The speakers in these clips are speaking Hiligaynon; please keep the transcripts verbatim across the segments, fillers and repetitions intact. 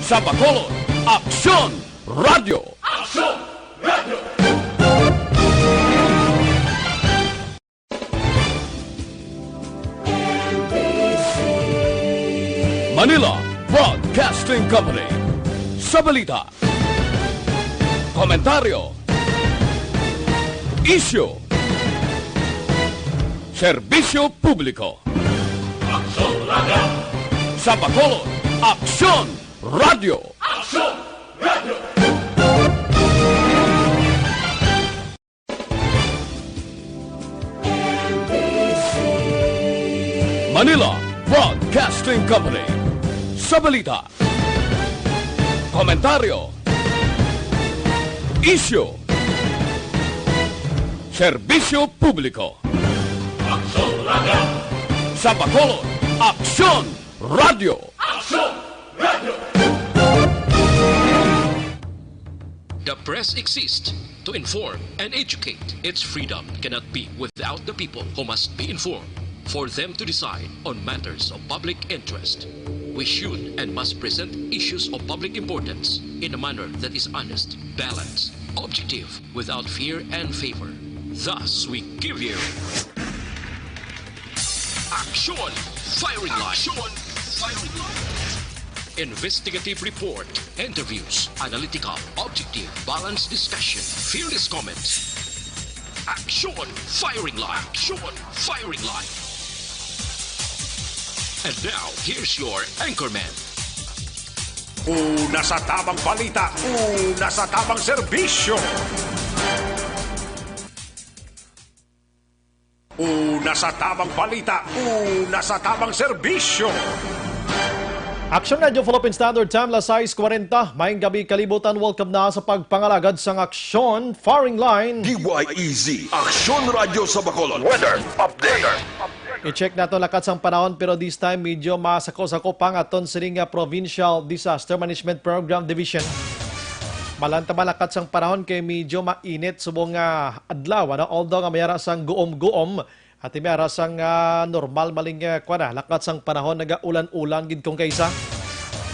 Sa Bacolod, Aksyon Radyo. Manila Broadcasting Company. Sa balita, komentaryo, isyu, serbisyo publiko. Aksyon Radyo. Sa Bacolod, Aksyon Radyo. Aksyon Radyo. Manila Broadcasting Company. Sa balita, komentaryo, isyu, serbisyo publiko. Aksyon Radyo. Sa Bacolod, Aksyon Radyo. Aksyon Radyo. The press exists to inform and educate. Its freedom cannot be without the people who must be informed. For them to decide on matters of public interest, we should and must present issues of public importance in a manner that is honest, balanced, objective, without fear and favor. Thus, we give you Aksyon Firing Line. Aksyon Firing Line. Investigative report, interviews, analytical, objective, balanced discussion, fearless comments. Aksyon Firing Line. Aksyon Firing Line. And now, here's your anchorman. Una sa tamang balita, una sa tamang serbisyo. Una sa tamang balita, una sa tamang serbisyo. Aksyon Radyo Philippine Standard Time, las sais kwarenta. Maayong gabi, kalibutan. Welcome na sa pagpangalagad sang Aksyon Firing Line. D Y E Z, Aksyon Radyo sa Bacolod. Weather update. I-check nato lakat sang panahon, pero this time medyo masako-sako pa nga aton sini nga Provincial Disaster Management Program Division. Malanta ba lakat sang panahon kay medyo mainit subong nga adlaw, ano? Although nga may ara sang guom-guom, at may ara sang, ah, normal maling, ah, kuwan na, lakat sang panahon, nagaulan-ulan gid kung kaisa.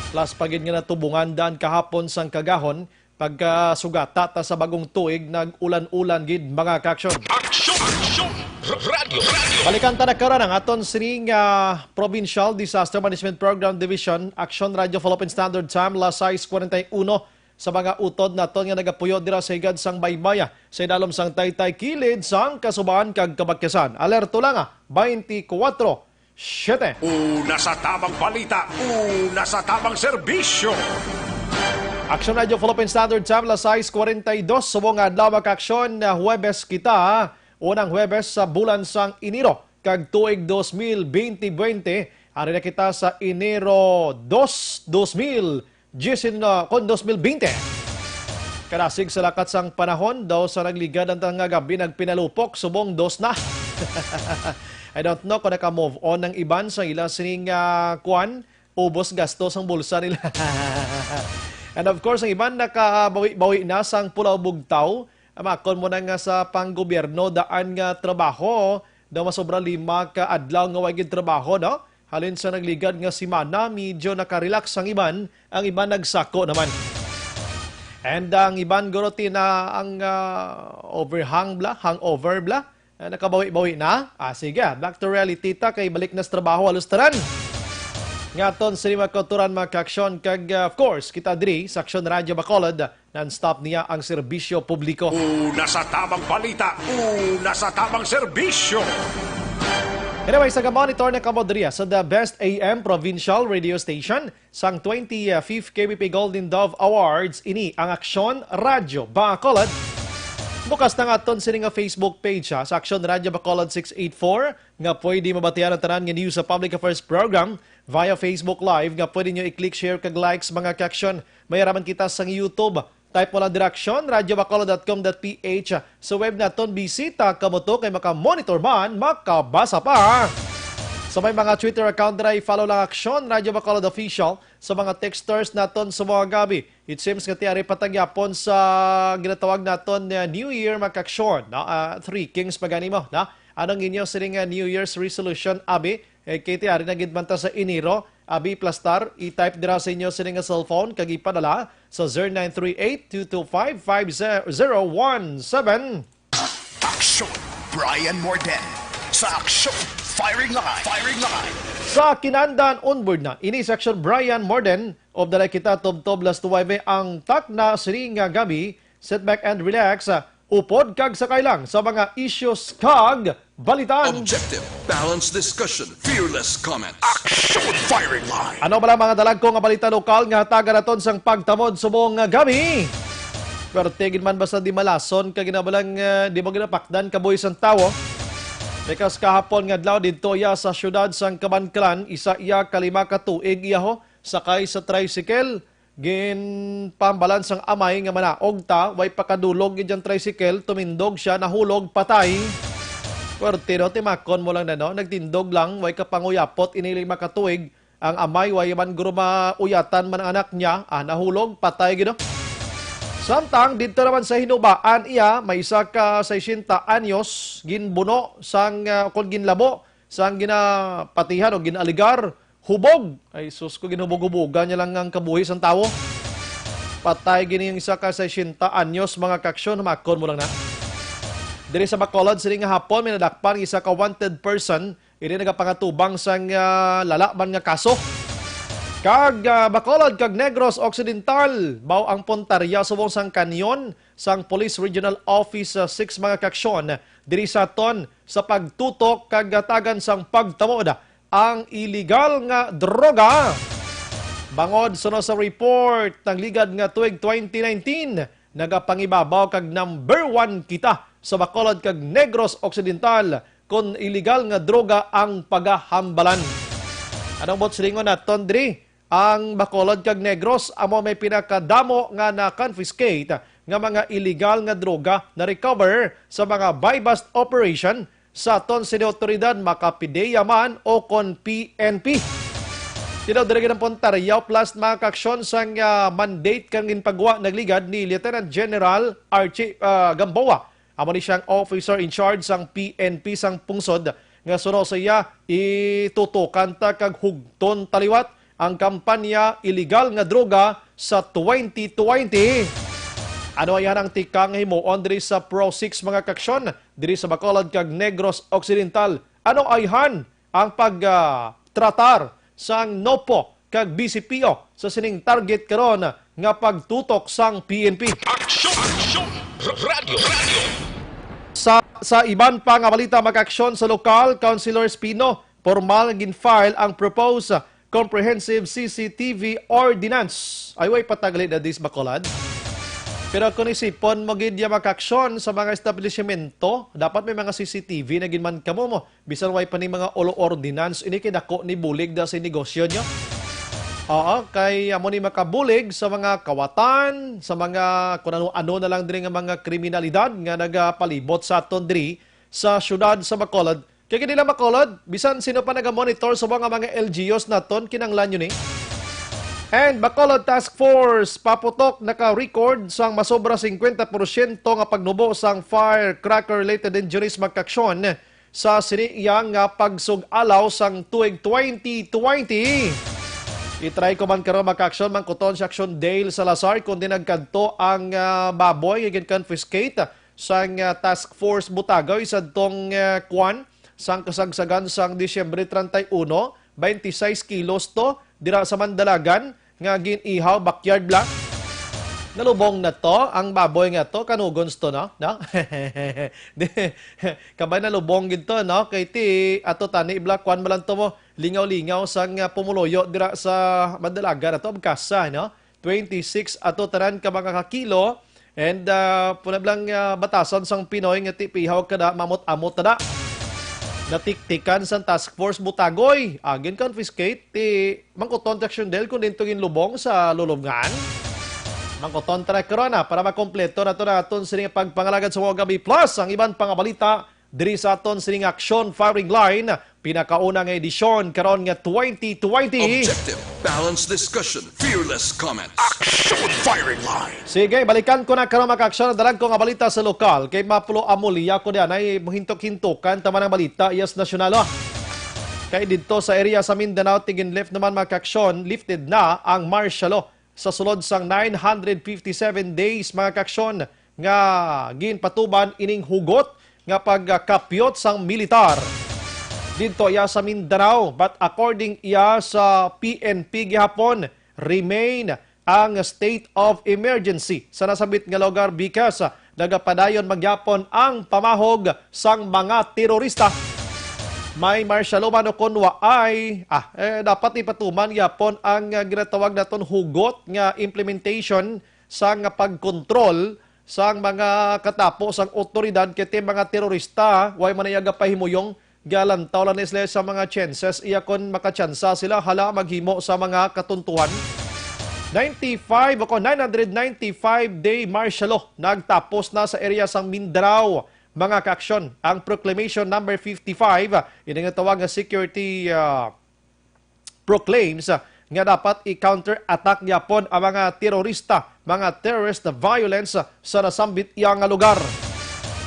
Plus pa gid nga natubungan daan kahapon sang kagahon, pagkasugata ta sa bagong tuig, nag-ulan-ulan gid, mga ka-aksyon. Aksyon! Aksyon! R-, radyo! Radyo! Balikan ta na karon ang aton sining, ah, Provincial Disaster Management Program Division, Aksyon Radyo Philippine Standard Time, las sais kwarenta y uno, sa mga utod naton nga nagapuyo dira sa higad sang Baybaya, sa idalom sang Taytay, kilid sang Kasuban kag Kabakyasan. Alerto lang, ah, twenty-four seven. Una sa tamang balita, una sa tamang serbisyo. Aksyon Radyo Philippine Standard Time, las sais kwarenta y dos, subong nga adlaw, mga ka-aksyon, ah, Huwebes kita, ah, unang Huwebes sa bulan sang Enero, kag tuig dos mil bente bente, ari na kita sa Enero dos, dos mil diyes, ah, kon dos mil bente. Kadasig sa lakat sang panahon, daw sa nagligad ang nga gabi nagpinalupok, subong dos na. I don't know kung naka-move on ang iban sa ila sining, ah, kuan, ubos gasto sang bulsa nila. And of course, ang iban nakabawi-bawi na sang pulaw bugtaw. Amakon mo na nga sa panggobyerno daan nga trabaho, daw masobra lima ka adlaw nga way gid trabaho, no? Halin sa nagligad nga semana, medyo nakarelax ang iban, ang iban nagsako naman. And ang iban, guro, ti na ang, ah, overhang bla, hangover bla, ah, nakabawi-bawi na. Ah, sige, back to reality ta, kay balik na sa trabaho halos tanan. Nga aton sini mga kauturan, mga ka-aksyon, kag, ah, of course, kita diri sa Aksyon Radyo Bacolod, non-stop niya ang serbisyo publiko. Una sa tamang balita, una sa tamang serbisyo. Anyway, sa gamonitor na kamo diriya sa The Best A M Provincial Radio Station sang twenty-fifth K B P Golden Dove Awards, ini ang Aksyon Radyo Bacolod. Bukas na nga aton sini nga Facebook page, ha, sa Aksyon Radyo Bacolod six eight four, nga pwede mabatian ang tanan nga news sa Public Affairs Program via Facebook Live, nga pwede nyo i-click, share, kag likes, mga ka-aksyon. May araman kita sa YouTube. Type mo lang dira, aksyon radyo bacolod dot com dot P H. Sa web naton, bisita kamo to kay maka-monitor man, makabasa pa. Sa may mga Twitter account dira, i-follow lang Aksyon Radyo Bacolod Official. Sa mga texters naton sa mga gabi, it seems nga ti ari pa ta gyapon sa ginatawag naton nga New Year, mga ka-aksyon, no? Ah, Three Kings pa gani mo, no? Anong inyo sining, ah, New Year's resolution, abi? Eh, kay ti ari na gid man ta sa Enero, abi plastar, i-type dira sa inyo sini nga cellphone kag ipadala sa zero nine three eight two two five five zero one seven. Aksyon, Brian Morden. Sa Aksyon, Firing Line. Firing Line. Sa kinandan onboard na ini sa Aksyon, Brian Morden, of the kita tubtob las nuwebe ang takna sini nga gabi. Sit back and relax. Upod kag sakay lang sa mga issues kag balitan. Objective, balanced discussion, fearless comment. Aksyon, Firing Line. Ano bala mga dalagko nga balita lokal nga hatagan naton sang pagtamod subong nga gabi? Pero tigid man basta di malason kag ginabalang, eh, di mo ginapakdan kabuhi sang tawo. Because kahapon nga adlaw didto iya sa siyudad sang Kabankalan, isa iya ka lima ka tuig iya ho sakay sa tricycle. Ginpambalan sang amay nga manaog ta, way pakadulog gid ang tricycle, tumindog siya, nahulog, patay. Pwerte, no? Timakon mo lang na, no? Nagtindog lang, way kapanguyapot, ini lima ka tuig. Ang amay, way man guro mauyatan man ang anak niya, ah, nahulog, patay gid, no? Samtang didto naman sa Hinubaan iya, may isa ka sesenta anyos, ginbuno sang, ah, kon ginlabo sang ginapatihan o ginaligar, hubog. Ay, sus ko, ginhubog-hubogan niya lang ang kabuhi sang tawo. Patay gini yung isa ka sesenta anyos, mga kaaksyon, makon mo lang na. Diri sa Bacolod, sini nga hapon, may nadakpan isa ka wanted person, ini nagapangatubang sang, ah, lala man nga kaso. Kag, ah, Bacolod kag Negros Occidental, baw ang puntarya subong sang kanyon sang Police Regional Office, ah, six, mga kaaksyon, diri sa aton sa pagtutok kag hatagan sang pagtamod ang iligal nga droga. Bangod suno sa report, nagligad nga tuig twenty nineteen, nagapangibabaw kag number one kita sa Bacolod kag Negros Occidental kon iligal nga droga ang pagahambalan. Anong buot silingon naton diri? Ang Bacolod kag Negros amo may pinakadamo nga na-confiscate nga mga iligal nga droga na-recover sa mga buy-bust operation sa aton sini otoridad, maka-PDEA man o kon P N P. Tilaw diri gid ang puntarya plus mga kaaksyon sang, ah, mandate kang ginpagwa nagligad ni Lieutenant General Archie, ah, Gamboa. Amo ni siyang officer in charge sang P N P sang pungsod nga suno sa iya itutukan ta kag hugton ta liwat ang kampanya iligal nga droga sa twenty twenty. Ano ayhan ang tikang nga himuon diri sa Pro six, mga kaaksyon, diri sa Bacolod kag Negros Occidental? Ano ayhan ang pag, ah, tratar sang NOPO kag B C P O sa sining target karon nga pagtutok sang P N P? Aksyon, aksyon, radyo, radyo. Sa, sa iban pa nga balita, mga kaaksyon, sa lokal, Councilor Espino, formal nga gin-file ang proposed comprehensive C C T V ordinance. Ay, way patagali na dis, Bacolod. Pero kung isipon mo gid ya, mga kaaksyon, sa mga establishmento, dapat may mga C C T V na gid man kamo mo. Bisan way pa ni mga olo ordinance, ini kay dako ni bulig da sa negosyo nyo. Oo, kay amo ni makabulig sa mga kawatan, sa mga kun ano-ano na lang diri nga mga kriminalidad nga nagapalibot sa aton diri sa siyudad sa Bacolod. Kay kini lang Bacolod, bisan sino pa nagamonitor sa mga, mga L G Us naton, kinanglan yun eh. And Bacolod Task Force, paputok naka-record sang masobra singkwenta porsyento nga pagnubo sang firecracker-related injuries, mga kaaksyon, sa sini iya nga pagsug-alaw sang tuig twenty twenty. I-try ko man karon, mga kaaksyon, mangkuton si Aksyon Dale Salazar kung di nagkadto ang, ah, baboy nga gin-confiscate sang, ah, Task Force Butagoy sa tong, ah, kwan, sang kasagsagan sang Disyembre treinta y uno, twenty-six kilos to, dira sa Mandalagan, nga gin-ihaw, backyard lang. Nalubong na to, ang baboy nga to, kanugons to, no? No? Di, kabay nalubong gid to, no? Kay ti, ato tani, bla, kwan mo lang to mo, lingaw-lingaw sang, ah, pumuluyo dira sa Mandalagan na to, abkasa, no? Twenty-six ato tanan ka mga kakilo. And, ah, puna lang, ah, batasan sang Pinoy nga ti pihaw kada mamot-amot na da. Natiktikan sang Task Force Butagoy. Agin confiscate ti mangkuton ti Aksyon Del kung dinto ginlubong sa lulubngan. Mangkuton ta na karon, ah, para makompleto na to na aton sining pagpangalagad sa mga gabi. Plus, ang iban pang balita diri sa aton sining Aksyon Firing Line, pinakauna nga edisyon karon nga twenty twenty. Objective, balanced discussion, fearless comment. Action Firing Line. Sige, balikan ko na karon, mga kaaksyon, ang dalagko nga balita sa lokal. Kay mapulo amulya ko diyan ay hintok-hintukan tama ng balita. Yes, nasyonal, oh. Kay didto sa area sa Mindanao, ti ginlift naman, mga kaaksyon, lifted na ang martial law sa sulod sang nine hundred fifty-seven days, mga kaaksyon, nga ginpatuman ining hugot nga pagkapyot sang militar didto iya sa Mindanao. But according iya sa P N P gihapon, remain ang state of emergency sa nasambit nga lugar because nagapadayon man gihapon ang pamahog sang mga terorista. May martial law man o kon waay, ah, eh, dapat ipatuman gihapon ang, ah, ginatawag naton hugot nga implementation sang pagkontrol sang mga katapo sang awtoridad, kay ti mga terorista, way man iya gapahimuyong, galantaw lang ni sila sa mga chances, iya kon makatsansa sila, hala, maghimo sa mga katuntuhan. Ninety-five o kon nine hundred ninety-five day martial law nagtapos na sa area sang Mindanao, mga kaaksyon. Ang Proclamation Number fifty-five, ini nga tawag nga security, ah, proclaims, ah, nga dapat i-counterattack gyapon ang mga terorista, mga terrorist violence, ah, sa nasambit iya nga lugar.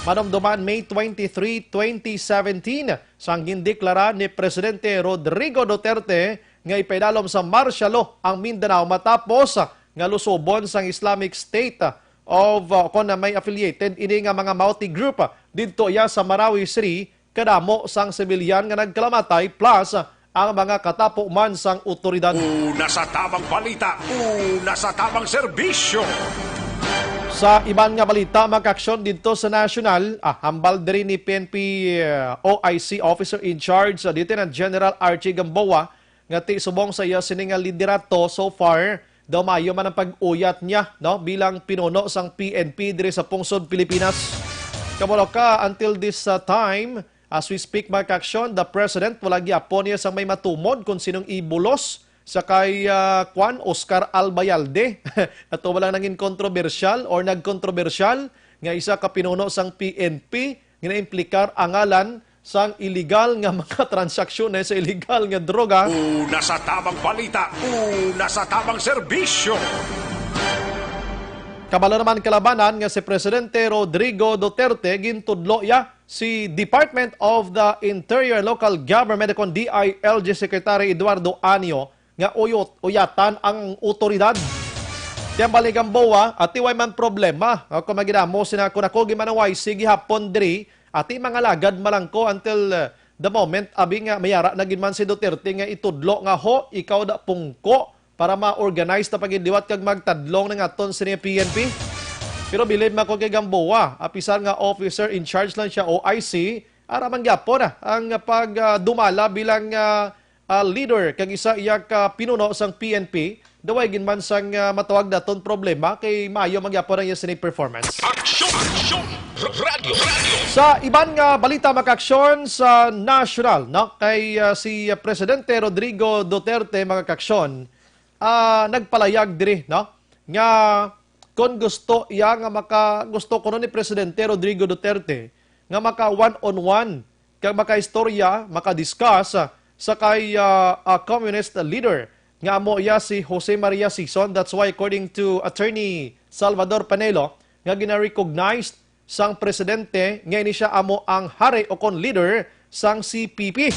Manumduman, May twenty-three, twenty seventeen, sang gindeklara ni Presidente Rodrigo Duterte nga ipaidalom sa martial law ang Mindanao matapos, ah, nga lusubon sang Islamic State, ah, of, ah, kon na may affiliated ini nga mga Houthi group, ah, didto iya sa Marawi City, kadamo sang sibilyan nga nagkalamatay, plus ang mga katapo man sang awtoridad. Una sa tamang balita, una sa tamang serbisyo. Sa iban nga balita, mga kaaksyon, didto sa nasyonal, ah, hambal diri ni P N P, ah, O I C Officer in Charge, ah, Lieutenant General Archie Gamboa, nga ti subong sa iya sini nga liderato so far, daw maayo man ang pag-uyat niya, no, bilang pinuno sang P N P diri sa pungsod Pilipinas. Kamura ka, until this, uh, time, as we speak, mga kaaksyon, the president wala gyapon niya sang may matumod kung sinong ibulos sa kay, uh, kwan, Oscar Albayalde. Ato wala nangin kontrobersyal or nagkontrobersyal nga isa ka pinuno sang P N P nga naimplikar ang ngalan sang iligal nga mga transaksyon sa iligal nga droga. Una sa tamang balita, una sa tamang serbisyo. Kabalo naman kalabanan nga si Presidente Rodrigo Duterte, gintudlo iya si Department of the Interior Local Government o kon D I L G Secretary Eduardo Anyo nga uyot, uyatan ang awtoridad. Ti hambal ni Gamboa, ati way man problema. Ako magidamo sina, kung ako gimanaway, sige hapon diri, ati mga lagad malangko until, uh, the moment, abi nga mayara na gid man si Duterte nga itudlo nga, "Ho, ikaw da pungko para ma-organize ta pagidliwat kag magtadlong na nga aton sini P N P." Pero bilib man ko kay Gamboa, apisar nga officer in charge lang siya, O I C, ara man gyapon, ah, ang pag, ah, dumala bilang, ah, ah, leader kag isa iya ka pinuno sang P N P, daw way gid man sang, ah, matawag naton problema kay maayo man gyapon ang iya sini performance. Aksyon! Aksyon! Radyo! Radyo! Sa iban nga balita, mga kaaksyon, sa nasyonal, no, kay, ah, si, ah, Presidente Rodrigo Duterte, mga kaaksyon, ah, nagpalayag diri, no, nga kon gusto iya nga maka-, gusto kuno ni Presidente Rodrigo Duterte nga maka one on one kag makaistorya, maka-discuss, ah, sa kay, ah, ah, communist leader nga amo iya si Jose Maria Sison. That's why, according to Attorney Salvador Panelo, nga gina-recognize sang presidente nga ini siya amo ang hari o kon leader sang C P P.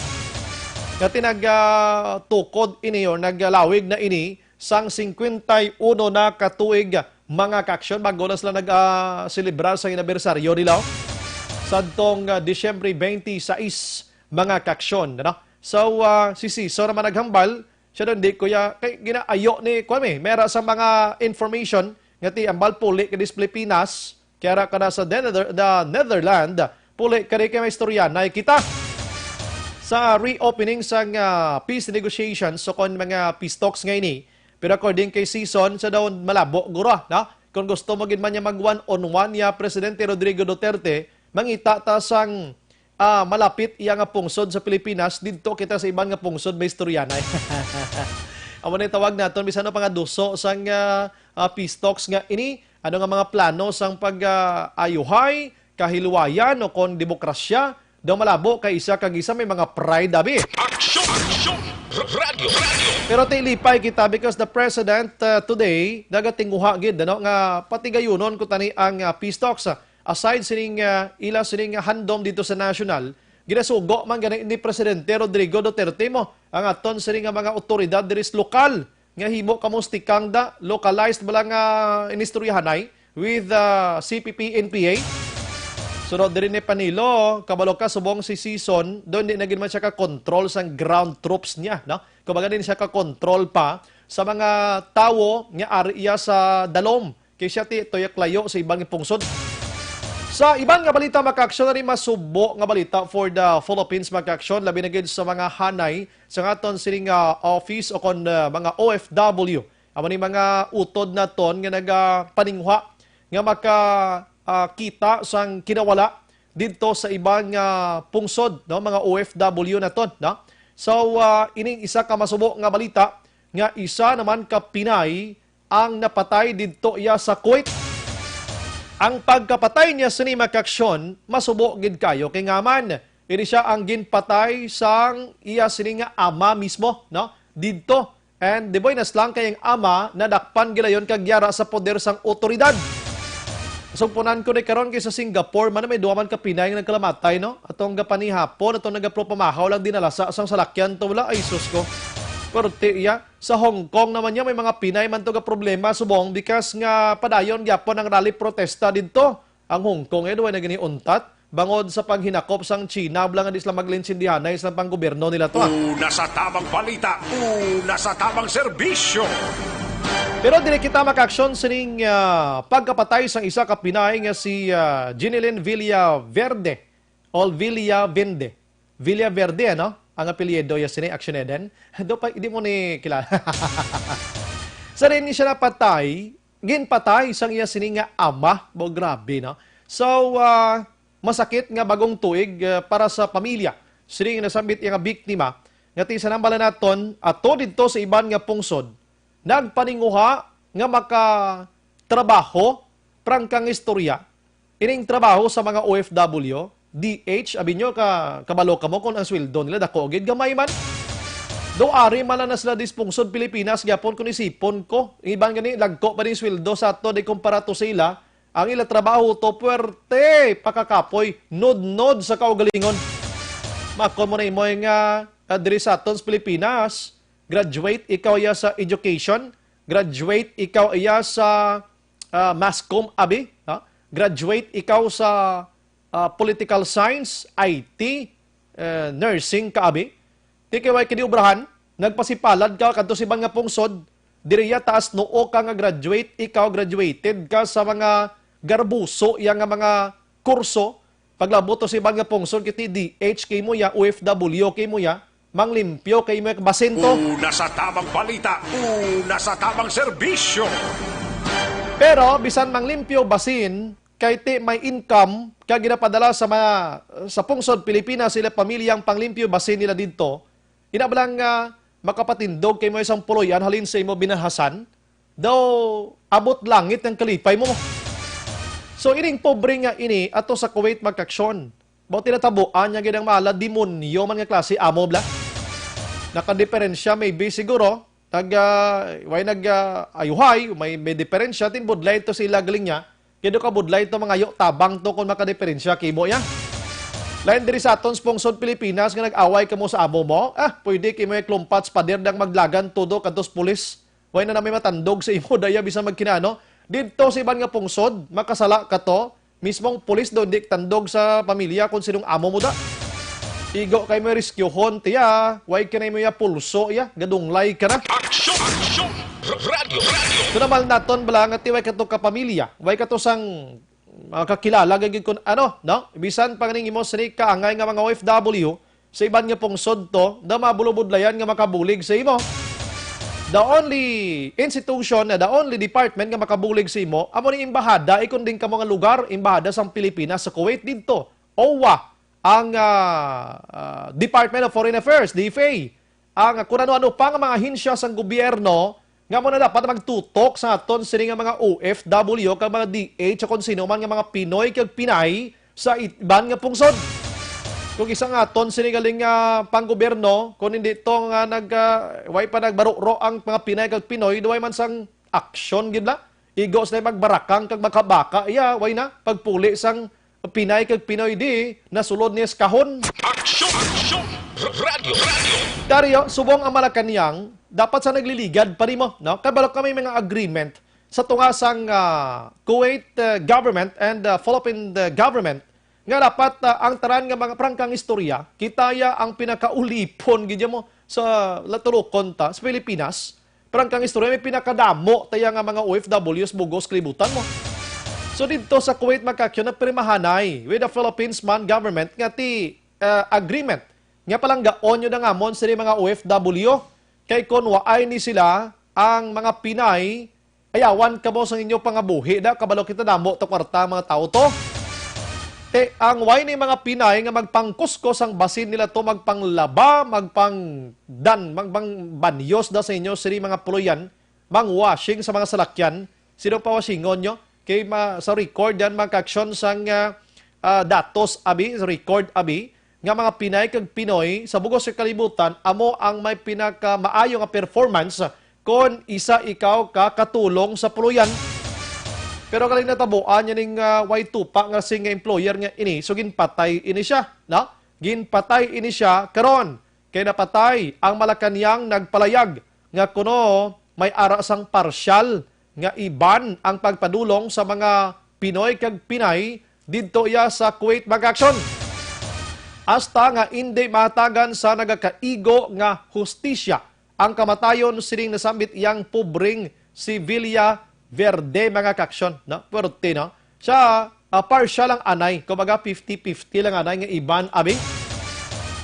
Nga tinag-, ah, tukod ini o naglawig na ini sang singkwenta y uno na ka tuig, mga kaaksyon, bago na sila nag, ah, selebrar sa anibersaryo nila sadtong, ah, Disyembre twenty-six, mga kaaksyon, ano? So, ah, si Sison naman naghambal, siya daw, "Hindi ko ya-," kay ginaayo ni, kuwan mi, mera sa mga information nga ti hambal puli ka dis Pilipinas, kay ara ka na sa Nether-, the Netherland, puli ka rin kay may istoryanay kita. Sa reopening sang, ah, peace negotiations, so kon mga peace talks nga ini, pero according kay Sison, sa daw malabo guro, no? Kung gusto mo gid man niya mag one on one niya Presidente Rodrigo Duterte, mangita ta sang, ah, malapit iya nga pungsod sa Pilipinas, didto kita sa iban nga pungsod may istoryanay. Amo na yung tawag naton, bisan ano pa nga duso sang, ah, ah, peace talks nga ini, ano nga mga plano sang pag, ah, ayuhay, kahilwayan o kon demokrasya, daw malabo kay isa kag isa may mga pride, abi. Aksyon! Aksyon! Radyo! Radyo! Pero tilipay kita because the president, uh, today nagatinguha gid, ano, nga patigayunon ko tani ang, uh, peace talks. Aside sining, uh, ila sining handom dito sa national, Ginasugo man gani ni Presidente Rodrigo Duterte mo ang aton sini nga mga awtoridad diri sa lokal nga himo kamustikang da, localized bala nga inistoryahanay with uh, C P P, N P A. Sunod diri ni Panilo, kabalo ka, subong si Sison, doon di na gid man siya ka-control sang ground troops niya, no? Kumbaga, din siya ka-control pa sa mga tawo nga ari iya sa dalom. Kay siya ti tuyok layo sa iban nga pungsod. Sa iban nga balita, mga ka-aksyon, na rin masubo nga balita for the Philippines, mga ka-aksyon, labi na gid sa mga hanay sa aton sining, ah, office o kon, ah, mga O F W. Amo ni mga utod naton nga nagapaninguha nga maka, ah, kita sang kinawala didto sa iban nga pungsod, no, mga O F W naton, no? So, ah, ining isa ka masubo nga balita nga isa naman ka Pinay ang napatay didto iya sa Kuwait. Ang pagkapatay niya sini, mga ka-aksyon, masubo gid kayo kay nga man, ini siya ang ginpatay sang iya sini nga ama mismo, no? Didto. And di boy, nas lang kay ang ama nadakpan gilayon kag yara sa poder sang otoridad. Sugpunan ko ni karon kay sa Singapore man, may duha man ka Pinay nga nagkalamatay, no? Atong gapanihapon, atong nagapropamahaw lang dinala sa sang salakyan to, wala, ay sus ko. Pero ti iya, sa Hong Kong naman niya, may mga Pinay man to ga problema subong because nga padayon gyapon ang rally protesta didto. Ang Hong Kong, eh, duwa na gini untat bangod sa paghinakop sang China, bala nga di sila maglinsindihanay sa panggobyerno nila to, ah. Una sa tamang balita, una sa tamang serbisyo. Pero dili kita makaaksyon sining, ah, pagkapatay sang isa ka Pinay nga si, ah, Jeneline Villaverde o Villavende. Villaverde, ano? Ang apelyido ya sini, Action Eden. Do pa, di mo ni kilala. Sa rin siya napatay, ginpatay sang iya sini nga ama. Bo, grabe, no? So, ah, masakit nga bagong tuig, ah, para sa pamilya. Sini nga nasambit iya nga biktima, nga ti sa nambala naton, ato didto sa iban nga pungsod, nagpaninguha nga makatrabaho, prangkang istorya, ining trabaho sa mga O F W, D H, abi nyo ka, kabalo kamo kung ang sweldo nila dako gid, gamay man. Do ari man lang na sila dispungsod Pilipinas gyapon kung isipon ko. Iban gani, lagko pa din sweldo sa ato di kumpara to sa ila. Ang ila trabaho to, puwerte, pakakapoy, nudnod sa kaugalingon. Makon mo na imo nga, ah, diri sa aton sa Pilipinas, graduate ikaw iya sa education, graduate ikaw iya sa, ah, mass comm, abi, ha? Graduate ikaw sa, ah, political science, I T, eh, nursing ka, abi. Ti kay way kini obrahan, nagpasipalad ka kadto sa iban nga pungsod, diri ya taas noo ka nga graduate, ikaw graduated ka sa mga garbuso ya nga mga kurso, paglabot to sa iban nga pungsod, kiti D H kay mo ya, O F W kay mo ya, manglimpyo kay mo ya, basin to. Una sa tamang balita, una sa tamang serbisyo. Pero bisan manglimpyo basin, kay ti may income kag ginapadala sa mga, sa pungsod Pilipinas sila pamilya ang panglimpyo basin nila didto, ina ba lang nga makapatindog kay mo isang puloy-an halin sa imo binahasan? Daw abot langit ang kalipay mo. So, ining pobre nga ini ato sa Kuwait, mga ka-aksyon. Mao tinatabuan niya gid ang mala, demonyo man nga klase amo bala. Nakadiperensya maybe siguro, nag, ah, way nag, ah, ayuhay, may, may diferensya, tin budlay to sila galing niya. Kaya do ka budlay to, mangayo tabang to kung makadiperensya kay mo ya. Lain diri sa aton sa pungsod Pilipinas nga nag-away kamo sa amo mo, ah, pwede kay mo klumpat sa pader dang maglagan todo kadtos pulis. Way na na may matandog sa imo, daya bisan magkinano. Didto sa iban nga pungsod, makasala ka to. Mismong pulis do, di tandog sa pamilya kung sinong amo mo da. Igo kay mo rescuehon, tiya. Way ka na mo ya pulso, ya. Gadunglay ka na. Aksyon! Aksyon! Radyo! Radyo! Ito naman naton bala nga ti way ka to kapamilya. Way ka to sang, ah, kakilala, gagid kun ano, no? Bisan pa ning imo sini kaangay nga mga O F W, sa iban nga pungsod to, da mabulubudlayan nga makabulig sa imo. The only institution, the only department nga makabulig sa imo, amo ni embahada, ikon din kamo nga lugar, embahada sang Pilipinas sa Kuwait didto. OWWA, ang, ah, ah, Department of Foreign Affairs, D F A. Ang kun ano-ano pa nga mga ahensya sang gobyerno nga mo na dapat magtutok sa aton sini nga mga O F W kag mga D H o kung sino man nga mga Pinoy kag Pinay sa iban nga pungsod. Kung isa nga aton sini galing nga panggobyerno, kung hindi to nga nag, ah, way pa nagbarukro ang mga Pinay kag Pinoy, duway man sang aksyon gid la. Igo sila magbarakang kag makabaka, iya, way na pagpuli sang Pinay kag Pinoy di nasulod ni sa kahon. Aksyon! Aksyon! Radyo! Radyo! Dario, subong ang Malacañang, dapat sa nagliligad pa nimo, no? Kabalo kami mga agreement sa tunga sang ah, Kuwait ah, government and ah, Philippine ah, government nga dapat ah, ang tanan nga mga prangkang istorya, kita ya ang pinakaulipon gid mo sa latulukon ta sa Pilipinas. Prangkang istorya, may pinakadamo taya nga mga O F Ws bugos kalibutan mo. So didto sa Kuwait, mga kaaksyon, nagpirmahanay with the Philippines man government nga ti ah, agreement nga palanggaon nyo na nga mon sini mga O F W, kay kon waay ni sila, ang mga Pinay, ayawan kamo sa inyo pangabuhi na, kabalo kita damo to kwarta mga tao to. Te, ang way ni mga Pinay nga magpangkuskos ang basin nila to, magpanglaba, magpangdan, magpangbanyos da sa inyo sini mga puloyan, mang washing sa mga salakyan, sino pa washingon nyo? Kay ma, sa record yan, mga kaaksyon, sang ah, ah, datos abi, record abi, nga mga Pinay kag Pinoy sa bugos sa kalibutan amo ang may pinakamaayo nga performance kon isa ikaw ka katulong sa puloyan. Pero galing natabuan niya ning ah, way tupa nga sing nga employer nga ini, so ginpatay ini siya, no? Ginpatay ini siya karon kay napatay ang Malacañang nagpalayag nga kuno may ara sang parsyal nga iban ang pagpadulong sa mga Pinoy kag Pinay didto iya sa Kuwait, mga kaaksyon. Hasta nga indi mahatagan sa nagakaigo nga hustisya ang kamatayon sining nasambit iyang pobreng si Villa Verde, mga kaaksyon, no? Puwerte, no? Siya, ah, partial ang anay, kumbaga fifty fifty lang anay nga iban abi.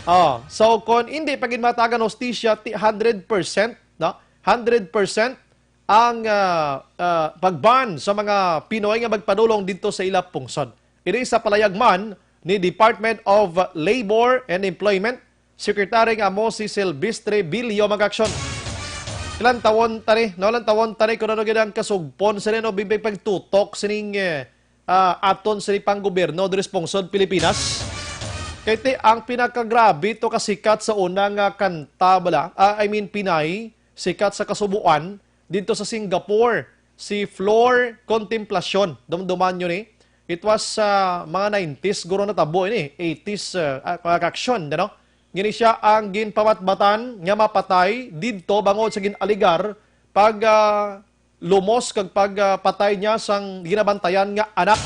Oh, so kon hindi pa gid matagan hustisya, ti hundred percent, no? Hundred percent ang ah, ah, pagban sa mga Pinoy nga magpadulong didto sa ila pungsod. Ini sa palayag man ni Department of Labor and Employment Secretary nga amo si Silvestre Bilio, mga kaaksyon. Lantawon ta ni, no? Lantawon ta ni kung ano gid ang kasugpon sini, no? Bimbing pagtutok sining eh, ah, aton sini pang gobyerno diri sa pungsod Pilipinas. Kay ti ang pinakagrabe to kasikat sa una nga kanta bala, ah, I mean Pinay, sikat sa kasubuan didto sa Singapore, si Flor Contemplacion. Dumduman nyo ni. It was sa mga nineties, guro natabo ini, eighties, ah, ah, mga kaaksyon, ano? Gini siya ang ginpamatbatan nga mapatay didto bangod sa gin-aligar pag ah, lumos kag pagpatay niya sang ginabantayan nga anak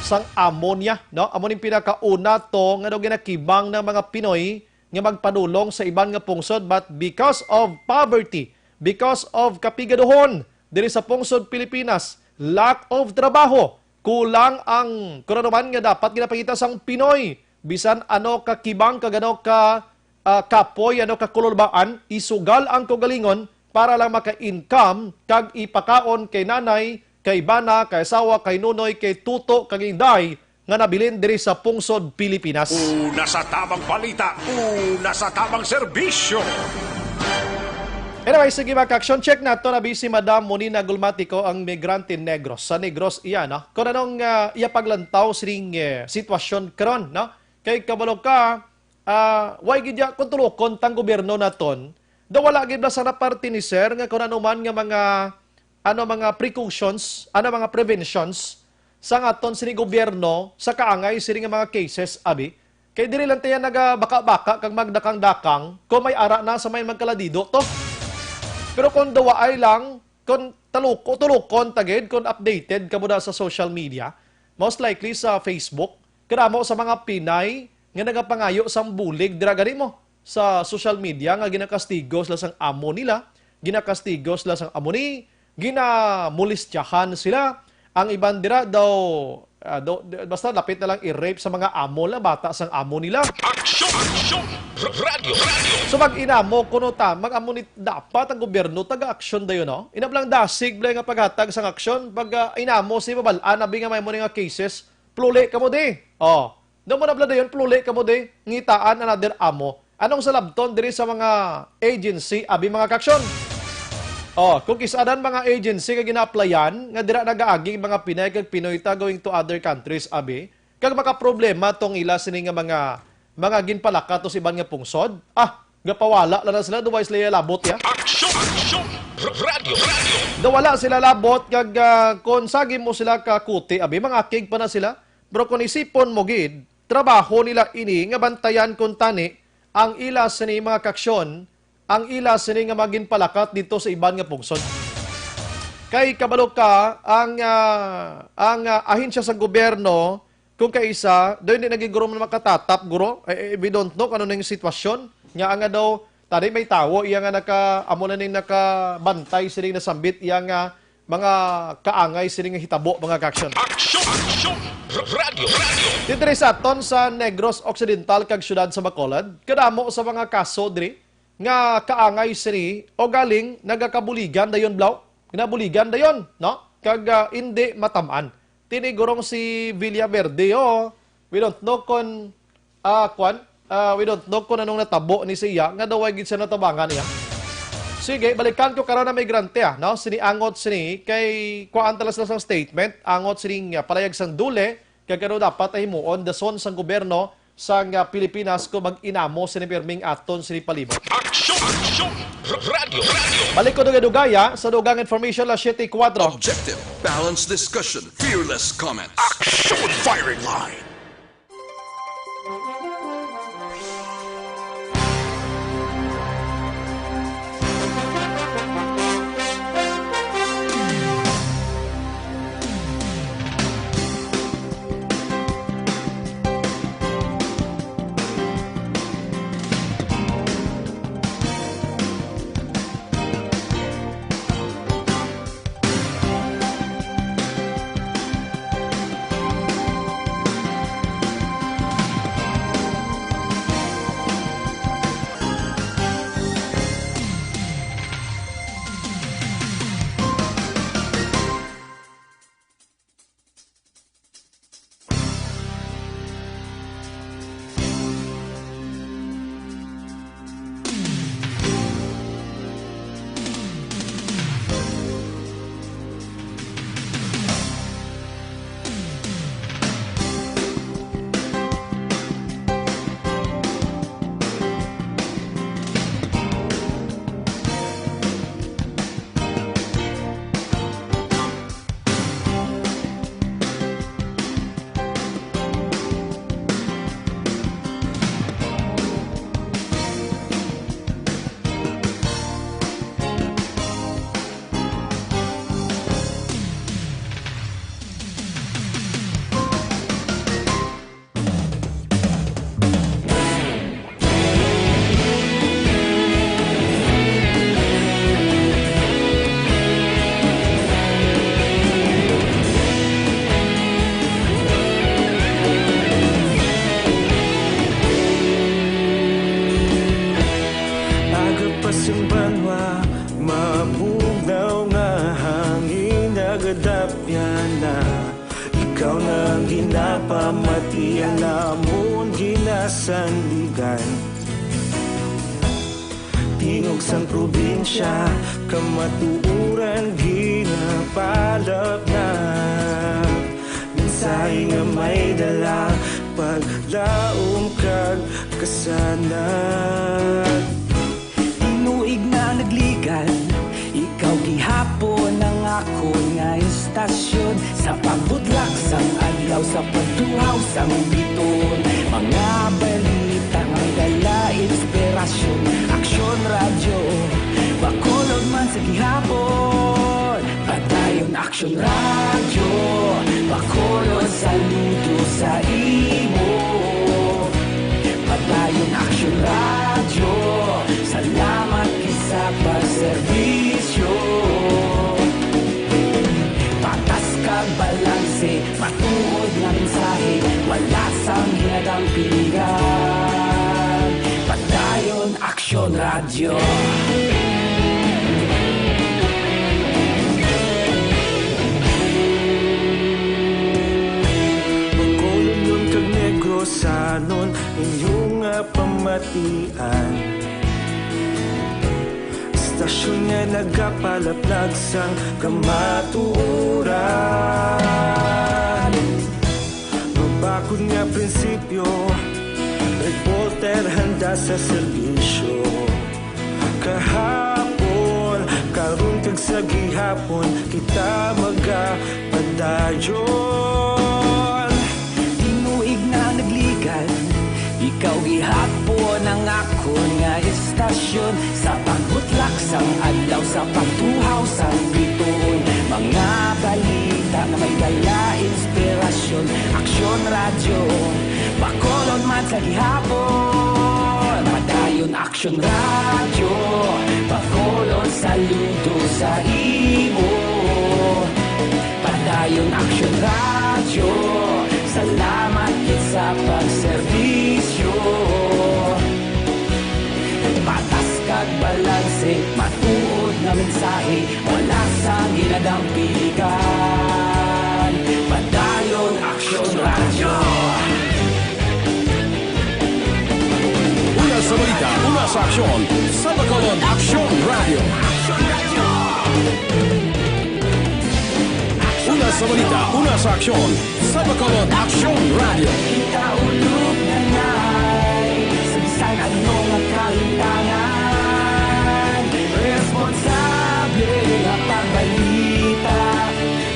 sang amo niya, no? Amo ning pinakauna to nga daw ginakibang ng mga Pinoy nga magpadulong sa iban nga pungsod, but because of poverty, because of kapigaduhon diri sa pungsod Pilipinas, lack of trabaho, kulang ang kuno naman nga dapat ginapakita sang Pinoy, bisan ano ka kibang kag ano ka ah, kapoy, ano, kakululbaan, isugal ang kaugalingon para lang maka-income kag ipakaon kay nanay, kay bana, kay asawa, kay nunoy, kay tuto, kag inday nga nabilin diri sa pungsod Pilipinas. Una sa tamang balita, una sa tamang serbisyo. Anyway, sige, mga ka-action, check nato na si Madam Monina Gulmatico, ang migrante Negros. Sa Negros iya, no? Kung anong ah, iya paglantaw sining eh, sitwasyon karon, no? Kay kabalo ka, ah, way gid ya kon tulokon tang gobyerno naton, daw wala gid bala sa parte ni sir nga kun ano man nga mga, ano, mga precautions, ano, mga preventions sa aton sini gobyerno sa kaangay sini nga mga cases, abi. Kay diri lang tayo nagabaka-baka kag magdakang-dakang kung may ara na sa may magkaladido to. Pero kung dawaay lang, kung taluko, tulukon ta gid, kung updated ka mo na sa social media, most likely sa Facebook, kadamo sa mga Pinay nga nagapangayo sang bulig dira gani mo sa social media nga ginakastigo sila sang amo nila, ginakastigo sila sang amo ni, ginamolestyahan sila. Ang iban dira daw, ah, daw, basta lapit na lang i-rape sa mga amo nila, bata sang amo nila. Aksyon! Aksyon! Radyo! Radyo! So mag-inamo kuno ta, mag-amo ni dapat ang gobyerno taga-aksyon dayon, no? Inablang dasig bala nga paghatag sang aksyon, pag ah, inamo si babal-an abi nga may mo ni nga cases, pluli kamo di. Oh, daw mo na bala dayon, pluli kamo di, ngitaan another amo. Anong salabton diri sa mga agency, abi mga kaksyon? Oh, kung kisadan mga agency nga gina-applyan, nga dira nagaagi mga Pinay kag Pinoy ta going to other countries, abi, kag makaproblema tong ila sini nga mga, mga ginpalakat to sa iban nga pungsod, ah, gapawala lang na sila, duway sila labot ya. Aksyon! Aksyon! Radyo! Radyo! Daw wala sila labot, kag ah, kung sagi mo sila kakuti, abi, mangakig pa na sila. Pero kung isipon mo gid, trabaho nila ini nga bantayan kuntani ang ila sini mga kaaksyon, ang ila sini nga mga ginpalakat didto sa iban nga pungsod. Kay kabalo ka, ang, ah, ang, ah, ahensya sa gobyerno, kung kaisa, dayon di na gid guro man makatatap, guro. Eh, eh, we don't know kung ano na yung sitwasyon. Nga nga daw, tani may tawo, iya nga naka, amo na ning nakabantay sini nasambit, iya nga mga kaangay sini nga hitabo, mga kaaksyon. Aksyon! Aksyon! Radyo! Radyo! Diri sa aton sa Negros Occidental kag siyudad sa Bacolod, kadamo sa mga kaso diri nga kaangay sini o galing nagakabuligan dayon, blaw, ginabuligan dayon, no? Kag, ah, indi matam-an. Tini gurong si Villaverde, oh, we don't know kon, ah, kwan, ah, we don't know kon anong natabo ni siya, nga daw way gid siya natabangan niya. Sige, balikan ko karon na migrante, ah, no? Sini angot sini kay kuan tala sila sang statement, angot sini nga palayag sang dule, kay kano dapat ay himuon dason sang gobyerno sang, ah, Pilipinas kung mag-inamo sini pirming aton sini palibot. Aksyon! Aksyon! Radyo! Radyo! Balik ko dugay-dugaya sa dugang information, las siyete y kuwatro. Objective, balanced discussion, fearless comments. Action firing line! Aga pa sing banwa, mabugnaw nga hangin, nagadapyan na. Ikaw na ang ginapamati, ang amon ginasandigan. Tingog sang probinsya, kamatuoran ginapalapnag. Mensahe nga may dala, paglaom kag kasanag. Tinuig na nagligad, ikaw gihapon ang akon nga istasyon. Sa pagbutlak sang adlaw, sa pagtuhaw sang biton, mga balita may dala inspirasyon. Aksyon Radyo, Bacolod man sa gihapon. Padayon Aksyon Radyo, Bacolod, saludo sa imo. Padayon Aksyon Radyo, salamat gid sa pagserbisyo. Patas kag balanse, matuod nga mensahe, wala sang hinadampingan. Padayon Aksyon Radyo. Bacolodnon kag Negrosanon, inyo nga pamatian. Istasyon nga nagapalaplag sang kamatuoran. Mabakod nga prinsipyo, reporter handa sa serbisyo. Kahapon, karon kag sa gihapon, kita magapadayon. Ikaw gihapon ang akon nga istasyon, sa pagbutlak sang adlaw, sa pagtuhaw sang bituon. Mga balita nga may dala inspirasyon. Aksyon Radyo, Bacolod man sa gihapon. Padayon Aksyon Radyo, Bacolod, saludo sa imo. Padayon Aksyon Radyo, salamat gid sa pagserbisyo. Patas kag balanse, matuod nga mensahe, wala sang ginadampigan. Padayon Aksyon Radyo. Una sa balita, una sa aksyon, sa Bacolod Aksyon Radyo. Una sa balita, una sa aksyon, sa Bacolod Aksyon Radyo. Kita ulog na nay, sa bisan ano nga kalintangan, responsable nga pagbalita.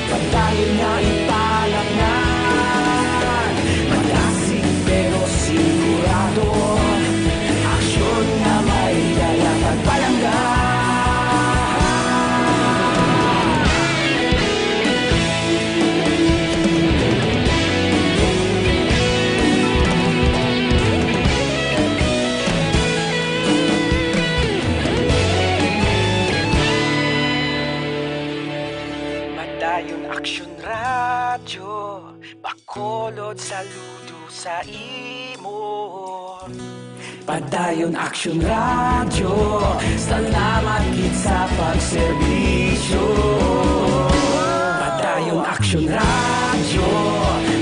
Padayon nga ipalatnan, madasig pero sigurado. Aksyon nga may dala pagpalangga. Padayon Aksyon Radyo, Bacolod, saludo sa imo. Padayon Aksyon Radyo, salamat gid sa pagserbisyo. Padayon Aksyon Radyo,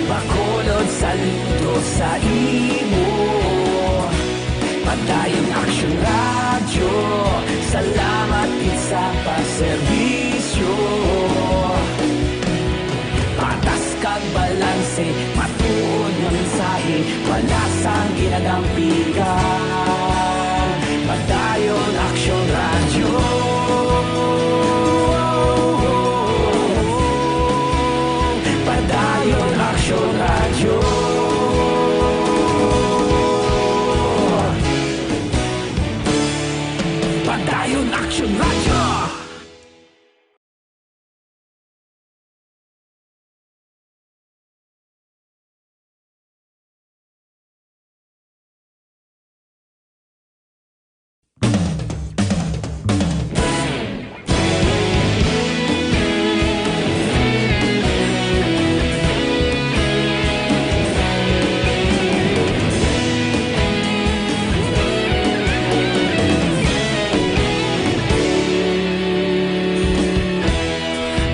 Bacolod, saludo sa imo. Padayon Aksyon Radyo, salamat gid sa pagserbisyo. Patas kag balanse, matuod nga mensahe, wala sang ginadampigan. Padayon Aksyon Radyo. Padayon Aksyon Radyo. Padayon Aksyon Radyo.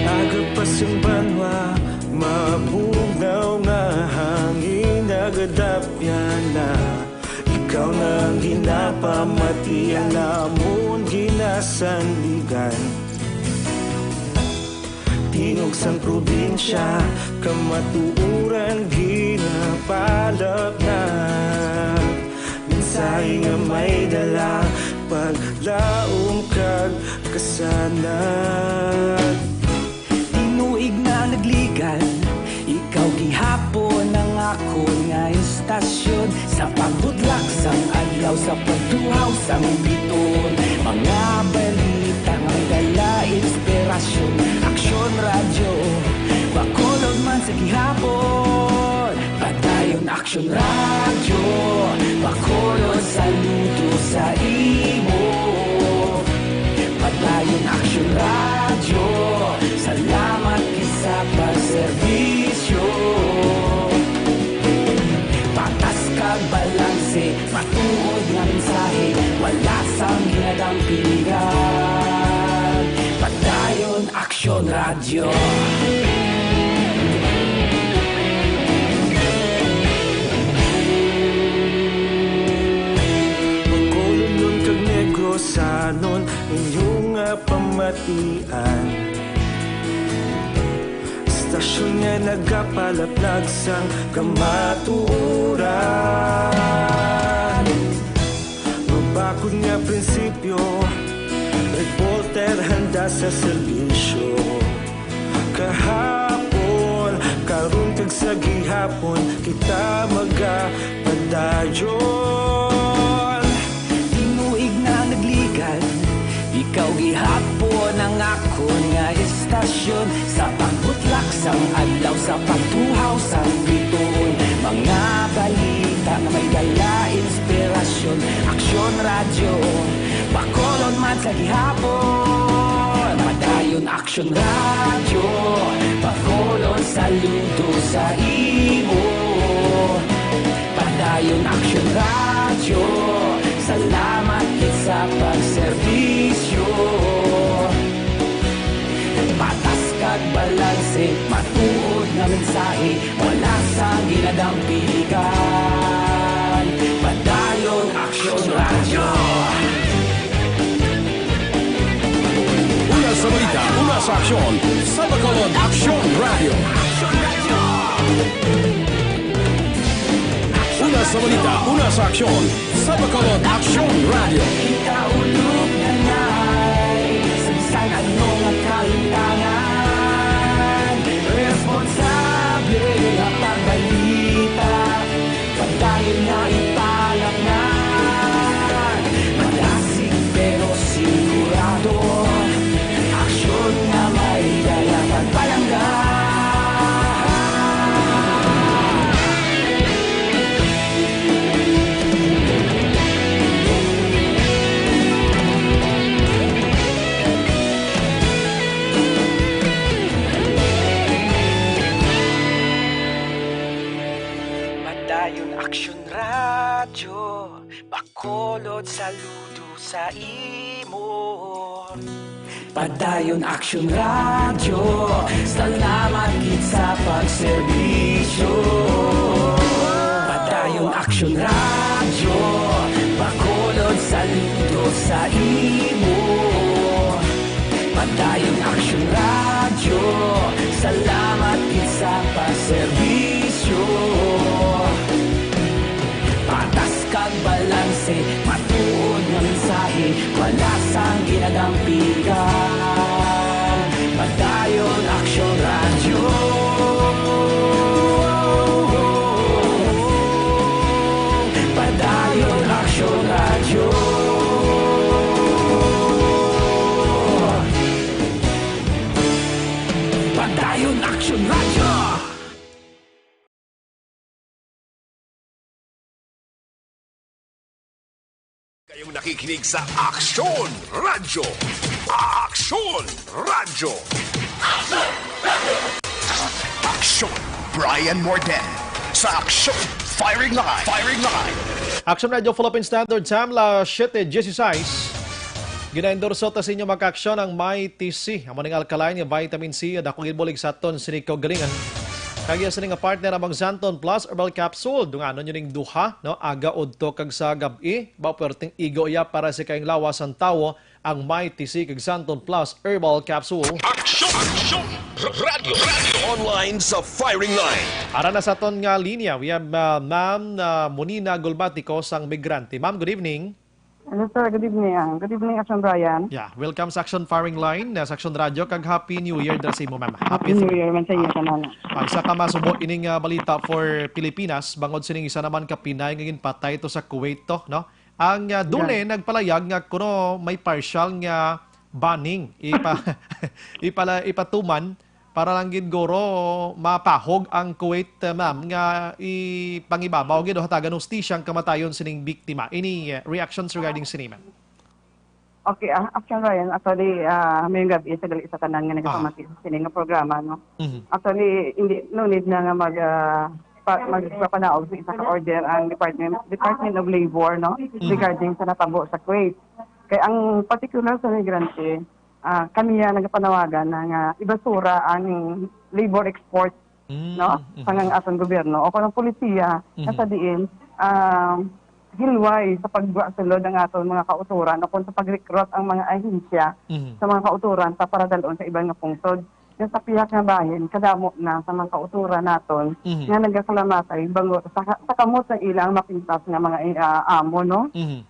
Aga pa sang banwa, mabugnaw nga hangin nagadapyan na. Ikaw na ang ginapamati, ang amon ginasandigan. Tingog sang probinsya, kamatuoran ginapalapnag. Mensahe nga may dala, paglaom kag kasanag. Tinuig na nagligan, ikaw gihapon ang akon nga istasyon. Sa pagbutlak sang adlaw, sa pagtuhaw sang bituon, mga balita nga may dala inspirasyon. Aksyon Radyo, Bacolod man sa gihapon. Padayon Aksyon Radyo, Bacolod, saludo sa imo. Padayon Aksyon Radyo, salamat gid sa pagserbisyo. Patas kag balanse, matuod nga mensahe, wala sang ginadampigan. Padayon Aksyon Radyo. Bacolodnon kag Negrosanon, inyo nga pamatian. Istasyon nga nagapalaplag sang kamatuoran. Mabakod nga prinsipyo, reporter handa sa serbisyo. Kahapon, karon, Sa gihapon kita magapadayon. Tinuig na nagligad, ikaw gihapon ang akon nga estasyon. Sa pagbutlak sang adlaw, sa pagtuhaw sang bituon, mga balita nga may dala inspirasyon. Aksyon Radyo, Bacolod man sa gihapon. Padayon Aksyon Radyo, Bacolod, saludo sa imo. Padayon Aksyon Radyo, salamat gid sa pagserbisyo. Patas kag balanse, matuod nga mensahe, wala sa ginadampigan. Padayon Aksyon Radyo. Una sa balita, una sa aksyon, sa Bacolod Aksyon Radyo. Una sa balita, una sa aksyon, sa Bacolod Aksyon Radyo. Ikaulog na ngay, sa bisan ano nga kahitangan, responsable nga pagbalita. Padayon nga ipalaknag, madasig pero sigurado. Aksyon nga may dala kag palangga. Padayon Aksyon Radyo, Bacolod, saludo sa imo. Padayon Aksyon Radyo, salamat gid sa pagserbisyo. Padayon Aksyon Radyo, Bacolod, saludo sa imo. Padayon Aksyon Radyo, salamat gid sa pagserbisyo. Patas kag balanse, matuod nga mensahe, wala sang ginadampigan. Padayon Aksyon Radyo. Padayon Aksyon Radyo. Padayon Aksyon Radyo. Kayong nakikinig sa Aksyon Radyo. Aksyon Radyo. Aksyon Brian Morden sa Aksyon Firing Line. Firing Line. Aksyon Radyo Philippine Standard Time, las siete dieciséis. Ginaendorso ta sa inyo, mga kaaksyon, ang Mighty C. Amo ning alkaline nga vitamin C, dako gid bulig sa aton sini kaugalingon. Kag iya sini nga partner, ang Xanthone Plus Herbal Capsule. Dunganon niyo ning duha, no? Aga, udto kag sa gab-i. Ba, perting igo iya para sa kayong lawas ang tawo, ang Mighty C kag Xanthone Plus Herbal Capsule. Aksyon! Aksyon! Radyo! Radyo! Online sa Firing Line. Ara na sa aton nga linya, we have, uh, Ma'am, uh, Monina Gulbatico sang Migrante. Ma'am, good evening. Hello, sir. Good evening. Good evening, Aksyon Brian. Yeah, welcome sa Aksyon Firing Line, uh, sa Aksyon Radyo, kag Happy New Year dira sa imo, ma'am. Happy Happy New Year man sa inyo tanan. Ah, isa ka masubo ining, ah, balita for Pilipinas, bangod sining isa naman ka Pinay nga ginpatay to sa Kuwait to, no? Ang, ah, Yeah. DONE nagpalayag nga kuno may partial nga banning ipa-, ipala-, ipatuman para lang gid guro mapahog ang Kuwait, ah, ma'am, nga ipangibabaw gid o hatagan hustisya ang kamatayon sining biktima. Any, ah, reactions regarding sini, ma'am? Okay, ah, Aksyon Brian, actually, ah, maayong gab-i sa gali sa tanan nga Ah. nagapamati sa sini nga programa, no? Mhm. Actually, hindi, no need na nga mag, ah, pa-, magpapanaog sa isa ka order ang Department, Department of Labor, no? Mhm. Regarding sa natabo sa Kuwait. Kay ang particular sa migrante, ah, kaniya nagapanawagan na nga ibasura ang labor export, Mm, no? Mhm. Sa ngang aton gobyerno o kung ang polisiya, na Mhm. sa diin, ah, hilway sa pagbuwa sulod ang aton mga kauturan o kung sa pag-recruit ang mga ahensya Mhm. sa mga kauturan sa paradalon sa iban nga pungsod. Nga sa pihak nga bahin, kadamo na sa mga kauturan naton Mhm. nga nagakalamatay bangod sa, sa kamot sa ilang mapintas nga mga, ah, amo, no? Mhm.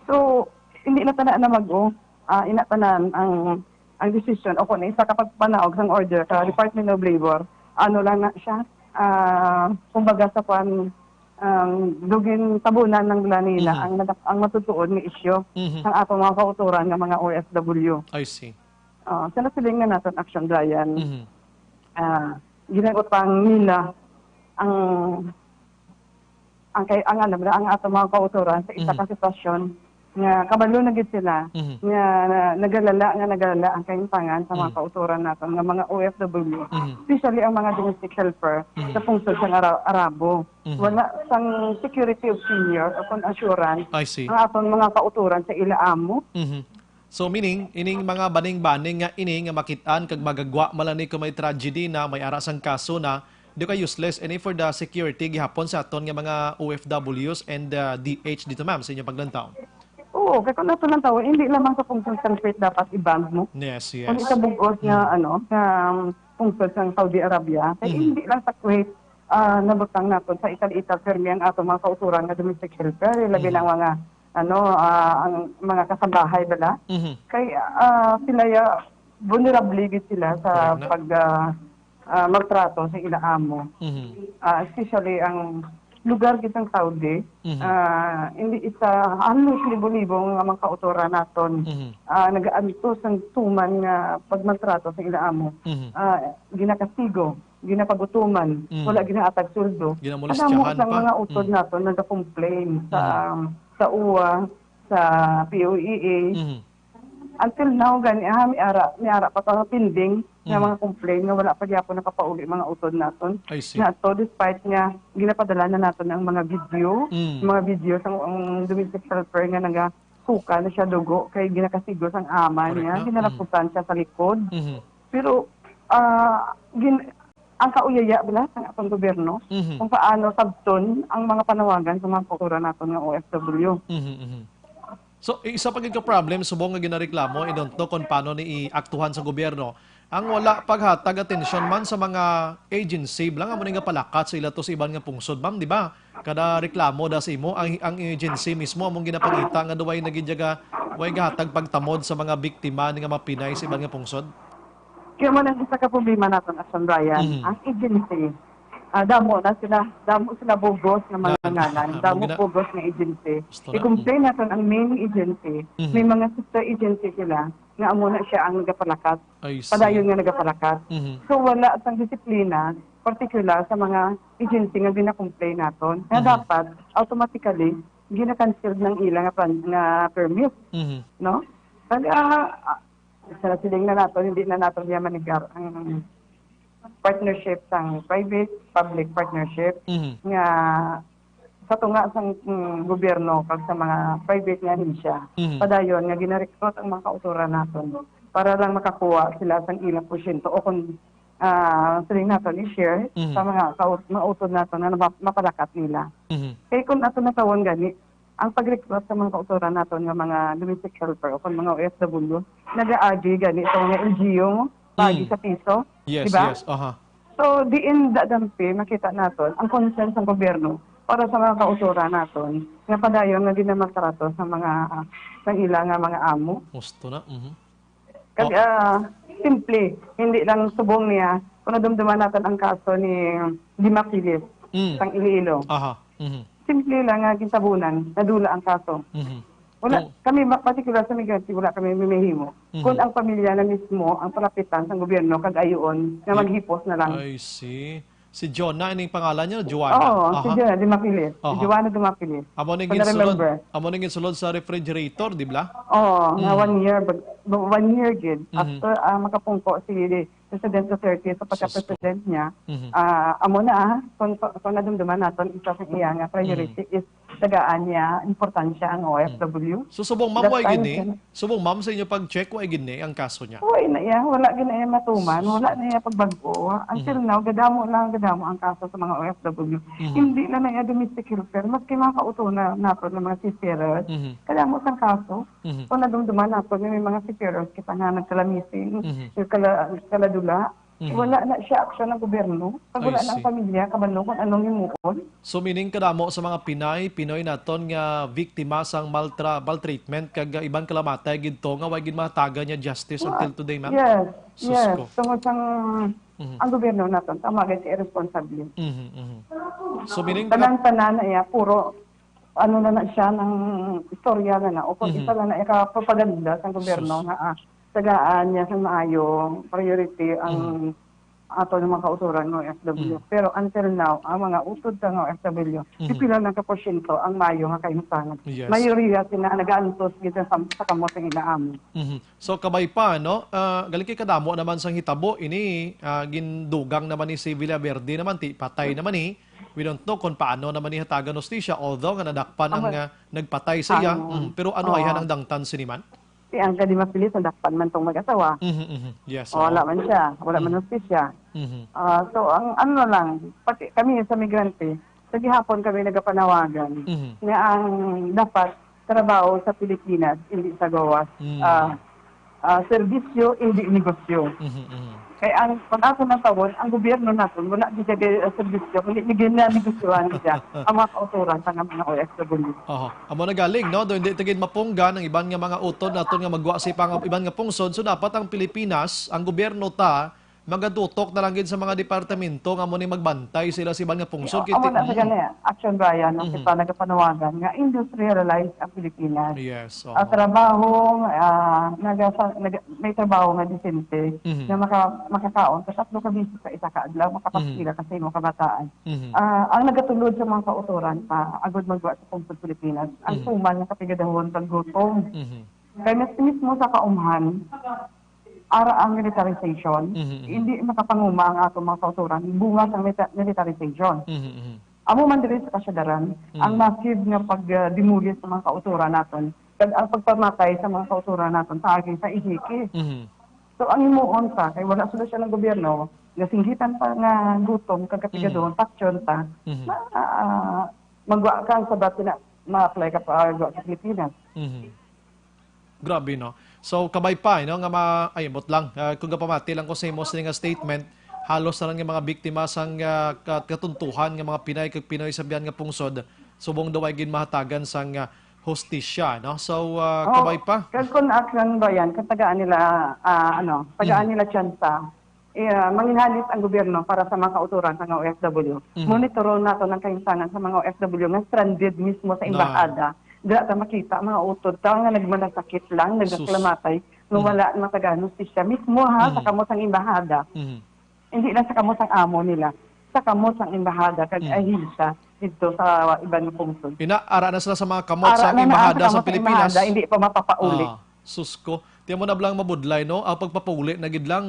So, hindi na tana na mag-o, ah, ina tanan ang, ang desisyon o kung isa ka pagpanaog sang order sa Department of Labor, ano lang na siya, Ah, kumbaga sa kwan, um, dugin tabunan lang nila Mhm. ang nag-, ang matutuod nga isyu Mhm. sang ato mga kautoran nga mga O F W. I see. Ah, sa nasiling nga naton action, Brian, Mhm. ah, ginagutang nila ang, ang kay, ang, ano, ang ato mga kautoran sa isa Mhm. ka sitwasyon nga kabalo na gid sila Mhm. nga na-, nagalala, nga nagalala ang kahimtangan sa mga Mhm. kautoran naton nga mga O F W, Mhm. especially ang mga domestic helper Mhm. sa pungsod sang Ara-, Arabo. Mhm. Wala sang security of tenure o kon assurance I see. ang aton mga kautoran sa ila amo. Mhm. So, meaning, ining mga baning-baning nga ini nga makit-an kag magagwa man lang ni kung may tragedy na, may ara sang kaso na, di ka useless ini for the security gihapon sa aton nga mga O F Ws and, uh, D H dito, ma'am, sa inyong paglantaw? Oo, kay kung ato lang tawon, hindi lamang sa pungsod sang Kuwait dapat i-ban mo. Yes, Kung yes. Sa bug-os nga, Mm. ano, nga, um, pungsod sang Saudi Arabia, kay Mhm. hindi lang sa Kuwait, ah, nabutang naton sa ital-ital permi ang ato mga kauturan nga domestic helper, labi Mhm. ng mga, ano, ah, ang mga kasambahay bala. Mhm. Kay, ah, sila ya, vulnerable gid sila sa Correct na. pag, ah, ah, maltrato sa ila amo. Mhm. Ah, especially ang lugar gid sang Saudi, Mhm. ah, hindi isa, halos libo-libo nga mga kauturan naton, Mhm. ah, nagaantos sang tuman nga pagmaltrato sa ila amo. Mhm. Ah, ginakastigo, ginapagutuman, Mm. wala ginahatag sweldo. Ginamolestyahan Kadamo sang pa. mga utod Mm. naton nagacomplain sa, Mhm. sa uwa, sa P O E A. Mhm. Until now, gani, ah, may ara, may ara pa to nga pending nga Mhm. mga complain nga wala pa gyapon nakapauli mga utod naton. I see. Nga to, despite nga ginapadala na naton ang mga video, Mm. mga video sa, ang domestic helper nga nagasuka na siya dugo kay ginakastigo sang ama Correct niya, na. Mm. ginalaputan siya sa likod. Mhm. Pero, ah, gin-, ang kauyaya bala sang aton gobyerno Mhm. kung paano sabton ang mga panawagan sa mga kultura naton nga O F W. Mhm, mhm. So, isa pa gid ka problem, subong nga ginareklamo, I don't know kung paano ni iaktuhan sa gobyerno, ang wala paghatag atensyon man sa mga agency, bala nga amo ni nga palakat sa ila to sa iban nga pungsod, ma'am, di ba? Kada reklamo da sa imo, ang, ang agency mismo among ginapangita nga daw way nagidyaga, way gahatag pagtamod sa mga biktima ni nga mga Pinay sa iban nga pungsod? Kaya man ang isa ka problema naton, Action Brian, Mhm. ang agency. Ah, damo na sila, damo sila bugos nga mga Nga, ngalan, ang damo gina-, bugos nga agency. Gusto na. I-complain naton ang main agency, Mhm. may mga sister agency sila nga amo na siya ang nagapalakat. I see. Padayon nga nagapalakat. Mhm. So, wala sang disiplina, particular sa mga agency nga gina-complain naton, nga Mhm. dapat automatically gina-cancel ng ila nga pan-, nga permit, Mhm. no? Kag, ah, ah, sa siling na naton, hindi na naton niya manigar ang partnership sang private, public partnership Mhm. nga sa tunga sang, mm, gobyerno kag sa mga private nga ahensya, Mhm. padayon nga gina-recruit ang mga kauturan naton para lang makakuha sila sang ilang porsyento o kung, ah, siling naton i-share Mhm. sa mga kaut-, mga utod naton nga map-, mapalakat nila. Mhm. Kay kung ato natawon gani, ang pag-recruit sa mga kauturan naton nga mga domestic helper o kung mga O F W, nagaagi gani sa mga L G U, paagi Mm. sa piso, Yes, di ba? yes, aha. So, diin da dampi makita naton ang concern sa gobyerno para sa mga kauturan naton nga padayon nga ginamaltrato sa mga, ah, sa ila nga mga amo. Gusto na, mhm. Kag, Oh. ah, simple, hindi lang subong niya. Kung nadumduman naton ang kaso ni Dima Pilis, Mm. sang Iloilo. Aha. Mhm. Simple lang nga gintabunan, nadula ang kaso. Mhm. Wala, Kung kami, ma-, particular sa migrante, wala kami mamahimo. Mhm. Kung ang pamilya na mismo ang palapitan sang gobyerno, kag ayuon nga Di-, maghipos na lang. I see. Si Jonah, ining pangalan niya, Joanna? Oo, si Aha. Jonah Dumapilis. Si Aha. Joanna Dumapilis. Amo ning Kung ginsulod, na-remember. Amo ning ginsulod sa refrigerator, di ba? Oo, nga Mm. one year, bag-, one year gid. Mhm. After, ah, makapungko si President Duterte sa Sus ko. pagka-president niya, Mhm. ah, amo na, ah, kung, kung nadumduman naton, isa sa iya nga priority Mhm. is tagaan niya importansya ang O F W. Mhm. So, subong ma'am, That way time gini? siya Subong, ma'am, sa inyo pag-check, wa gid ni ang kaso niya? Wa na iya, wala gid na iya matuman, Sus. wala na iya pagbag-o. Until Mhm. now, gadamo lang, gadamo ang kaso sa mga O F W. Mhm. Hindi na na iya domestic helper, maski mga kautunan nato nga mga seafarers, Mhm. kadamo sang kaso. Mhm. Kung nadumduman nato, may mga seafarers kita nga nagkala-missing, Mhm. nagkala-, nagkaladula. Mhm. Wala na siya aksyon ng gobyerno. Pag I wala na ang see. pamilya, kabalo kung anong himuon. So, meaning kadamo sa mga Pinay, Pinoy naton nga biktima sang maltra-, maltreatment kag, ah, iban kalamatay gid to nga way gid mahatagan niya justice Wa-, until today, ma'am? yes, Sus yes. ko. Tungod sang Mhm. Ang gobyerno naton, tama gid siya, irresponsable. Mhm, mhm. So, meaning, Tanan-tanan na iya, puro ano na na siya, ng istorya na na, o kung Mhm. isa na na iya ka propaganda sa gobyerno Sus. nga, ah, tagaan niya sa maayo, priority ang ato ng mga kauturan ng O F W. Mhm. Pero until now, ang mga utod sa mga O F W, Mhm. pipila lang ka porsyento ang maayo nga kahimtangan. Yes. Mayoriya sila nagaantos gid sa, sa kamot sa ila amo. Mhm. So, kabay pa, no? Ah, galing kay kadamo naman sang hitabo ini, ah, gindugang naman ni si Villaverde naman, ti patay naman ni. We don't know kung paano naman ni hatagan hustisya, although nga nadakpan ang, Ang- ah, nagpatay sa iya. Ang- Mhm. Pero ano ay Oo. hanang dangtan sini man? Ti ang kadi mapilit, nadakpan man tong mag-asawa. Mhm, mhm. Yes. O, wala Oo. man siya, wala man Mhm. hustisya. Mhm. Ah, so, ang ano na lang, pati kami sa migrante, sa gihapon kami nagapanawagan Mhm. nga ang dapat trabaho sa Pilipinas, hindi sa gawas. Mm. Ah, ah, serbisyo, hindi negosyo. Mhm, mhm. Kay ang pag-ako ng tawon, ang gobyerno naton wala gid siya, ah, serbisyo, kundi gid na negosyohan siya ang mga kauturan sa mga O F W. Oho. Amo na galing, no? Do hindi ta gid mapunggan ang iban nga mga utod naton nga magwa sa pang iban nga pungsod. So, dapat ang Pilipinas, ang gobyerno ta, magatutok na lang gid sa mga departamento nga amo ni magbantay sila sa iban nga pungsod. Kay Amo ti- na sa Mm. gani, Action Brian, no, Mhm. kita nagapanawagan nga industrialize ang Pilipinas. Yes. Oho. Ah, trabaho, ah, nagasa-, nag-, may trabaho nga disente Mhm. na maka-, makakaon sa tatlo ka beses sa isa ka adlaw, makapastila ka sa imong kabataan. Mhm. Ah, ang nagatulod sa mga kauturan pa, agod magwa sa pungsod Pilipinas, ang Mhm. tuman nga kapigadahon paggutom. Mhm. Kay mas mismo sa kaumhan, ara ang militarization, Mhm, mhm. hindi makapanguma ang atong mga kauturan, bunga sa milita-, militarization. Mhm, mhm. Amo man diri sa kasyadaran, Mhm. ang massive nga pag-demolish sa mga kauturan naton, kag ang pagpamatay sa mga kauturan naton sa agi sa ihiki. Mhm. So, ang himuon pa, kay wala solusyon ng gobyerno, nasinggitan pa nga gutom, kag kapigadon, Mhm. paksyon pa, Mhm. ma-, ah, magwa ka sa dati na, ma-apply ka pa, ah, sa Pilipinas. Mhm. Grabe, no? So, kabay pa, no, nga ma-, ay, ambot lang. Ah, kung gapamati lang ko sa imo sini nga statement, halos tanan nga mga biktima sang, ah, kat-, katuntuhan nga mga Pinay kag Pinoy sa biyan nga pungsod, subong daw ay ginmahatagan sang, ah, hustisya, no? So, ah, Oh, kabay pa. Kag kung action ba yan, kung tagaan nila, ah, ano, tagaan Mhm. nila tsansa, eh, ah, manginhalis ang gobyerno para sa mga kauturan sa mga O F W. Mhm. Monitoron nato ang kahimtangan sa mga O F W nga stranded mismo sa Na. embahada. Dira ta makita mga utod ta nga nagmalasakit lang, Sus. nagakalamatay, nga Mhm. wala matagaan hustisya. Mismo ha, sa Mhm. kamot sang embahada. Mhm. Hindi lang sa kamot sang amo nila, sa kamot sang embahada kag Mhm. ahensya dito sa iban nga pungsod. Ina, ara na sila sa mga kamot Ara sa na na embahada sa sa kamot sa Pilipinas. Embahada, hindi pa mapapauli. Ah, sus ko. Tiyan mo na blang mabudlay, no? Ang pagpapauli na gid lang,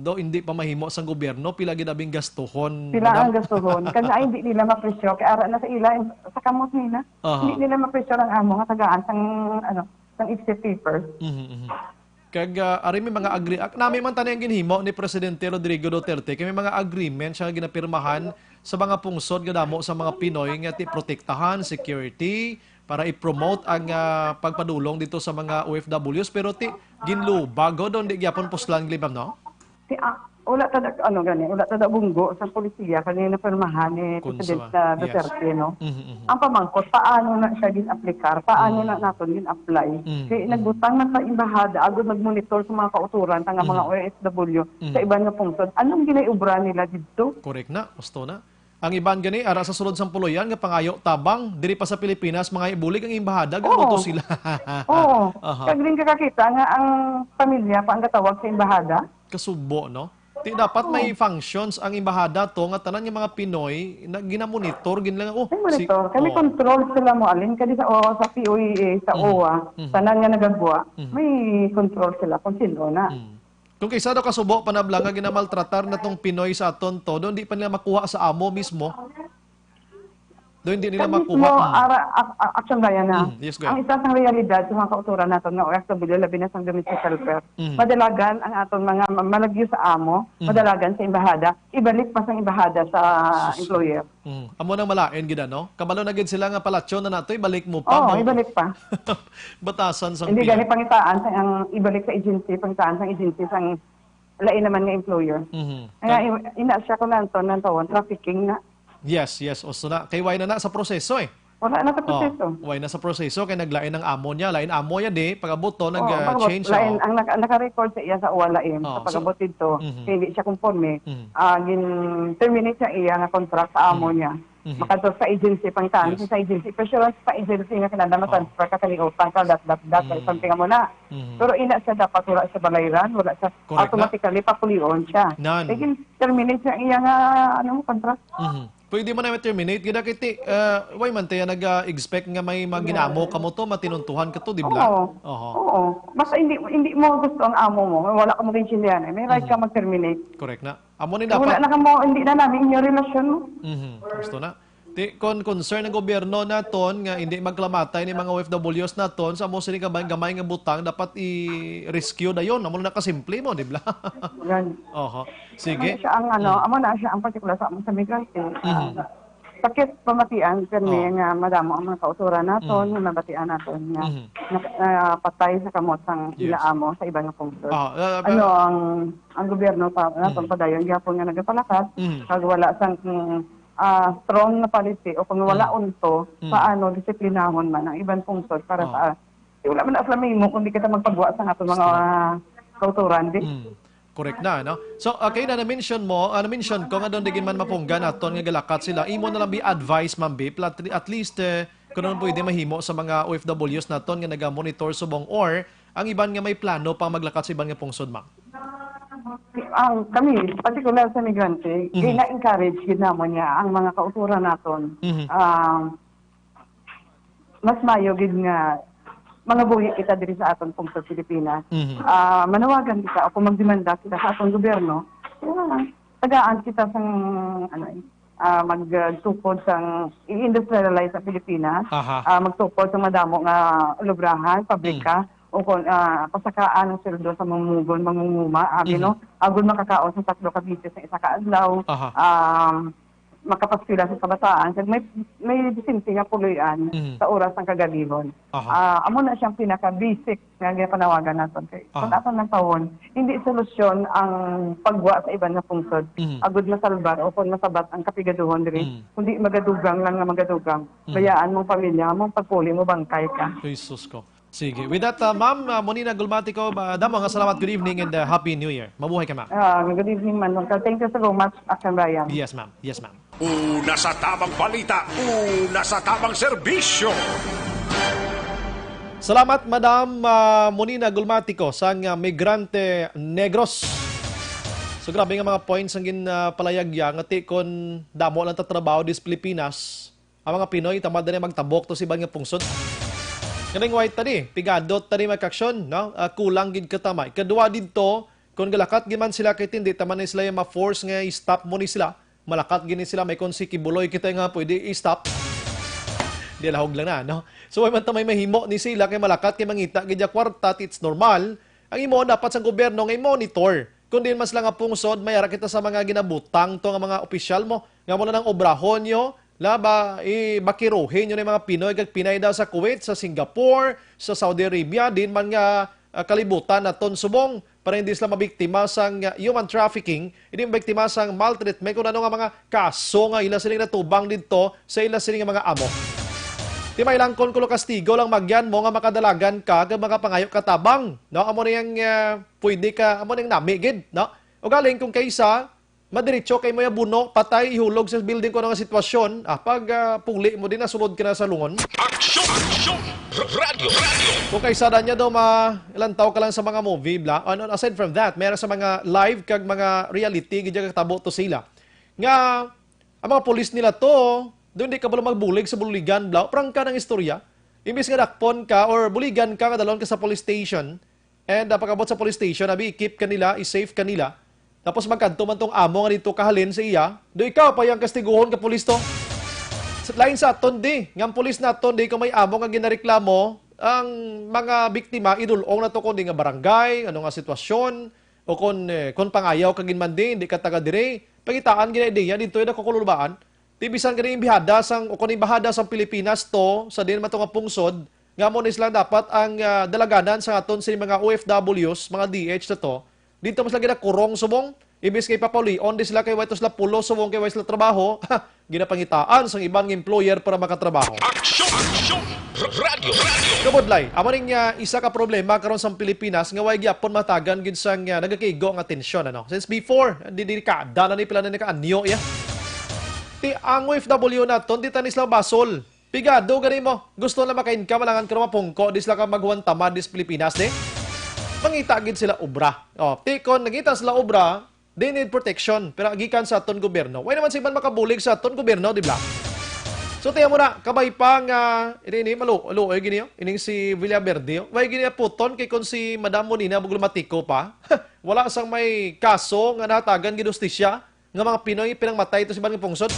do, hindi pa mahimo sang gobyerno. Pila gid abing gastuhon, Pila ang madam? Gastuhon. Kaya hindi nila mapresyo. Kaya ara na sa ila, sa kamot nila. Aha. Hindi nila mapresyo ang amo nga tagaan sang, ano, sang exit paper. Mhm, mhm. Kag, ah, ari may mga agri-, ah, nami man tani ang ginhimo ni Presidente Rodrigo Duterte, kay may mga agreement siya nga ginapirmahan sa mga pungsod nga damo sa mga Pinoy nga ti protektahan, security, para i-promote ang, ah, pagpadulong dito sa mga O F Ws, pero ti ginlubag, ho, doon di gyapon puslan, Glibam, no? Si, ah, wala ta da-, ano gani, wala ta da bunggo sa polisiya kani napirmahan ni Kung President sa, ah, yes. Duterte, no? Mhm, mhm. Ang pamangkot, paano na siya gin-aplicar? Paano Mm. na naton gin-apply? Mm, Kay mm. nagbutang man sa embahada, agud nagmonitor sa mga kauturan, sa nga mga Mm. O F W, Mm. sa iban nga pungsod. Anong ginaiubra nila didto? Correct na, gusto na. Ang iban gani, ara sa sulod sang puloyan nga pangayo tabang, diri pa sa Pilipinas, mga ibulig ang embahada, Oo. galuto sila. Oo. Aha. Kag rin kakakita nga ang pamilya pa ang gatawag sa embahada. Kasubo, no? Ti dapat Oo. may functions ang embahada to nga tanan nga mga Pinoy na ginamonitor gid lang, oh, May monitor. Kami oh. Control sila mo alin kadi sa, o, sa P O E A, sa Mhm. O W A, Mhm. tanan nga nagagwa, Mhm. may control sila kung sino na. Mm. Kung kaysa daw kasubo pa na bala nga ginamaltratar na tong Pinoy sa aton to, doon di pa nila makuha sa amo mismo. Doon di nila Kag makuha. mismo, Mm. ara, a, a, action gaya na. Mm, yes, go Ang ahead. isa sa realidad sa mga kauturan naton nga O F W, labi na sa domestic helper, Mm. madalagan ang aton mga ma-, malagyo sa amo, Mm. madalagan sa embahada, ibalik pa sa embahada sa Sus. Employer. Mm. Amo nang malain gid, ano? Kabalo na gid sila nga palatyo na nato, ibalik mo pa, Oo, no? Ibalik pa. Batasan sang Hindi Pinoy. Gani pangitaan sa ang ibalik sa agency, pangitaan sa agency sang lain naman nga employer. Mhm. Kaya Kag- i-, ina siya ko lang to, nang tawon, trafficking na. Yes, yes. Usto na. Kay why na na sa proseso, eh. Wala na sa proseso. Oh, why na sa proseso? Kay naglain ang amo niya. Lain amo niya, di. Pag-abot to, nag-change siya. Lain ang naka-record sa iya sa uwa, lain. Oh, so, pag-abot dito, kay hindi siya konforme. Ah, gin-terminate siya iya nga contract sa amo niya. Makadto sa agency pang tan, sa agency, pero sure sa agency nga kinahanglan ma-transfer ka, kaliutan ka, dat, dat, dat, or something amo na. Pero ina siya dapat wala siya balayran, wala siya automatically papulion siya. None. Kay gin-terminate siya iya nga, ano, contract. Pwede man na terminate gid, kay ti-, ah, why man tayo nag-expect nga may maginamo kamo to, matinuntuhan ka to, di ba? Oo. Oho. Oo. Basta hindi, hindi mo gusto ang amo mo, wala ka mag-intindihan, eh. May right ka mag-terminate. Correct na. Amo ni dapat. Wala na kamo, hindi na namin inyo relasyon mo. Mhm. Gusto na. Ti, kon concern ang gobyerno naton nga hindi magkalamatay ni mga O F Ws naton, sa amo sini gamay, gamay nga butang dapat i-rescue dayon. Amo na kasimple mo, di ba? Yan. Oho. Sige. Amo na siya ang, ano, amo na siya ang partikular sa among sa migrante. Ah, sakit pamatian kami nga madamo ang mga kauturan naton, nga mabatian naton nga nak-, ah, patay sa kamot sang ila amo sa iban nga pungsod. Ah, ah, ano ang, ang gobyerno pa naton padayon gyapon nga nagapalakat kag wala sang, mm, ah, strong na policy o kung wala unto, paano disiplinahon man ang iban pungsod para sa, eh, wala man na sila mahimo kundi kita magpagwa sa aton mga kauturan, di? Mm. Correct na, no? So, ah, kay na na-mention mo, ah, na-mention ko nga doon di gid man mapunggan naton nga galakat sila. Imo na lang bi advice, Ma'am Bip, at, at least, eh, kung ano pwede mahimo sa mga O F Ws naton nga naga-monitor subong or ang iban nga may plano pang maglakat sa iban nga pungsod, ma'am. Ang kami, particular sa migrante, gina-encourage gid namon niya ang mga kauturan naton. Mhm. Ah, mas mayo gid nga mangabuhi kita diri sa aton pungsod Pilipinas. Mhm. Ah, manawagan kita o kung magdemanda kita sa aton gobyerno, ah, tagaan kita sang, ano, ah, magtukod sang i-industrialize sa Pilipinas, aha, ah, magtukod sa madamo nga lubrahan, pabrika, mm, o kon, ah, pasakaan ang sweldo sa mamumugon, mangunguma, abi, mhm, no? Agod makakaon sa tatlo ka beses sa isa ka adlaw. Aha. Um, makapaskila sa kabataan, kag may, may disente nga puloy-an, mhm, sa oras sang kagabihon. Aha. Ah, amo na siyang pinaka-basic nga ginapanawagan naton kay, aha, kung aton lang tawon, hindi solusyon ang pagwa sa iban nga pungsod, mhm, agud masalbar o kon masabat ang kapigaduhon diri, mhm, kundi magadugang lang nga magadugang. Mhm. Bayaan mong pamilya mo, pagpuli mo, bangkay ka. Jesus ko. Sige. With that, uh, ma'am, uh, Monina Gulmatico, uh, damo nga salamat. Good evening and, uh, Happy New Year. Mabuhay ka, ma'am. Ah, good evening, Manong Carl. Thank you so much, Action Ryan. Yes, ma'am. Yes, ma'am. Una sa tamang balita, una sa tamang serbisyo. Salamat, Madam, ah, Monina Gulmatico, sang, ah, Migrante Negros. So, grabe nga mga points ang gin, ah, palayag ya, nga ti kon damo lang ta trabaho dis Pilipinas, ang mga Pinoy, tamad na magtabok to sa iban nga pungsod. Ganing white tadi, pigado tadi may kaksyon, no? Ah, kulang gid katamay. Kadwa didto, kung galakat gid man sila kay tindi, taman na sila yung ma-force nga i-stop mo ni sila. Malakat gini sila, may kon si Kibuloy kita nga pwede i-stop. Di lahog lang na, no? So, way man ta may mahimo ni sila kay malakat kay mangita gid ya kwarta, it's normal. Ang imo dapat sa gobyerno nga i-monitor. Kung diin man sila nga pungsod, may ara kita sa mga ginabutang to nga mga opisyal mo. Nga mo na nang obrahon nyo, la ba, ibakiruhin nyo na yung mga Pinoy kag Pinay daw sa Kuwait, sa Singapore, sa Saudi Arabia, din man nga, ah, kalibutan naton subong para hindi sila mabiktima sang, ah, human trafficking, hindi mabiktima sang maltreatment, kung ano nga mga kaso nga ila sining natubang didto sa ila sining nga mga amo. Ti may langkon kulo kastigo lang magyan mo nga makadalagan ka kag makapangayo ka tabang, no? Amo na yang, ah, pwede ka, amo na yang nami gid, no? O galing kung kaysa madiretso kay mo ya buno, patay, ihulog sa building ko nga sitwasyon, ah, pag, ah, puli mo din, nasulod ka na sa lungon. Aksyon! Aksyon! Radyo! Radyo! Kung kaysa da niya daw ma-, lantaw ka lang sa mga movie, bla-, ano, aside from that, meron sa mga live kag mga reality, gid katabo to sila. Nga, ang mga pulis nila to, doon di ka bala magbulig sa buligan, bla-, prangka ng istorya. Imbis nga dakpon ka or buligan ka nga dalon ka sa police station, and, ah, pag-abot sa police station, abi, i-keep ka nila, i-safe ka nila. Tapos magkadto man tong amo nga dito kahalin sa iya, do ikaw pa yang kastiguhon ka pulis to. Sa lain sa aton di, nga ang pulis naton di, kung may amo nga ginareklamo, ang mga biktima, idulong na to kung di nga barangay, ano nga sitwasyon, o kung, eh, kung pangayaw ka gid man di, hindi ka taga dire, pangitaan gina ideya dito yung nakukulubaan. Ti bisan gani embahada sang, o kon embahada sang Pilipinas to, sa din man to nga pungsod, nga mo ni sila dapat ang, ah, dalaganan sa aton sini mga O F Ws, mga D H na to. Dito mas lagi na kurong subong, imbis kay papaulion di sila kay way to sila pulo subong kay way sila trabaho. ginapangitaan sang iban nga employer para makatrabaho. Aksyon! Aksyon! Radyo! Radyo! Kabudlay, amo ning, ah, isa ka problema karon sa Pilipinas nga way gyapon matagan gid sang, ah, nagakaigo ang atensyon, ano? Since before, di, di kada na ni pila na ni ka anyo, iya. Ti ang O F W naton, di tanis lang basol. Pigado gani mo. Gusto na maka-income, alangan karon mapungko, di sila ka maghuwantama dis Pilipinas, di? Mangita gid sila obra. Oh, ti kon nangita sila obra, they need protection. Pero gikan sa aton gobyerno, way naman si man makabulig sa aton gobyerno, di ba? So, tiyan mo na, kabay pa nga, ini, ini, malu-, maluoy gini, oh. Ining si Villaverde, oh. Way gini aputon kay kung si Madam Monina maglumatiko pa, wala sang may kaso nga nahatagan gid hustisya nga mga Pinoy pinangmatay to si Banging Pungsod.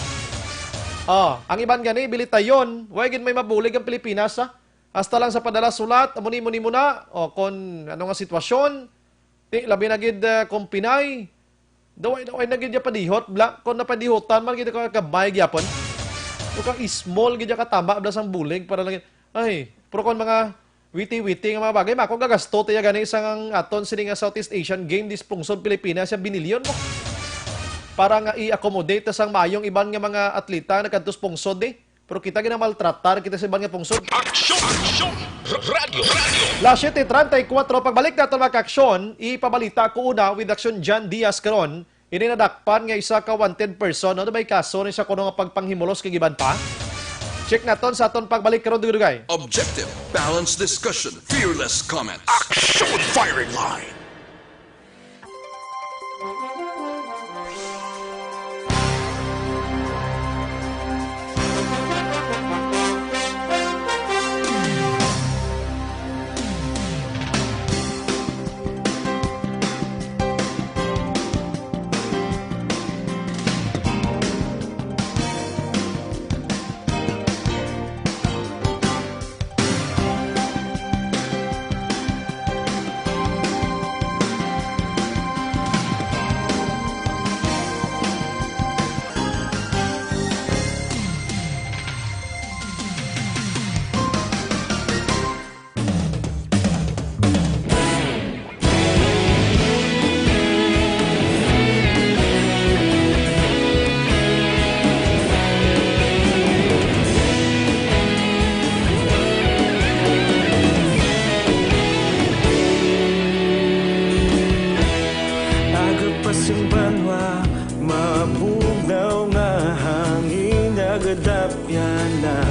Ah, ang iban gani, bilitayon, way gid may mabulig ang Pilipinas, ha? Hasta lang sa padala sulat, amo ni, amo ni muna, o kon ano nga sitwasyon, ti, labi na gid, ah, kung Pinay, daway, daway na gid ya padihot, bla, kung napadihotan man gid ka kabay gyapon. O kang small gid ya katama, bla, sang bulig, para lang, ay, pero kung mga witi-witi nga mga bagay, mako gagasto tiya gani sang aton sini nga Southeast Asian Game, dis pungsod Pilipinas, ya binilyon mo. Para nga i-accommodate sang maayong iban nga mga atleta nga nagkadto sa pungsod, eh. Pero kita ginamaltratar kita sa iban nga pungsod. Aksyon! Aksyon! R-, radyo! Radyo! Las siete treinta y cuatro, pagbalik naton, mga ka-aksyon, ipabalita ko una with Aksyon John Diaz karon. Ini nadakpan nga isa ka wanted person, no? May kaso ni sa kuno nga pagpanghimulos kag iban pa. Check naton sa aton pagbalik karon, dugay-dugay. Objective, balanced discussion, fearless comments. Action Firing Line! Aga pa sing banwa, mabugnaw nga hangin, nagadapyan na.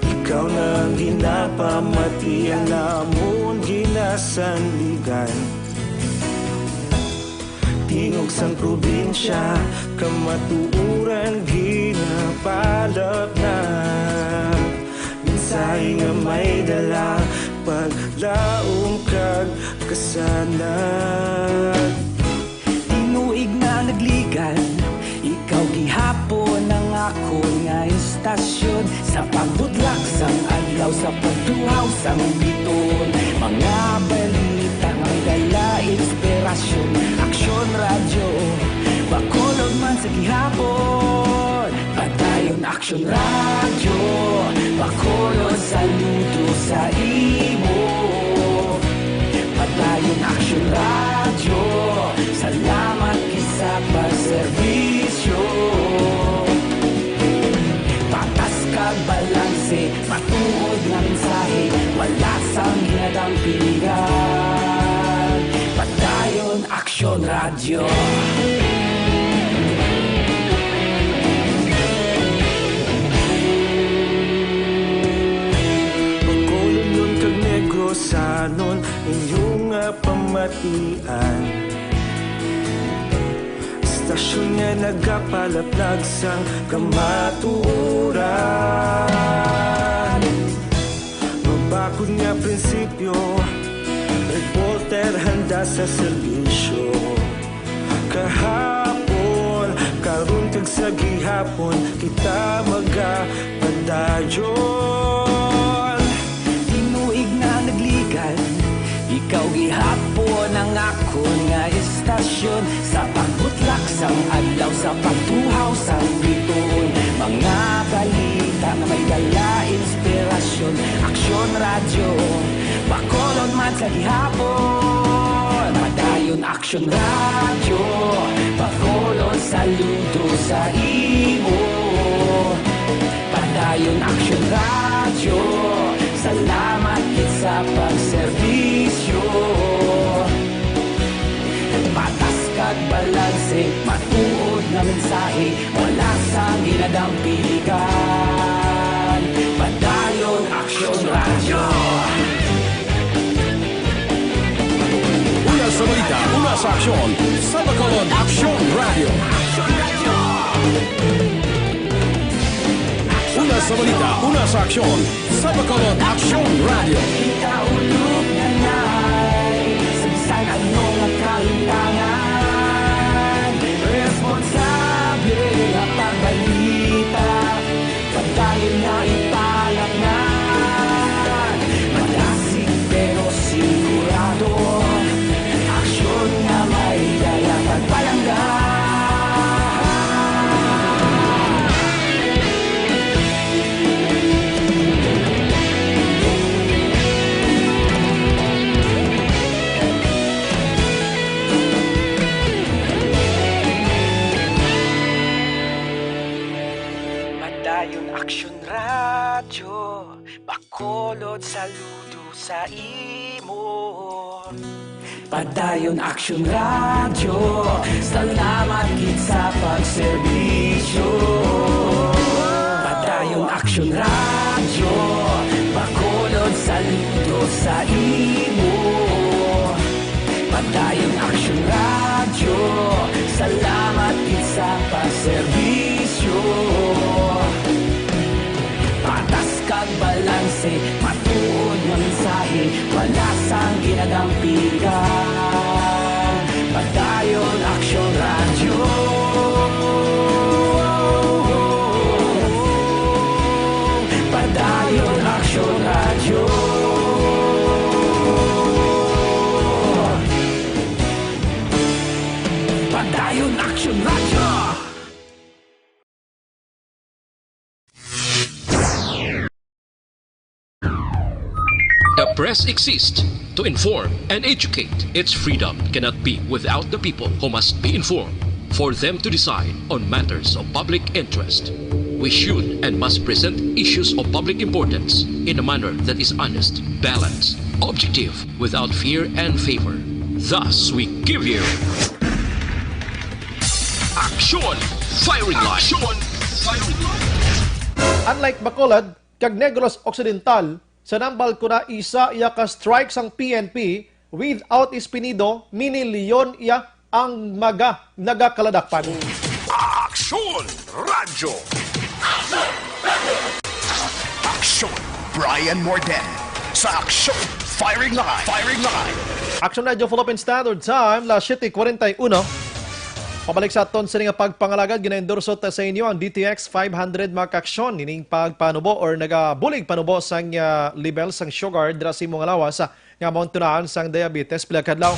Ikaw na ang ginapamati, ang amon ginasandigan. Tingog sang probinsya, kamatuoran ginapalapnag. Mensahe nga may dala, paglaom kag kasanag. Tinuig na nagligan, ikaw gihapon ang akon nga istasyon. Sa pagbutlak sang adlaw, sa pagtuhaw sang biton, mga balita nga may dala inspirasyon. Aksyon Radyo, Bacolod man sa gihapon. Padayon Aksyon Radyo, Bacolod, saludo sa imo. Padayon Aksyon Radyo, salamat gid sa pagserbisyo. Patas kag balanse, matuod nga mensahe, wala sang ginadampingan. Padayon Aksyon Radyo. Bacolodnon kag Negrosanon, inyo nga pamatian. Istasyon nga nagapalaplag sang kamatuoran. Mabakod nga prinsipyo, reporter handa sa serbisyo. Kahapon, karon kag sa gihapon, kita magapadayon. Tinuig na nagligan, ikaw gihapon ang akon nga istasyon. Sa pagbutlak sang adlaw, sa pagtuhaw sang bituon, mga balita nga may dala inspirasyon. Aksyon Radyo, Bacolod man sa gihapon. Padayon Aksyon Radyo, Bacolod, saludo sa imo. Balanse, matuod nga mensahe, wala sang ginadampigan. Padayon Aksyon Radyo. Una sa balita, una sa aksyon, sa Bacolod Aksyon Radyo. Una sa balita, una sa aksyon, sa Bacolod Aksyon Radyo. Kita ulog na nay, sa bisan ano nga kalintangan, responsable nga pagbalita, padayon nga ipalaknag. Madasig pero sigurado, aksyon nga may dala kag palangga. Padayon Aksyon Radyo, Bacolod, saludo sa imo. Padayon Aksyon Radyo, salamat gid sa pagserbisyo. Padayon Aksyon Radyo, Bacolod, saludo sa imo. Padayon Aksyon Radyo, salamat gid sa pagserbisyo. Patas kag balanse, matuod nga mensahe, wala sang ginadampigan. Padayon Aksyon Radyo. Padayon Aksyon Radyo. Padayon Aksyon Radyo. The press exists to inform and educate. Its freedom cannot be without the people who must be informed for them to decide on matters of public interest. We should and must present issues of public importance in a manner that is honest, balanced, objective, without fear and favor. Thus, we give you Action Firing Line. Action Firing Line. Unlike Bacolod kag Negros Occidental, sa Nambal Kuna isa iya ka strike sang P N P, without Espinido, mini Leon iya ang maga nagakaladakpan. Aksyon Radyo. Aksyon Brian Morden sa Aksyon Firing Line. Firing Line. Action Radyo Philippine Standard Time, las siete cuarenta y uno. Pabalik sa aton sini nga pagpangalagad, ginaendorso ta sa inyo ang D T X five hundred, mga kaaksyon. Nining pagpanubo or nagabulig panubo sang, ah, level sang sugar dira sa imo nga lawas, ah, nga mauntunaan sang diabetes pila ka adlaw.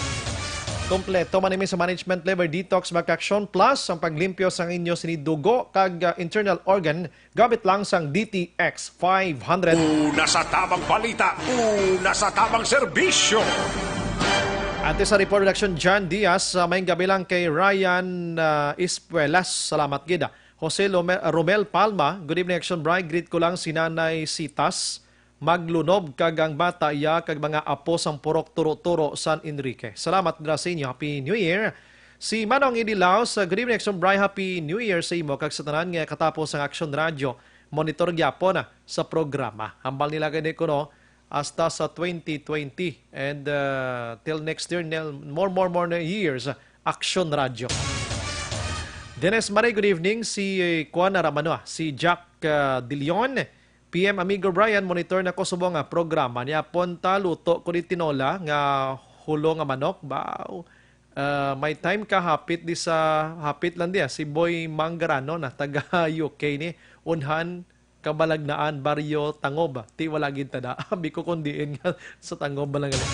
Kompleto man ini sa management liver detox, mga kaaksyon, plus ang paglimpyo sang inyo sini dugo kag, ah, internal organ gamit lang sang D T X five hundred. Una sa tamang balita, una sa tamang serbisyo. Ante sa report, Redaksyon John Diaz, ah, maayong gabi lang kay Ryan, ah, Ispuelas. Salamat gid, ah. Jose Lome-, Romel Palma, good evening, Action Bright. Greet ko lang si Nanay Sitas Maglunob kag ang bata iya kag mga apo sang Purok Turo-Turo, San Enrique. Salamat gid sa inyo. Happy New Year. Si Manong Idi Laos, ah, good evening, Action Bright. Happy New Year sa imo kag sa tanan nga katapo sang Action Radio. Monitor gyapon, ah, sa programa. Hambal nila gani kuno hasta sa twenty twenty. And, uh, till next year, nel-, more, more, more na years, Action Radio. Dennis Marie, good evening. Si, eh, Kuan Aramano, ah, si Jack, uh, De Leon. P M Amigo Brian, monitor na ko subong nga programa niya. Ponta, luto ko di tinola nga hulo nga manok. Baw. Uh, may time ka hapit di sa, hapit lang di, ah, si Boy Mangarano na taga U K ni. Unhan, Kabalagnaan, Baryo Tangob. Ti wala gid tada. Abi ko kung diin nga sa Tangob ba lang gali.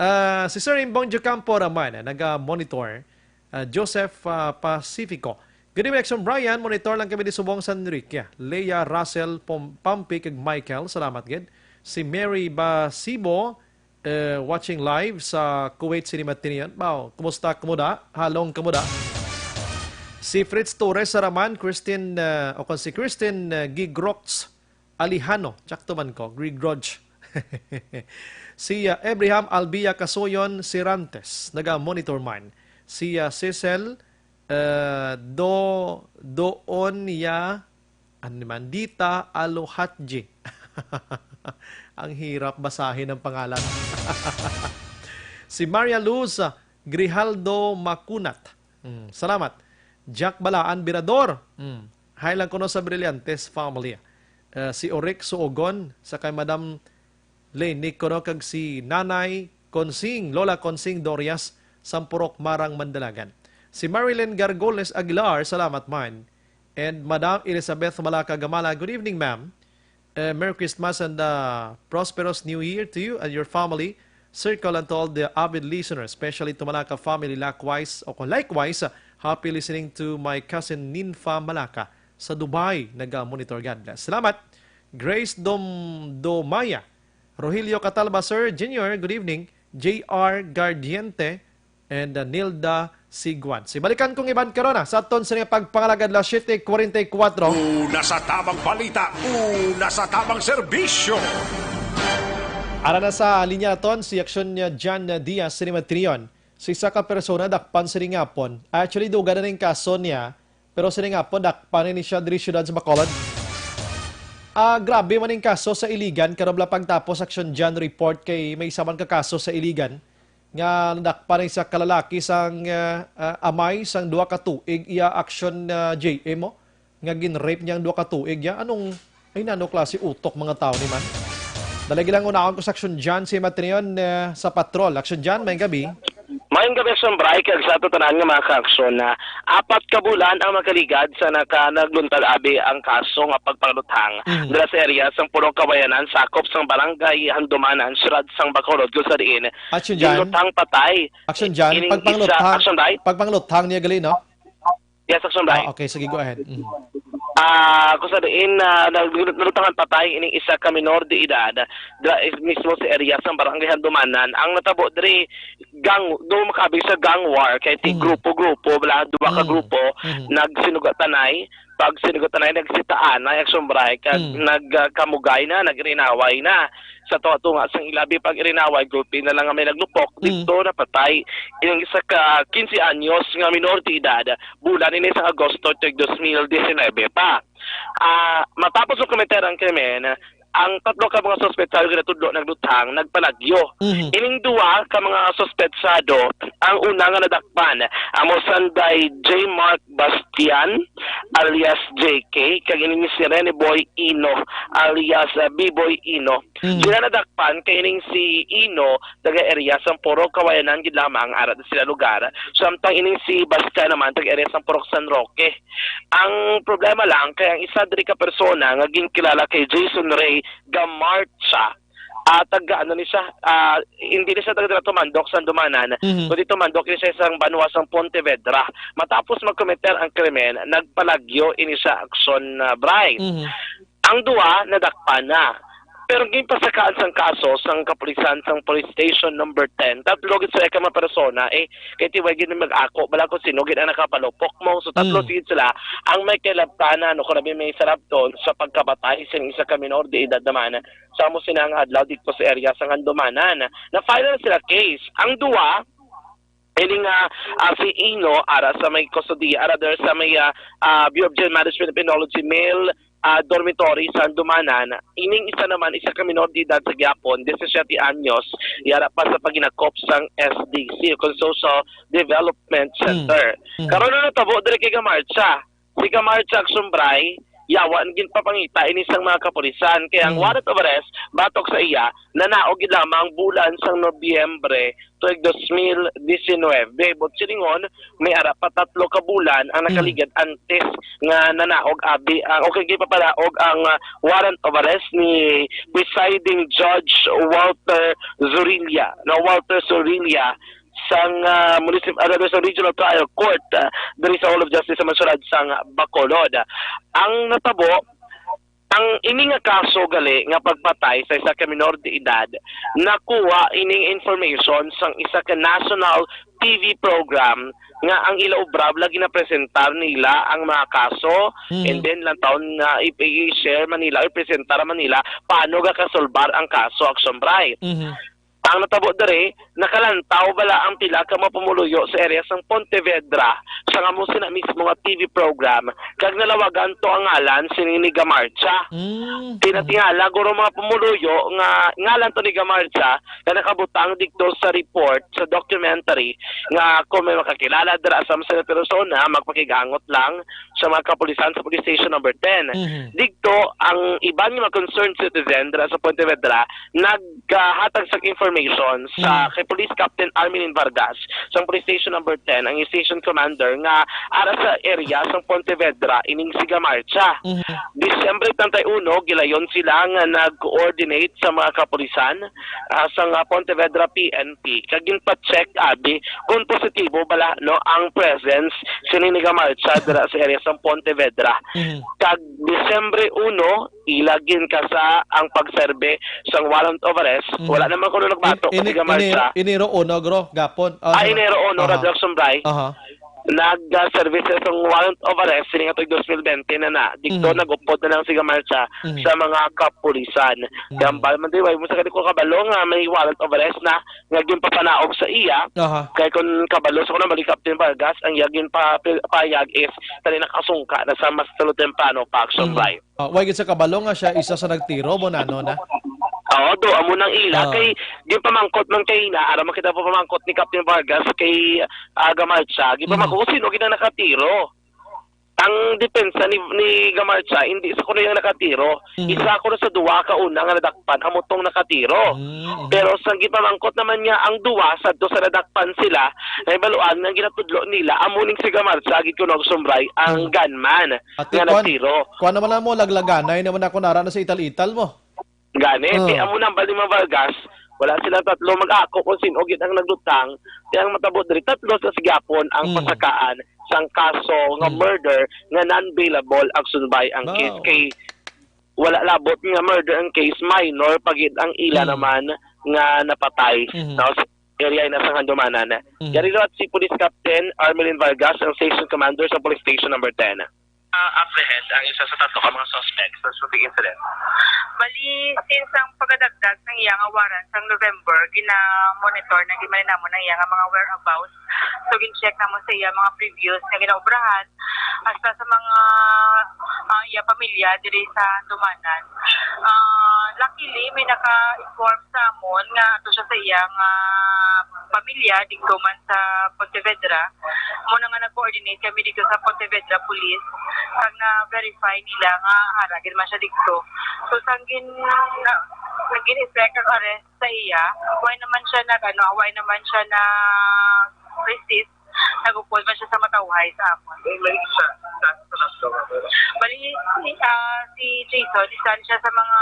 Ah, si Sir Imbong Jocampo Raman, ah, naga-monitor. Ah, Joseph, ah, Pacifico. Good evening, Action Brian. Monitor lang kami di subong San Enrique. Leah, Russell, Pom-, Pampi, kag Michael. Salamat gid. Si Mary Basibo, eh, watching live sa Kuwait Cinema Tinian. Wow, kumusta, kumuda? Halong kumuda. Si Fritz Torres Saraman, Christine, eh, o kon si Christine, eh, Gigrox Alejano. Tsakto man ko, Gigrox. Si, ah, Abraham Albia Kasoyon Sirantes, naga-monitor man. Si, ah, Cecil, eh, Do-, Doonia, ano naman, Dita Alohatji. Ang hirap basahin ang pangalan. Si Maria Luz Grijaldo Macunat. Mm, salamat. Jack Balaan Birador. Mm, hi lang kuno sa Brillantes family. Eh, si Oric Suogon, sa kay Madam Leni kuno kag si Nanay Consing, Lola Consing Dorias, Sampurok, Marang, Mandalagan. Si Marilyn Gargoles Aguilar, salamat man. And Madam Elizabeth Malaka Gamala, good evening, ma'am. Uh, Merry Christmas and, uh, prosperous New Year to you and your family, circle, and to all the avid listeners, especially to Malaka family, likewise, o kung likewise, uh, happy listening to my cousin Ninfa Malaka sa Dubai, naga-monitor. God bless. Salamat. Grace Dom-, Domaya, Rogelio Catalba, Sir Junior, good evening. J R Gardiente, and, uh, Nilda Siguan. Si balikan kong iban karon, ah, sa aton sa nga pagpangalagad, las siete cuarenta y cuatro. Una sa tamang balita, una sa tamang serbisyo. Ara na sa linya aton si Aksyon niya Jan Diaz sini Matrion. Si isa ka persona dakpan sini ngapon. Actually, duga na ning kaso niya, pero sini ngapon dakpan ini siya diri siyudad sa Bacolod. Ah, grabe man ning kaso sa Iligan, karon bala pagtapos Aksyon Jan report kay may isa man ka kaso sa Iligan nga nadakpan ang isa ka lalaki sang, ah, ah, amay sang duha ka tuig iya Aksyon, ah, J M, oh, nga gin-rape niya ang duha ka tuig niya. Anong, ay, nano klase utok mga tao ni man? Dalagi lang unahon ko sa Aksyon Jan si Matrion, eh, sa patrol. Aksyon Jan, may gabi. Maayong gabi, Aksyon Bri, kag sa ato tanan nga mga kaaksyon na apat ka bulan ang makaligad sa naka-, nagluntad abi ang kaso nga pagpangaluthang Mhm. dira sa area sang Purok Kawayanan, sakop sang Barangay Handumanan, siyudad sang Bacolod, kung sa diin Aksyon Jan. ginluthang patay Aksyon Jan, ining isa, pagpangluthang, Aksyon Bri? pagpangluthang niya gali, no? Yes, Aksyon Bri. Ah, okay, sige, go ahead. Mhm. Ah, kung sa diin, ah, nag-, nalutangan patay ining isa ka minor de edad, dra-, is mismo sa area sang Barangay Handumanan. Ang natabo diri, gang, do makabig sa gang war, kay ti Mhm. grupo-grupo, bala, duha ka Mhm. grupo, Mhm. nagsinugatanay. Pag sinugatanay, nagsitaanay, Aksyon Bri, kag Mhm. nag, ah, kamugay na, nag-irinaway na. Sa tunga-tunga sang ilabi pag-irinaway, gulpi na lang nga may naglupok, Mm. didto napatay ining isa ka quince anyos nga minor de edad, bulan ini sang Agosto tuig dos mil diecinuebe pa. Ah, matapos makometer ang krimen, ang tatlo ka mga suspetsado ginatudlo nagluthang, nagpalagyo. Mhm. Ining duha ka mga suspetsado, ang una nga nadakpan, amo sanday J Mark Bastian, alias J K, kag ining si Rene Boy Ino, alias, ah, B-Boy Ino. Mm. Sila nadakpan kay ining si Ino, taga area sang Purok Kawayanan gid lamang, ara sila lugar. Samtang ining si Bastian naman, taga area sang Purok San Roque. Ang problema lang kay ang isa diri ka persona nga ginkilala kay Jason Ray Gamarcha, ah, taga ano ni siya, ah, hindi ni siya taga dira Tumandok, Sandumanan, Mhm. kundi Tumandok ni siya sang banwa sang Pontevedra. Matapos magkometer ang krimen, nagpalagyo ini siya aksyon, ah, Bri. Mhm. Ang duha nadakpan na. Pero ginpasakaan sang kaso sang kapulisan sang Police Station Number ten. Tatlo gid sila ka mga persona, eh, kay ti way gid mag-ako bala kung sino gid ang nakapalupok mo. So, tatlo Mm. gid sila ang may kailabtanan o kung may sarabton sa pagkabatay sa isa ka minor de edad naman sa amo sina nga adlaw dito sa area sa Handumanan. Na-file na sila case. Ang duha, ini nga, ah, si Ino, ara sa may kustodiya, ara der sa may, ah, ah, Bureau of Jail Management and Penology Male, ah, Dormitory sa Handumanan. Ining isa naman, isa ka minor de edad sa gyapon, disisiete anyos, yara pa sa paginakop sang S D C, o kung Social Development Mm. Center. Mm. Karon na natabo diri kay Gamarcha. Si Gamarcha Aksyon Bri, yawa ang ginpapangita ini sang mga kapulisan. Kay ang Mm. warrant of arrest, batok sa iya, nanaog gid lamang bulan sang Nobyembre tuig dos mil diecinuebe. But silingon, may ara pa tatlo ka bulan ang Mm. nakaligad antes nga nanaog abi ang, o kay gipapanaog ang, ah, warrant of arrest ni Presiding Judge Walter Zorilla, no, Walter Zorilla sang, ah, municip-, ah, sa Regional Trial Court, ah, diri sa Hall of Justice sa Mansurad sang Bacolod. Ang natabo, ang ini nga kaso gali nga pagpatay sa isa ka minor de edad, nakuha ining information sang isa ka national T V program nga ang ila obra bala ginapresentar nila ang mga kaso, Mhm. and then lang taon nga i-, i-share man nila, i-presentar man nila paano gakasolbar ang kaso, Aksyon Bri. Mhm. Ang natabo diri, nakalantaw bala ang pila ka mga pumuluyo sa area sang Pontevedra, sang amo sina mismo nga T V program, kag nalawagan to ang ngalan sini ni Gamarcha. Mm. Tinatingala guro mga pumuluyo nga ngalan to ni Gamarcha nga nakabutang didto sa report sa documentary nga kung may makakilala dira sa mga persona, magpakig-angot lang sa mga kapulisan sa Police Station Number ten. Mhm. Didto, ang iban nga mga concerned citizen dira sa Pontevedra naghatag sa information sa Mhm. kay Police Captain Armelin Vargas sa Police Station Number ten, ang station commander nga ara sa area sa Pontevedra ining si Gamarcha. Mhm. Disyembre treinta y uno, gilayon sila nga nag-coordinate sa mga kapulisan, ah, sa nga Pontevedra P N P, kag ginpa-check abi kung positibo bala, no, ang presence sini ni Gamarcha dira sa area sa Pontevedra. Mhm. Kag Disyembre uno, ila ginkasa ang pagserbe sang warrant of arrest. Mhm. Wala naman kuno nagbato In-, kasi ini-, Gamarcha. Ini-, Enero uno, gro, gapon. Ah, Ah, Enero uno, Aha. Radyo Action Bray. Aha. Nag-, ah, services ang warrant of arrest sini nga tuig dos mil bente na na. Dito Mhm. nag-upod na lang si Gamarcha Mhm. sa mga kapulisan. Mhm. Gambal man di, way mo sa kadi ko kabalo nga may warrant of arrest na nga ginpapanaog sa iya. Aha. Kay kung kabalo sa kuno, bali Captain Vargas, ang iya ginpa-, payag is tani nakasungka na sa mas tulo temprano pa action Mhm. Bray. Ah, way gid sa kabalo nga siya isa sa nagtiro mo na, no, na? Oo, do, amo nang ila. Ah. Kay ginpamangkot man kay na, ara man kita pa pamangkot ni Captain Vargas kay, ah, Gamarcha. Ginpamangkot Mhm. kung sino gid ang nakatiro. Ang depensa ni, ni Gamarcha, hindi sa kuno yung nakatiro. Mhm. Isa kuno sa duwa ka una nga nadakpan, amo tong nakatiro. Mhm. Pero sa ginpamangkot naman niya, ang duwa, sadto sa nadakpan sila, nahibaluan nga ginatudlo nila, amo ning si Gamarcha, gid kuno ang sumbray, ang Mhm. gunman Ate, nga kuwan, nagtiro. kuwan naman na mo, laglaganay naman ako nara na sa ital-ital mo. Gani, Oh. ti amo nang bali mga Vargas, wala silang tatlo mag-ako kung sino gid ang naglutang. Kaya ang matabo diri, tatlo sa sigapon ang Hmm. pasakaan sang kaso nga Hmm. murder nga non-bailable action by ang Wow. case. Kay wala labot nga murder ang case, minor pa gid ang ila Hmm. naman nga napatay. Mhm. Tapos area na sa Handumanan. Mhm. Yari liwat si Police Captain Armelin Vargas, ang station commander sa Police Station Number ten. Ah, apprehend ang isa sa tatlo ka mga suspect sa shooting incident. Bali, since ang pagkadagdag sang iya nga warrant sang November, gina-monitor na, gin-monitor namon ang iya nga mga whereabouts. So, gin-check namon sa iya mga previous nga ginaobrahan, hasta sa mga, ah, iya pamilya diri sa Handumanan. Ah, luckily, may naka-inform sa amon nga ato siya sa iya nga pamilya, didto man sa Pontevedra. Amo na nga nag-coordinate kami didto sa Pontevedra Police, kag na-verify nila nga ara gid man siya didto. So, sang gin-, na, nagin-effect ang arrest sa iya, why naman siya nag-, ano, why naman siya nag-resist? Nag-upod man siya sa matawhay sa amon. May, may isa, isa sa tatlo. Bali, si, ah, si Jason, isa siya sa mga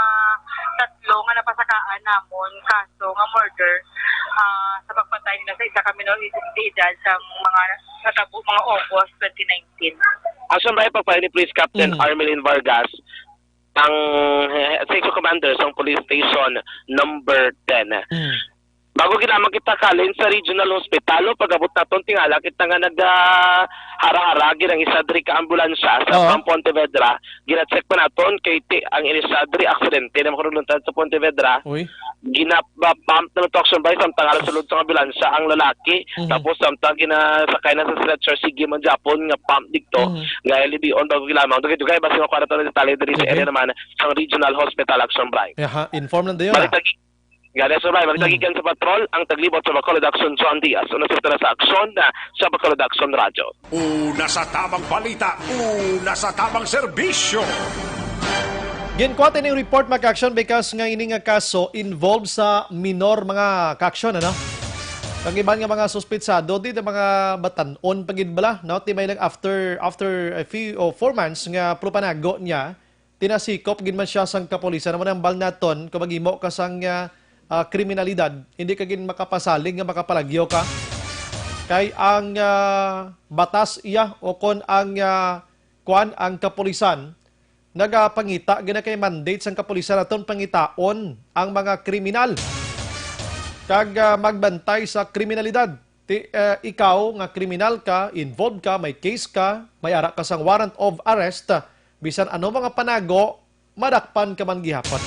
tatlo nga napasakaan namon kaso nga murder, ah, sa pagpatay nila sa isa ka minor de edad sa mga natabo mga August twenty nineteen. Asan ba yung pagpatay ni Police Captain Mm. Armelin Vargas, ang, eh, Section Commander sa Police Station Number ten? Mm. Bago gid naman kita kalin sa Regional Hospital, o pag-abot naton, tingala kita nga nag, ah, hara-hara gid ang isa diri ka ambulansya sa Oo. Pam-, Pontevedra. Gina-check pa naton kay ti-, ang isa diri aksidente na makaruluntad sa Pontevedra. Uy. Gina-, ba-, pump na to action by samtang ara sulod sa ambulansya ang lalaki. Mhm. Tapos samtang ginasakay na sa stretcher, sige man gyapon nga pump didto. Mhm. Nga libion bago gilamang. Dugay-dugay, basi makuha naton ang detalye diri sa Sige. area naman sa Regional Hospital action by. Aha, inform lang dayon, Balik ah. lagi Gani, sir, may Mm. magtagikan sa patrol ang taglibot sa Bacolod Action, John Diaz. Una sa sa aksyon na sa Bacolod Action Radyo. Una sa tamang balita, una sa tamang serbisyo. Ginkuha tining report, mga ka-action, because nga ini nga kaso involved sa minor, mga ka-action, ano? Ang iban nga mga suspitsado, di na mga batan-on pa gid bala, no? Ti may lang after, after a few, o four months nga propanago niya, tinasikop gid man siya sang kapulisan. Amo nang bal naton, kung maghimo ka sang, ah, ah, kriminalidad, hindi ka gid makapasalig nga makapalagyo ka. Kay ang, ah, batas iya o kon ang, ah, kuan, ang kapulisan, nagapangita gid na kay mandate sang kapulisan aton pangitaon ang mga kriminal kag, ah, magbantay sa kriminalidad. Ti, eh, ikaw nga kriminal ka, involved ka, may case ka, may ara ka sang warrant of arrest, bisan ano mga panago, madakpan ka man gihapon.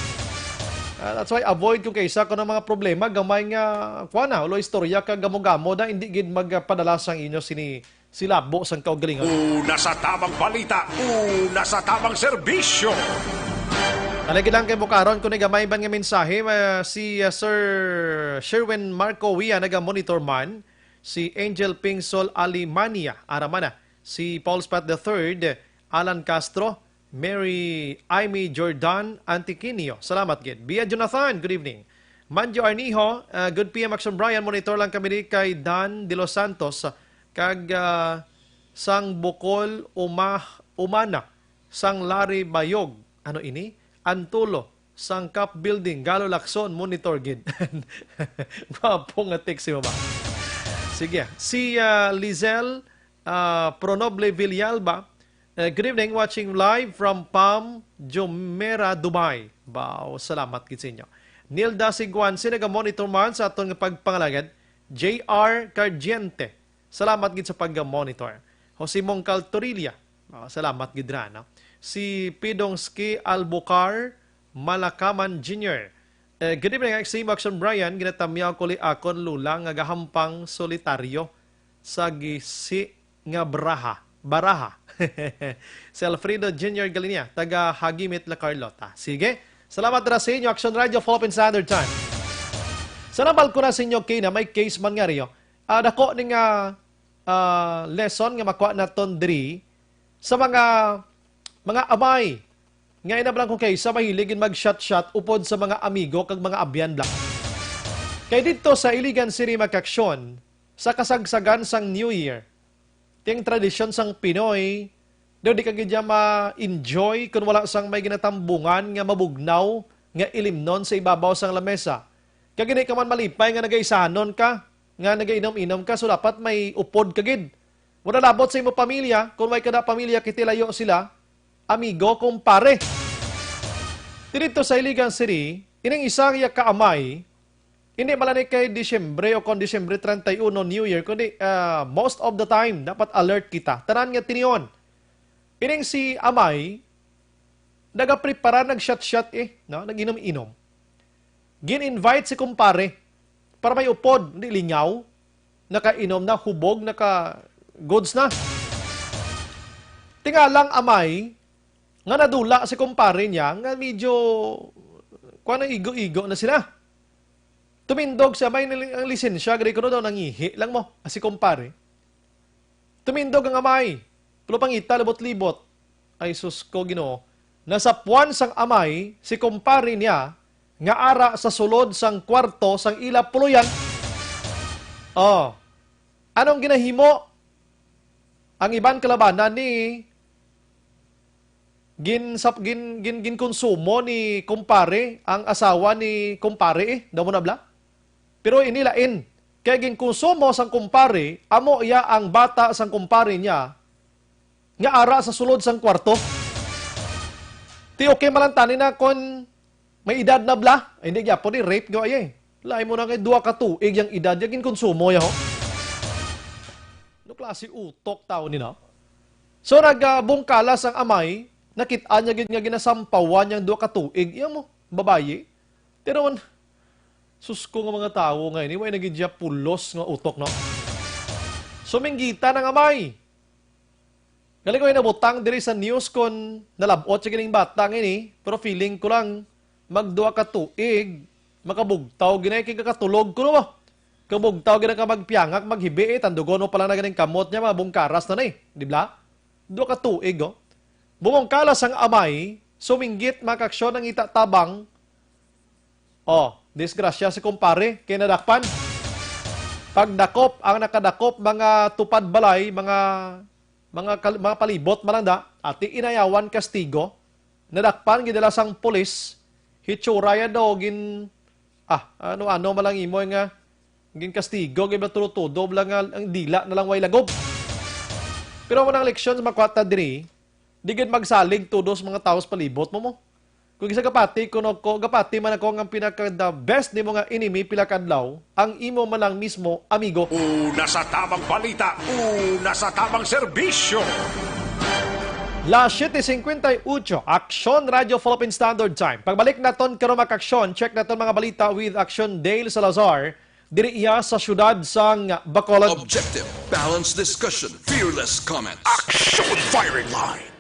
Ah, that's why avoid kung kaisa ko ng mga problema, gamay nga, kuha na, ulo istorya ka gamo-gamo na, hindi gid magpadala sang inyo sini, silabo sang kaugalingon. Una sa tamang balita, una sa tamang serbisyo. Talagi lang kay bukaron ko ni gamay ban nga mensahe, ah, si, ah, Sir Sherwin Marco Wia, naga-monitor man, si Angel Pingsol Alimania, aramana, si Paul Spat the third, Alan Castro, Mary Aimee Jordan Antiquinio. Salamat gid. Bia Jonathan, good evening. Manjo Arnijo, ah, good P M Action Brian, monitor lang kami ni kay Dan De Los Santos, kag, ah, sang Bukol Umah-, Umana, sang Larry Bayog. Ano ini? Antulo, sang Cap Building, Galo Lacson, monitor gid. Gwapo nga text si Mama. Sige. Si, ah, Lizelle, ah, Pronoble Villalba, eh, good evening, watching live from Palm Jumeirah, Dubai. Wow, salamat gid sa inyo. Nilda Siguan, sinaga-monitor man sa aton nga pagpangalagad. J R Cardiente, salamat gid sa pag-monitor. Jose Mongcal Torilla, ah, salamat gid ra, no? Si Pidong Ski Albucar Malakaman Junior, eh, good evening, X C Maxon Brian. Ginatamyaw ko li akon lula nga gahampang solitaryo sa gisi nga braha, baraha. Si Alfredo Junior Galinia, taga Hagimit, La Carlota. Sige. Salamat ra sa inyo, Action Radio, Philippine Standard Time. Sa nabal ko na sa inyo, kay na may case man nga riyo. Ah, dako ni nga, ah, lesson nga makuha naton diri sa mga, mga amay nga inablang ko kay sa mahilig gid mag-shot-shot upod sa mga amigo kag mga abyan bla. Kay didto sa Iligan City, mga kaaksyon, sa kasagsagan sang New Year, ting tradisyon sang Pinoy, daw di ka gid ya ma-enjoy kun wala sang may ginatambungan nga mabugnaw nga ilimnon sa ibabaw sang lamesa. Kag hindi ka man malipay nga nagaisanon ka, nga nagainom-inom ka, so dapat may upod ka gid. Wala labot sa imo pamilya, kung may kada pamilya, kiti layo sila, amigo, kumpare. Didto sa Iligan City, ining isa iya ka amay, hindi man lang ni kay Disyembre o kon Disyembre treinta y uno, New Year, kundi, ah, most of the time, dapat alert kita. Tanan nga tinion. Ining si amay, nagaprepara, nag-shot-shot eh, no? Nag-inom-inom. Gin-invite si kumpare para may upod, hindi lingaw, nakainom na, hubog, naka-goods na. Tingalang amay nga nadula si kumpare niya nga medyo, kuwan, igo-igo na sila. Tumindog siya, may nili-, ang lisensya, gani kuno daw nangihi lang mo, ah, si kumpare. Tumindog ang amay, pero pangita, libot-libot. Ay, sus ko, Ginoo. Nasapuan sang amay si kumpare niya nga ara sa sulod sang kwarto sang ila puloyan. Oh. Anong ginahimo? Ang iban kalabanan ni gin-, sap-, gin-, gin-, ginkonsumo ni kumpare ang asawa ni kumpare, eh. Daw mo na bla? Pero ini lain. Kay ginkonsumo sang kumpare, amo iya ang bata sang kumpare niya nga ara sa sulod sang kwarto. Ti okay man lang tani na kon may edad na bla? Ay, hindi gyapon ni rape gyud ay eh. Lain mo na kay duha ka tuig yang edad ya ginkonsumo ya, ho. Ano klase utok tao ni na? So, nagbungkala sang amay, nakit-an niya gid nga ginasampawan yang duha ka tuig. Iya mo, babayi. Pero man, sus ko nga mga tawo nga ini, way na gid siya pulos nga utok, no? Suminggitan ang amay. Gali ko yung nabutang diri sa news kon nalabot sa gining bata nga ini, pero feeling ko lang, magduha ka tuig, makabugtaw gid na kay kakatulog ko, no? Kabugtaw gid na ka magpiyangak, maghibi, eh, tandugon mo pala na ganing kamot niya, mga bungkaras na na, eh. Di ba? Duha ka tuig, oh. Bumungkalas ang amay, suminggit, mga kaaksyon, ang ita tabang. Oh, disgrasya si kumpare, kay nadakpan. Pagdakop, ang nakadakop, mga tupad balay, mga, mga kal-, mga palibot, malanda, ati inayawan kastigo. Nadakpan, gidala sang pulis, hitsura ya daw, gin-, ah, ano-ano man lang imo nga, ginkastigo, gid ba tudo-tudo, bala nga, ang dila na lang way lagob. Pero mo nang leksyon sa makwata diri, di gid magsalig tudo sa mga tawo sa palibot mo mo. Kung isa gapati, kuno ko, gapati man ako nga pinaka the best nimo nga enemy pila ka adlaw, ang imo man lang mismo amigo. Una sa tamang balita, una sa tamang serbisyo. Las siete cincuenta y ocho, Aksyon Radyo Philippine Standard Time. Pagbalik naton karon, mga ka-aksyon, check naton mga balita with Aksyon Dale Salazar, diri iya sa siyudad sang Bacolod. Objective, balanced discussion, fearless comments. Action Firing Line.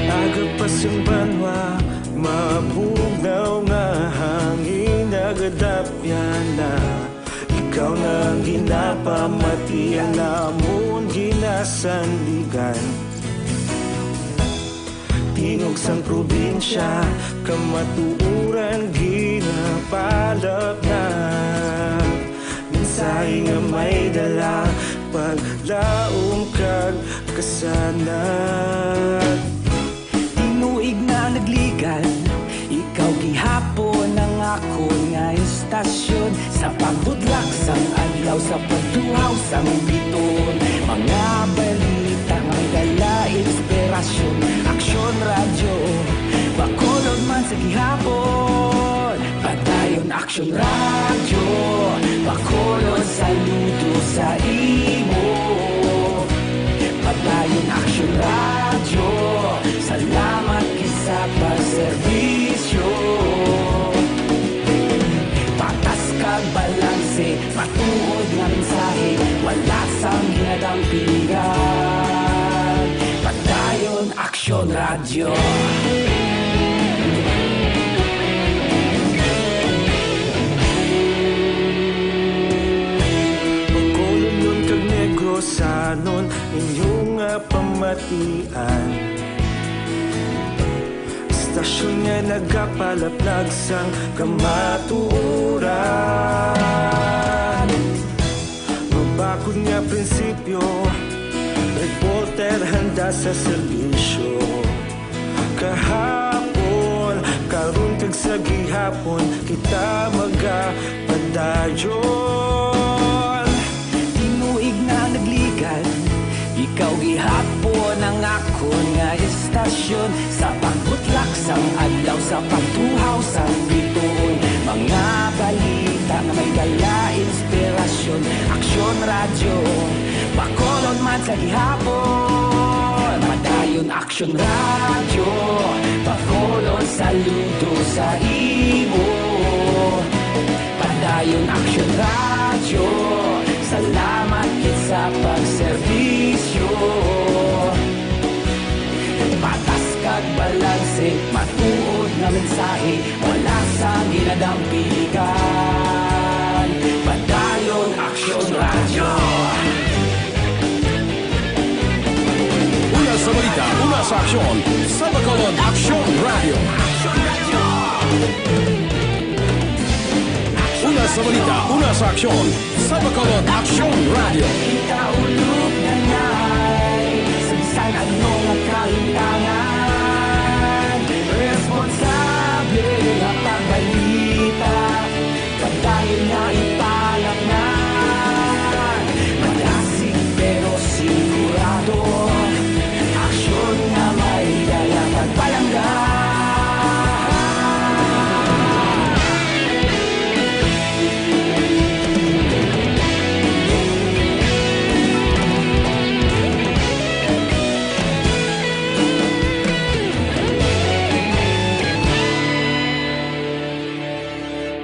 Aga pa sang banwa, mabugnaw nga hangin nagadapyan na. Ikaw na ang ginapamatian namon ginasandigan. Tingog sang probinsya, kamatuoran ginapalapnag. Mensahe nga may dala, paglaom kag kasanag. Tinuig na nagligan, ikaw gihapon ang akon nga istasyon. Sa pagbudlak sang adlaw, sa pagtuhaw sang biton, mga balita may dala inspirasyon. Aksyon Radyo, Bacolod man sa gihapon. Padayon Aksyon Radyo, Bacolod, saludo sa imo. Padayon Aksyon Radyo, salamat gid sa pagserbisyo. Patas kag balanse, matuod nga mensahe, wala sang ginadampigan. Padayon Aksyon Radyo. Bacolodnon kag Negrosanon, inyo nga pamatian. Istasyon nga nagapalaplag sang kamatuoran. Mabakod nga prinsipyo, reporter handa sa serbisyo. Kahapon, karon kag sa gihapon, kita magapadayon. Tinuig na nagligan, ikaw gihapon ang akon nga istasyon. Sa pagbutlak sang adlaw, sa pagtuhaw sang bituon, mga balita nga may dala inspirasyon. Aksyon Radyo, Bacolod man sa gihapon. Padayon Aksyon Radyo, Bacolod, saludo sa imo. Padayon Aksyon Radyo, salamat gid sa pagserbisyo. Patas kag balanse, matuod nga mensahe, wala sang ginadampigan. Padayon Aksyon Radyo. Una sa balita, una sa aksyon, sa Bacolod Aksyon Radyo. Una sa balita, una sa aksyon, sa Bacolod Aksyon Radyo. Kita ulog na ngay, sa bisan ano nga kahintangan, responsable nga pagbalita, padayon nga ipalapngan. Madasig pero sigurado, aksyon nga may dala kag palangga.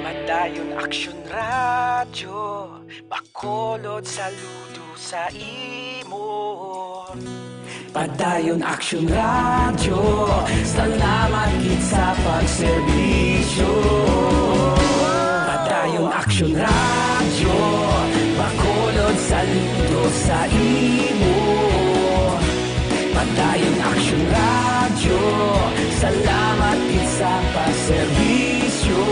Padayon Aksyon Radyo, Bacolod, saludo Sa imo. Padayon Action Radio, salamat gid sa pagserbisyo. Padayon Action Radio, Bacolod, saludo sa imo. Padayon Action Radio, salamat gid sa pagserbisyo.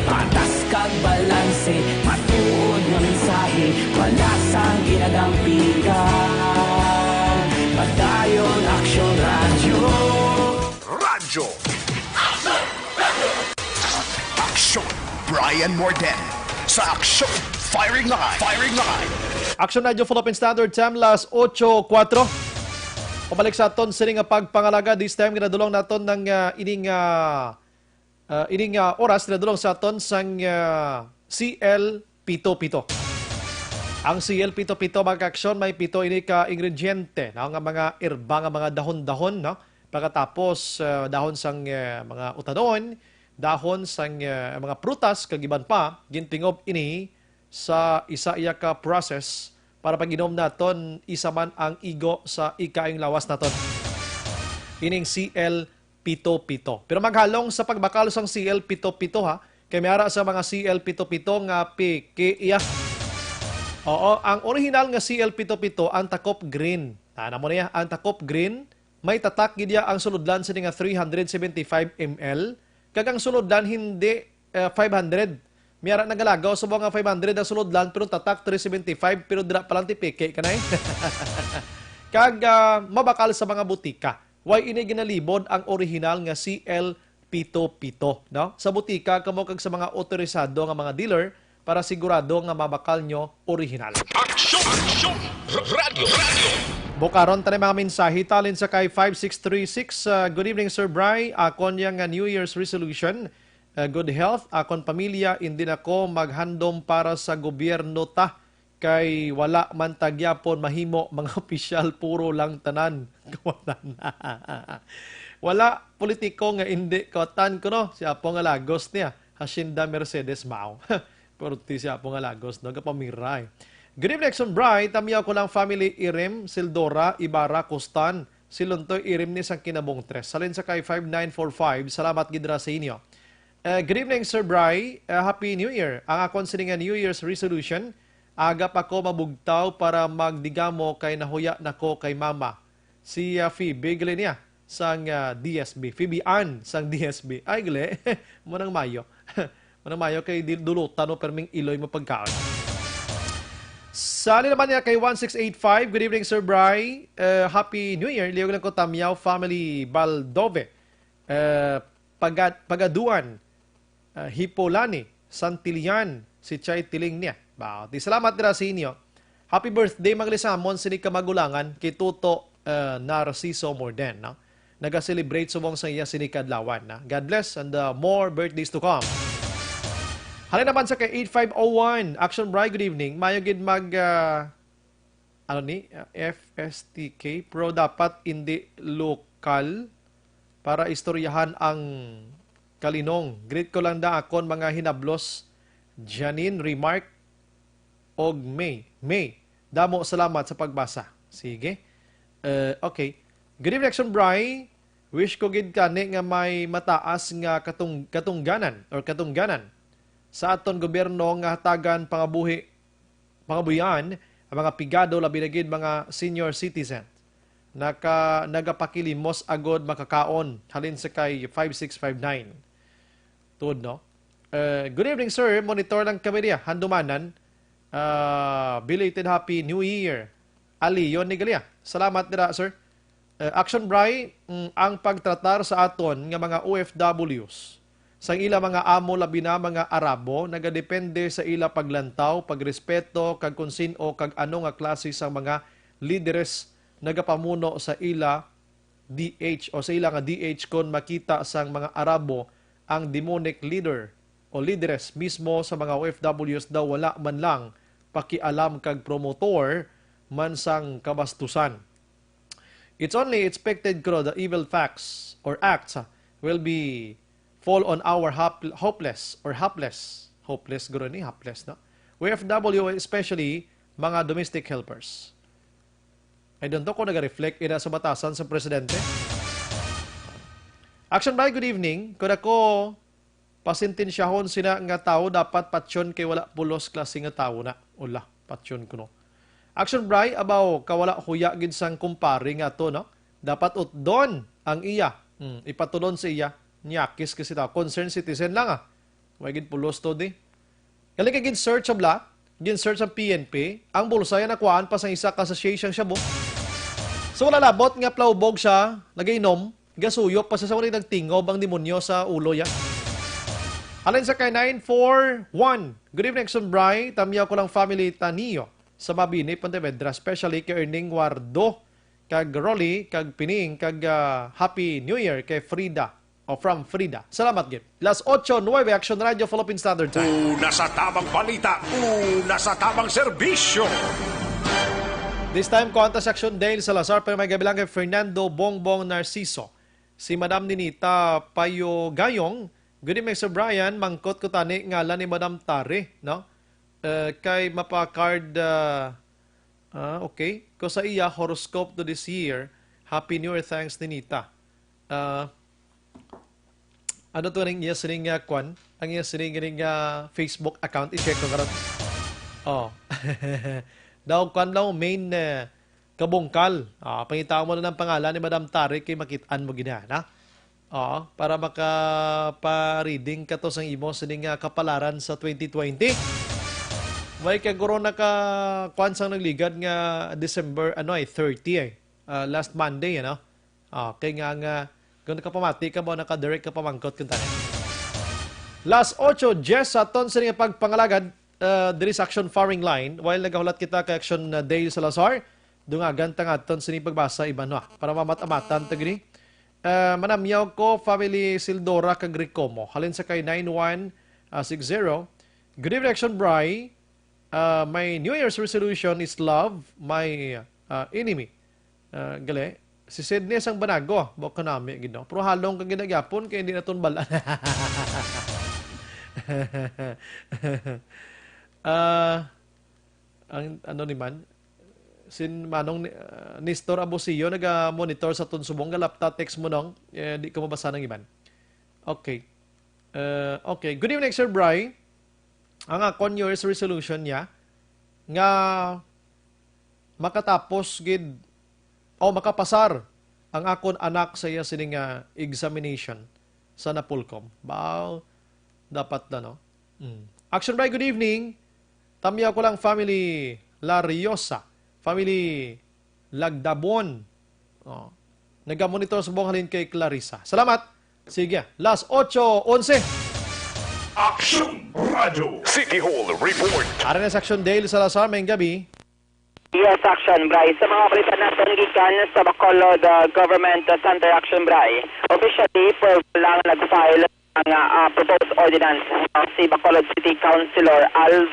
Patas kag balanse, matuod nga mensahe, wala sang ginadampigan. Padayon Action Radio. Radyo. Action. Brian Morden sa Action Firing Line. Firing Line. Action Radio Philippine Standard Time, las ocho kuwatro. Pabalik sa aton sini nga pagpangalaga, this time ginadulong naton ng ah, ining ah, ah, ining ah, oras ginadulong sa aton sang ah, C L pito pito. Ang C L pito pito, mga ka-aksyon, may pito ini ka ingrediente, no, nga mga herba, nga mga dahon-dahon, no? Pagkatapos, ah, dahon sang ah, mga utanon, dahon sang ah, mga prutas kag iban pa, gintingob ini sa isa iya ka process para pag-inom naton, isa man ang igo sa ikayong lawas naton. Ining C L pito pito. Pero maghalong sa pagbakal sang C L pito pito, ha, kay may ara sa mga C L pito pito nga peke iya. Oo, ang original nga C L pito pito ang takop green. Tana mo niya, ang takop green, may tatak gid iya ang sulodlan sini nga three hundred seventy-five M L, kag ang sulodlan hindi eh, five hundred. May ara nagalagaw sa mga five hundred ang sulodlan, pero tatak three seventy-five, pero dira pa lang ti peke kanay. Kag ah, mabakal sa mga butika. Why ini ginalibod ang original nga C L pito pito, no? Sa butika kamo kag sa mga otorisado nga mga dealer para sigurado nga mabakal nyo original. Aksyon! Aksyon! Radyo! Radyo! Bukaron ta na mga mensahe talin sa kay five six three six. Ah, good evening, Sir Bry. Akon yang nga New Year's resolution, ah, good health, akon pamilya, indi na ko maghandom para sa gobyerno ta, kay wala man ta gyapon mahimo mga opisyal, puro lang tanan kawalan. Wala politiko nga indi kawatan ko, no? Si Apo nga Lagos niya, Hacienda Mercedes Mao. Pero ti si Apo nga Lagos, no? Gapamira, eh. Good evening, Action Bright. Tamiyaw ko lang family, Irim, Sildora, Ibarra, Costan, si Lontoy Irim ni sang Kinabong Tres. Salin sa kay five nine four five, salamat gid ra sa inyo. Eh, good evening, Sir Bry. Eh, Happy New Year. Ang akon sini nga New Year's resolution, aga pa ko mabugtaw para magdigamo kay nahuya na ko kay mama. Si ah, Phoebe, gali niya, sang ah, D S B. Phoebe Ann, sang D S B. Ay, gali. Munang mayo. Munang mayo kay di- dulutan mo, perming iloy mo pagkaon. Sali naman niya kay one six eight five. Good evening, Sir Bry. Eh, Happy New Year. Liog lang ko, Tamyaw family, Baldove. Eh, Pagad- Pagaduan, ah, Hipolani, Santillan, si Chay Tiling niya. Ba, di salamat dira sa inyo. Happy birthday, mga lisamon, sini kamagulangan kay Tuto, ah, Narciso Morden, no? Naga-celebrate subong sa iya sini kadlawan, na. God bless and, ah, more birthdays to come. Halin naman sa kay eight five oh one, Action Bright, good evening. Mayo gid mag, ah, ano ni, ah, F S T K, pero dapat indi lokal para istoryahan ang kalinong. Greet ko lang da akon mga hinablos, Janine, Remark, og May. May, damo salamat sa pagbasa. Sige. Eh, okay. Good evening, Action Bry. Wish ko gid kani nga may mataas nga katung- katungganan or katungganan sa aton gobyerno nga hatagan pangabuhi pangabuhian ang mga pigado, labi na gid mga senior citizen. Naka, nagapakilimos agod makakaon, halin sa kay five six five nine. Tuod, no? Eh, good evening, sir. Monitor lang kami niya. Handumanan. Ah, belated Happy New Year. Aliyon ni Galia. Salamat nila, sir. Eh, Action Bry, mm, ang pagtratar sa aton nga mga O F Ws sang ila mga amo, labi na mga Arabo, nagadepende sa ila paglantaw, pagrespeto, kag kung sin-o kag ano nga klase sang mga lideres nagapamuno sa ila D H o sa ila nga D H. Kon makita sang mga Arabo ang demonic leader o lideres mismo sa mga O F Ws daw wala man lang pakialam kag promotor man sang kabastusan. It's only expected, kro, the evil facts or acts, ah, will be fall on our hop- hopeless or hapless. Hopeless, guro ni, hapless, no? O F W, especially mga domestic helpers. I don't know kung nag-reflect ina sa batasan sa presidente. Action Bri, good evening. Kung ako, pasentensyahon sina nga tawo dapat patyon kay wala pulos klase nga tawo na. Ula, patyon kuno. Action Bri, abaw, kawala huya gid sang kumpare nga to, no? Dapat utdon ang iya. Hmm, ipatulon sa iya. Nyakis kasi ta, concerned citizen lang, ah. Way gid pulos to di. Galing kay gin-search sa bla, gin-search ang P N P, ang bulsa yan nakuhaan pa sang isa ka sachet sang shabu. So wala labot nga plaubog siya, nagainom, gasuyop pa sa sa nagtingob ang demonyo sa ulo ya. Alin sa kay nine four one. Good evening, Action Bri. Tamyaw ko lang family Tanio sa Mabini, Pontevedra, especially kay Erning Wardo, kag Rolly, kag Pining, kag, ah, Happy New Year kay Frida. O from Frida. Salamat gid. Las ocho nuebe, Action Radio, Philippine Standard Time. Una sa tamang balita, una sa tamang serbisyo. This time, kuwanta sa Action Dale Salazar, pero may gabi lang kay Fernando Bongbong Narciso. Si Madam Ninita Payo Gayong, good evening, Sir Brian. Mangkot ko tani ngalan ni Madam Tari, no? Eh, kay mapa-card, ah, ah, okay. Ko sa iya, horoscope to this year. Happy New Year, thanks, Ninita. Ah, ano to ning iya sining nga kwan? Ang iya sining nga Facebook account, i-check ko karon. Oh. Daw kwan daw main, eh, kabungkal. Ah, pangitaon mo na ng pangalan ni Madam Tari kay makit-an mo gina, na? Oh, para makapa-reading ka to sang imo sining nga kapalaran sa twenty twenty. May kaguro naka kwan sang nagligad nga December, ano ay, thirty ay. Ah, last Monday, ano? Ah, kay nga, nga, kung nakapamati ka mo, naka-direct ka pamangkot kung tanan. Las ocho diez sa aton sini nga pagpangalagad, ah, diri sa Action Firing Line, while nagahulat kita kay Action, ah, Dale Salazar, dungagan ta nga aton sini pagbasa iban, no? Para mamat-amatan ta gini. Ah, manamyaw ko, family Sildora kag Ricomo. Halin sa kay nine one six zero. Good evening, Action Bri. Ah, my New Year's resolution is love my, ah, enemy. Ah, gali, si Sydney sang Banago, buot kanami gid, no? Pero halong ka gid na gyapon kay hindi na ton balaan. Ah, ang ano ni man, sin Manong ni-, ah, Nestor Abusio naga-monitor sa ton subong nga laptop, text mo nong, eh, di ko mabasa ng iban. Okay. Eh, okay. Good evening, Sir Bry. Ang akon New Year's resolution niya nga makatapos gid o makapasar ang akon anak sa iya sini nga examination sa Napolcom. Baw, dapat na, no? Mm. Action Bry, good evening. Tamyaw ko lang, family Lariosa, family Lagdabon. Oh. Nagamonitor sa buong halin kay Clarissa. Salamat. Sige, las ocho onse. Action Radio City Hall Report. Ari na sa Action Dale Salazar, may gabi. Yes, Action, Bryce. Sa mga balita naton gikan sa Bacolod, uh, Government Center, Action, Bryce. Officially, formal lang nag-file ang, uh, proposed ordinance, uh, si Bacolod City Councilor Alvin,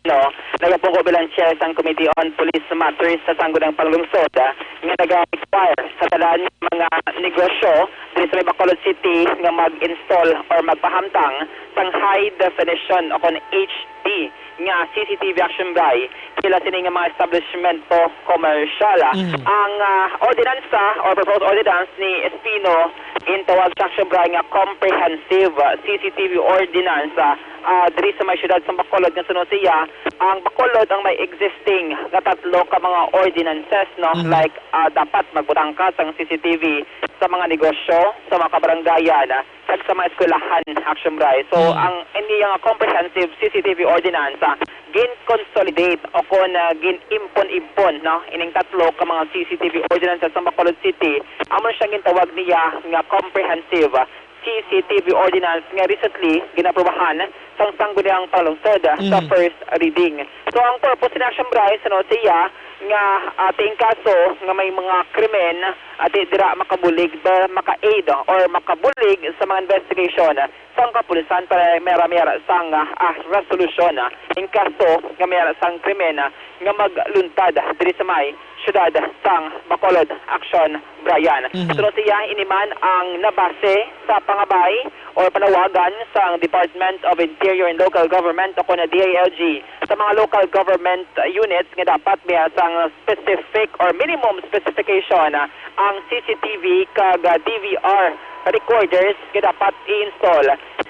no, nagapungko bilang chair sang Committee on Police Matters sa Sangguniang Panlungsod, uh, nga naga-require sa tanan nga mga negosyo diri sa may Bacolod City nga mag-install or magpahamtang sang high definition o kon H D nga C C T V, Action, Bry, pila sini nga mga establishmento komersyal. Mm. Ang, ah, ordinansa or proposed ordinance ni Espino, gintawag siya, Action, Bry, nga comprehensive, ah, C C T V ordinance, ah, ah, diri sa may siyudad sa Bacolod, nga sunod siya, ang Bacolod ang may existing nga tatlo ka mga ordinances, no? Mm. Like, ah, dapat magbutang ka sang C C T V sa mga negosyo, sa mga kabarangayan, ah, kag sa mga eskwelahan, Action, Bry. So, Mm. ang ini nga comprehensive C C T V ordinance, ah, gin-consolidate o kon, ah, gin-impon-impon, no, ining tatlo ka mga C C T V ordinances sa Bacolod City, amo siya gintawag niya nga comprehensive C C T V ordinance nga recently ginaprobahan sang Sangguniang Panlungsod, ah, sa Mm. first reading. So, ang purpose ni, Action, Bry, sunod siya nga, ah, ting kaso nga may mga krimen, ah, di dira makabulig ba, maka-aid or makabulig sa mga investigation sang kapulisan para may ara sang, ah, resolusyon, ah, in kaso nga may ara sang krimen, ah, nga magluntad diri sa may siyudad sang Bacolod, Action Brian. Mhm. Suno siya, ini man ang nabase sa pangabay or panawagan sang Department of Interior and Local Government o kon D I L G sa mga local government units nga dapat may sang specific or minimum specification, ah, ang C C T V kag, ah, D V R recorders nga dapat i-install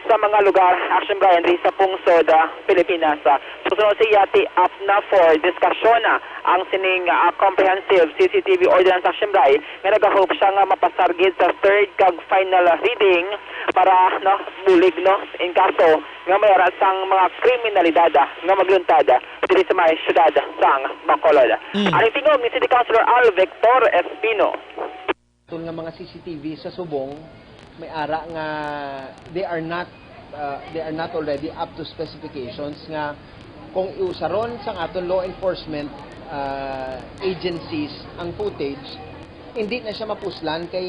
sa mga lugar, Action Brian, diri sa pungsod, ah, Pilipinas. Ah, susunod siya ti apna for discussion, ah, ang sining, ah, comprehensive C C T V ordinance, Action Brian, nga nagahope siya nga mapasar gid sa third kag final reading para, no, bulig, no, in kaso nga may ara sang mga kriminalidad, ah, nga magluntad, ah, diri sa may siyudad sang Bacolod. Mm. Ang tingog ni City Councilor Al Victor Espino. Tun nga mga C C T V sa subong, may ara nga they are not, uh, they are not already up to specifications nga kung iusaron sang aton law enforcement, uh, agencies ang footage, hindi na siya mapuslan kay,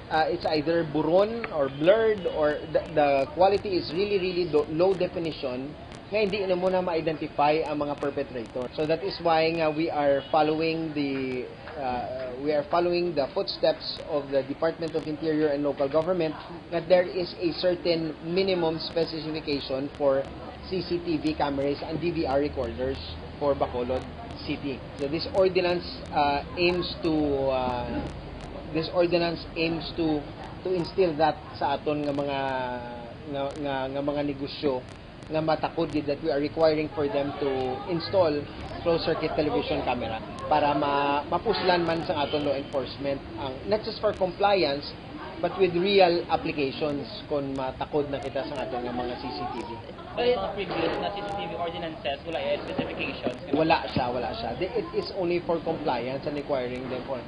uh, it's either buron or blurred or the, the quality is really, really do-, low definition nga hindi na mo na ma-identify ang mga perpetrator. So that is why nga we are following the, uh, we are following the footsteps of the Department of Interior and Local Government that there is a certain minimum specification for C C T V cameras and D V R recorders for Bacolod City. So this ordinance, uh, aims to, uh, this ordinance aims to to instill that sa aton nga mga, nga, nga, nga mga negosyo nga matakod gid that we are requiring for them to install closed circuit television camera para ma-, mapuslan man sa aton law enforcement ang, not just for compliance, but with real applications kung matakod na kita sa aton nga mga C C T V. Pero yung mga previous na C C T V ordinances, wala yung specifications? Wala siya, wala siya. The-, it is only for compliance and requiring them for,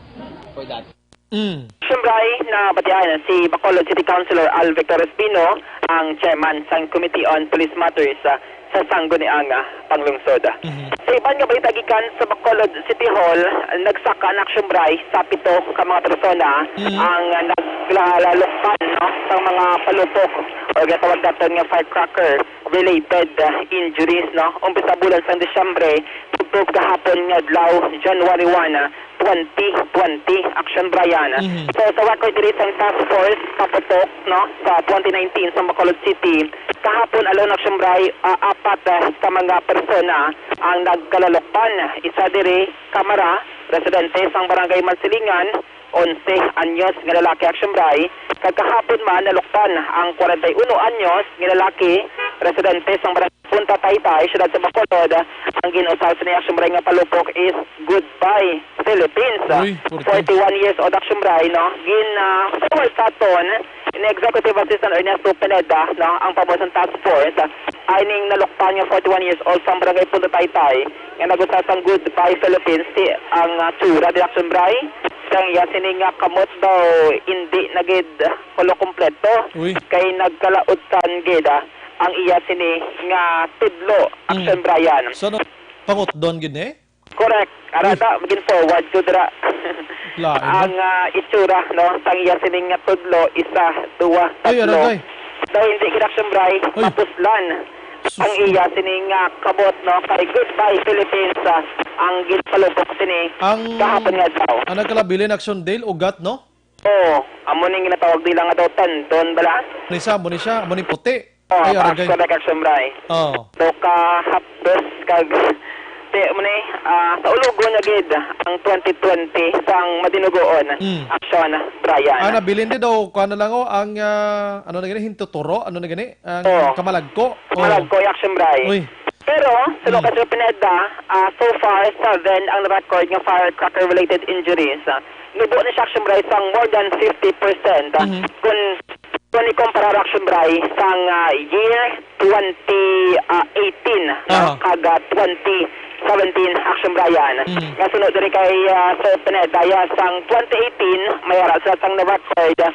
for that. Mm. Siyempre, nabatian si Bacolod City Councilor Al Victor Espino, ang chairman sang Committee on Police Matters, ah, sa Sangguniang, ah, Panglungsod. Mhm. Sa iban nga balita gikan sa Bacolod City Hall, nagsaka na, siyempre, sa pito ka mga persona Mhm. ang, ah, naglalukpan, no, sa mga palupok o ginatawag naton nga firecracker related, ah, injuries, no. Umpisa bulan sang Disyembre, tubtob gahapon nga adlaw, January one, ah, twenty twenty, Action Brian. Mhm. So, sa record diri sang task force paputok, no, sa twenty nineteen sa Bacolod City, kahapon alone, Action Brian, ah, apat, ah, ka mga persona ang nagkalalukpan. Isa diri, kamara, residente sang Barangay Mansilingan, onse anyos nga lalaki, Action Brian, kag kahapon man nalukpan ang kwarenta y uno anyos nga lalaki, residente sang Barangay Punta Taytay, siyudad sa Bacolod. Ang gin-usar sini, Action Brian, nga palupok is Goodbye Philippines. Uy, forty. Forty-one years old, Action Brian, no? Gin, ah, forward sa aton ni Executive Assistant Ernesto Pineda, no, ang pamo sang task force. Ay ning nalukpan nga forty-one years old sang Barangay Punta Taytay nga nag-usar sang Goodbye Philippines, ti ang, ah, tsura ni, Action Brian, sang iya sini nga kamot daw hindi na gid kulo kompleto. Uy. Kay nagkalaotan gid, ah, ang iya sini nga tudlo, Mm. Action Brian. So, no, pangutdon gid ni? Correct. Ara Uy. na, magin forward ko dira. Lain na. Ang, ah, itsura, no, sang iya sini nga tudlo, isa, duwa, Ay, tatlo. Aragay. Daw hindi gid, Action Brian, Uy. mapuslan Sus. ang iya sini nga kamot, no, kay Goodbye Philippines, ah, ang ginpalupok sini Ang, kahapon nga adlaw. Ang nagkalabilin, Action Dale, ugat, no? Oo, amo ning ginatawag nila nga daw tendon bala. Ni siya, amo ni siya, amo ni puti. Oo, Ay, aragay. Correct, Action Brian. Oo. So, ka hapdos kag, ti, amo ni, ah, sa ulugon na gid ang twenty twenty sang madinugoon. Mm. Action Brian. Ah, nabilin di daw, kuha na lang, oh, ang, ah, ano na gani, hintuturo? Ano na gani? Ang Oo. kamalagko? Oo. Kamalagko, Action Brian. Uy. Pero, suno Mm. kay Sir Pineda, ah, so far, seven ang record nga firecracker-related injuries. Ah, nubo na siya, Action Brian, sang more than fifty percent. Ah, Mhm. kung, kung ikumpara, Action Brian, sang, ah, year twenty eighteen, no? Aha. Kag, ah, twenty seventeen, Action Brian. Mhm. Nga sunod diri kay, ah, Sir Pineda, ya, sang twenty eighteen, may ara sila sang na-record, ah,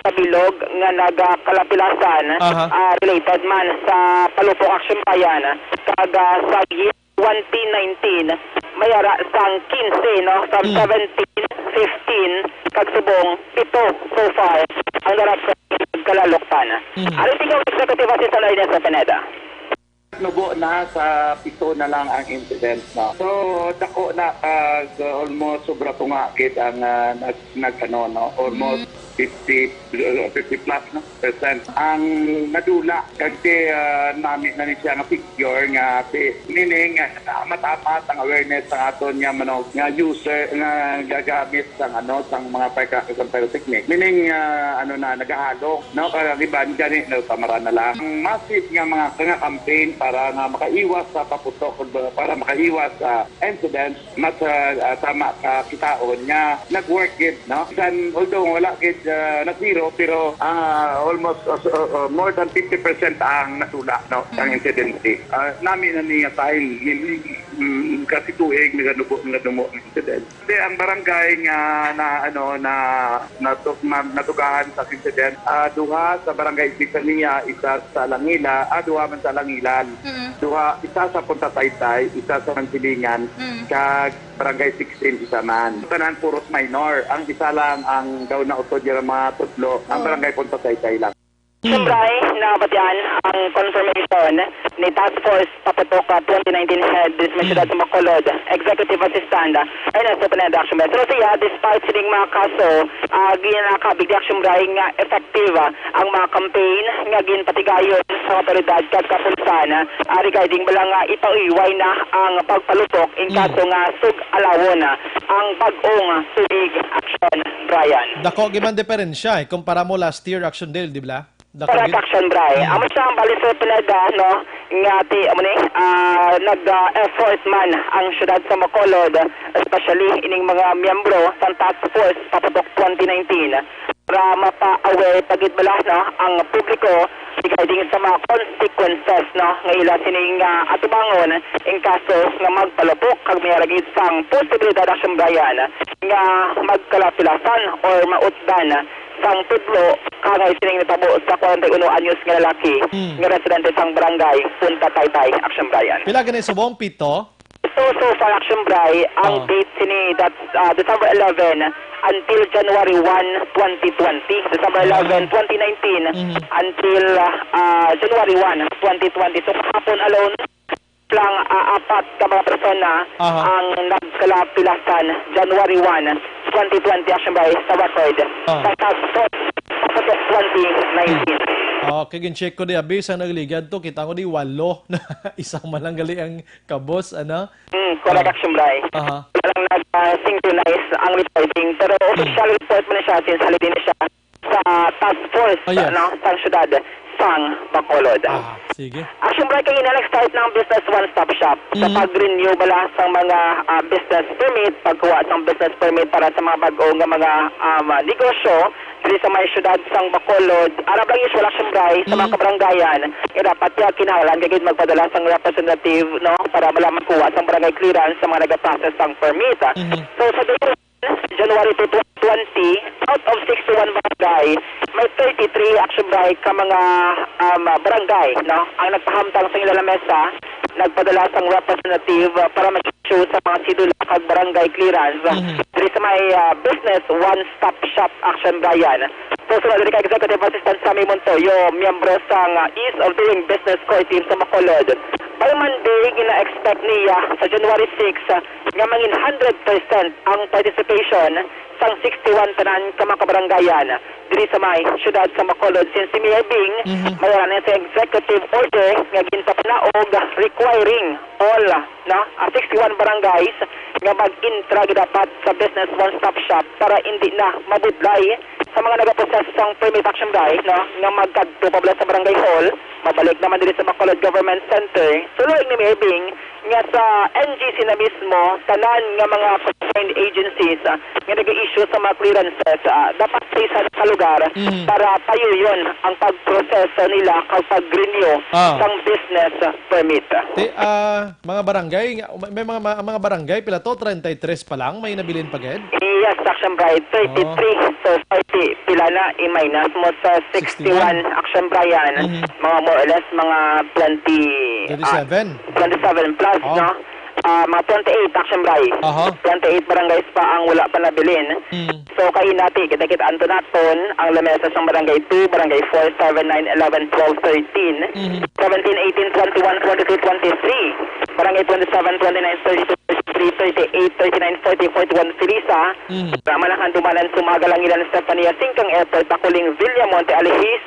sa bilog nga nagakalapilasan, Aha. ah, related man sa palupok, Action Brian. Kag, ah, sa year twenty nineteen, may ara sang quince, no? From Mm. seventeen, fifteen, kag subong pito so far ang nagkalaluktan. Mm. Ari tingog Executive Assistant Ernesto Pineda. Nubo na sa pito na lang ang incident, no? So, dako na, ah, almost sobra tunga gid ang, ah, nag-, nag-, ano, no? Almost fifty, uh, fifty plus, no, percent ang nadula. Kag ti, ah, nami na ni siya nga figure nga ti, meaning, ah, amat-amat ang awareness sa aton nga, ano, nga user nga gagamit sang, ano, sang mga pyrotechnic. Meaning, ah, ano na, nagahalo, no? Kag ang iban gani, no, tamara na lang. Ang massive nga mga, nga campaign para nga makaiwas sa paputok, para makaiwas sa incident, mas, ah, ah, tama ka kitaon nga nag-work gid, no? Bisan, although wala gid, ah, na zero, pero, ah, almost, ah, ah, ah, more than fifty percent ang nadula, no, ang insidente. Ah, nami na niya time, meaning, mm, kasi tuig, naganubo, naganubo ang incident. Kasi ang barangay nga na, ano, na, natu-, na, natugahan sa incident, ah, duha sa barangay Epifania, isa sa Langila, ah, duha man sa Langilan. Mm. Duha, isa sa Punta Taytay, isa sa Mansilingan, Mm. kag Barangay sixteen isa man. Tanan puros minor. Ang isa lang ang daw nautod dira mga tudlo. Ang Oh. barangay Punta Taytay lang. Siyempre, nabatian ang confirmation ni Task Force Paputok, ah, twenty nineteen Head sa Mm. siyudad sa Bacolod, Executive Assistant, ah, Ernesto Pineda, Action Bay. Pero siya, despite sining mga kaso, ah, ginakabig di Action Bay nga effective, ah, ang mga campaign nga ginpatigayon sa otoridad kag kapulisan, ah, regarding bala nga ipauyway na ang pagpalutok in Mm. kaso nga sug-alawon, ah, ang bag-ong tuig, Action Brian. Dako gid man diferensya, eh, kumpara mo last year, Action Dale, di ba? Dako Correct, gid. Action Bray. Mm. Amo siya ang bali sa Pineda, no, nga ti, amo ni, ah, nag, ah, effort man ang siyudad sa Bacolod, especially ining mga miyembro sa Task Force Paputok twenty nineteen, para mapa-aware pa gid bala, no, ang publiko regarding sa mga consequences, no, nga ila sining, ah, atubangon in kaso nga magpalupok kag may gid sang posibilidad, Action Brian, nga magkalapilasan or mautdan sang tudlo kangay sining nitabo sa kwarenta y uno anyos nga lalaki Mm. nga residente sang barangay Punta Taytay, Action Brian. Pila gani subong? Pito? So, so far, Action Bray, ang Oh. date sini, that's, ah, December eleven until January one, twenty twenty. December Ah. eleven, twenty nineteen Mhm. until, ah, January one, twenty twenty. So, kahapon alone, lang, ah, apat ka mga persona Aha. ang nagkalapilasan January one, twenty twenty, Action Bray, sa record. Ah. Sa Task Force, sa Paputok twenty nineteen. Hmm. Ah, kay gin-check ko di, abi, sa nagligad to, kita ko di, walo na isa man lang gali ang kabos, ano? Hmm, correct, Ah. Action Bray. Aha. Wala lang nag, ah, synchronize ang reporting, pero Hmm. official report man siya since halin din siya sa task force, Oh, yes. no, sang syudad sang Bacolod. Ah, sige. Action Bray, kay ina nag-start na ang Business One Stop Shop sa Mm. pag-renew bala sang mga, ah, business permit, pagkuha sang business permit para sa mga bag-o nga mga, um, negosyo diri sa may syudad sang Bacolod. Arab lang usual, Action Bray, sa mga Mm. kabarangayan, nga dapat ya kinahanglan kay gid magpadala sang representative, no, para bala makuha sang barangay clearance sa mga nagaprocess sang permit. Mhm. So, sa January two, twenty twenty, out of sixty-one barangay, may thirty-three, Action Bray, ka mga, um, barangay, no, ang nagpahamtang sa ila lamesa, nagpadala sang representative, uh, para mag-issue sa mga sidula kag barangay clearance, uh, Mhm. diri sa may, uh, Business One Stop Shop, Action Brian. So, sunod diri kay Executive Assistant Sammy Montoyo, miyembro sang, uh, Ease of Doing Business Core Team sa Bacolod. By Monday, gina-expect niya sa January six, uh, nga mangin hundred percent ang participation sang sixty-one tanan ka mga kabarangayan diri sa may siyudad sa Bacolod. Since si Mayor Bing, Mhm. may ara na sa executive order nga ginpapanaog requiring all, no, ah, sixty-one barangays nga mag-intra dapat sa Business One Stop Shop para indi na mabudlay sa mga nagaprocess sang permit, Action Bray, no, nga magkadto pa bala sa barangay hall, mabalik naman diri sa Bacolod Government Center. Suloy ni Mayor Bing, nga sa N G C na mismo, tanan nga mga concerned agencies, ah, nga nag-issue sa mga clearances, ah, dapat sa isa ka lugar Mm. para payuyon ang pagproseso nila kag pag-renew Ah. sang business permit. Ti, ah, mga barangay, nga, may mga, mga, mga barangay, pila to? Treinta y tres pa lang, may nabilin pa gid? Yes, Action Bray, thirty-three. Oh. So, forty, pila na, i-minus mo sa sixty-one, sixty-one. Action Brian, Mhm. mga more or less, mga twenty, ah, Twenty-seven. twenty-seven plus, Oh. no? Ah, mga twenty-eight, Action Bri. Aha. Twenty-eight barangays pa ang wala pa nabilin. Mm. So, kahinati, kita-kitaan to naton ang lamesa sang Barangay two, Barangay four, seven, nine, eleven, twelve, thirteen, Mhm. seventeen, eighteen, twenty-one, twenty-two, twenty-three, Barangay twenty-seven, twenty-nine, thirty-two, thirty-three, thirty-eight, thirty-nine, forty, forty-one, Felisa, Mhm. Ramalang Handumanan, Sumaga, Langilan, Estefania, Singkang Airport, Baculing, Villamonte, Alihis,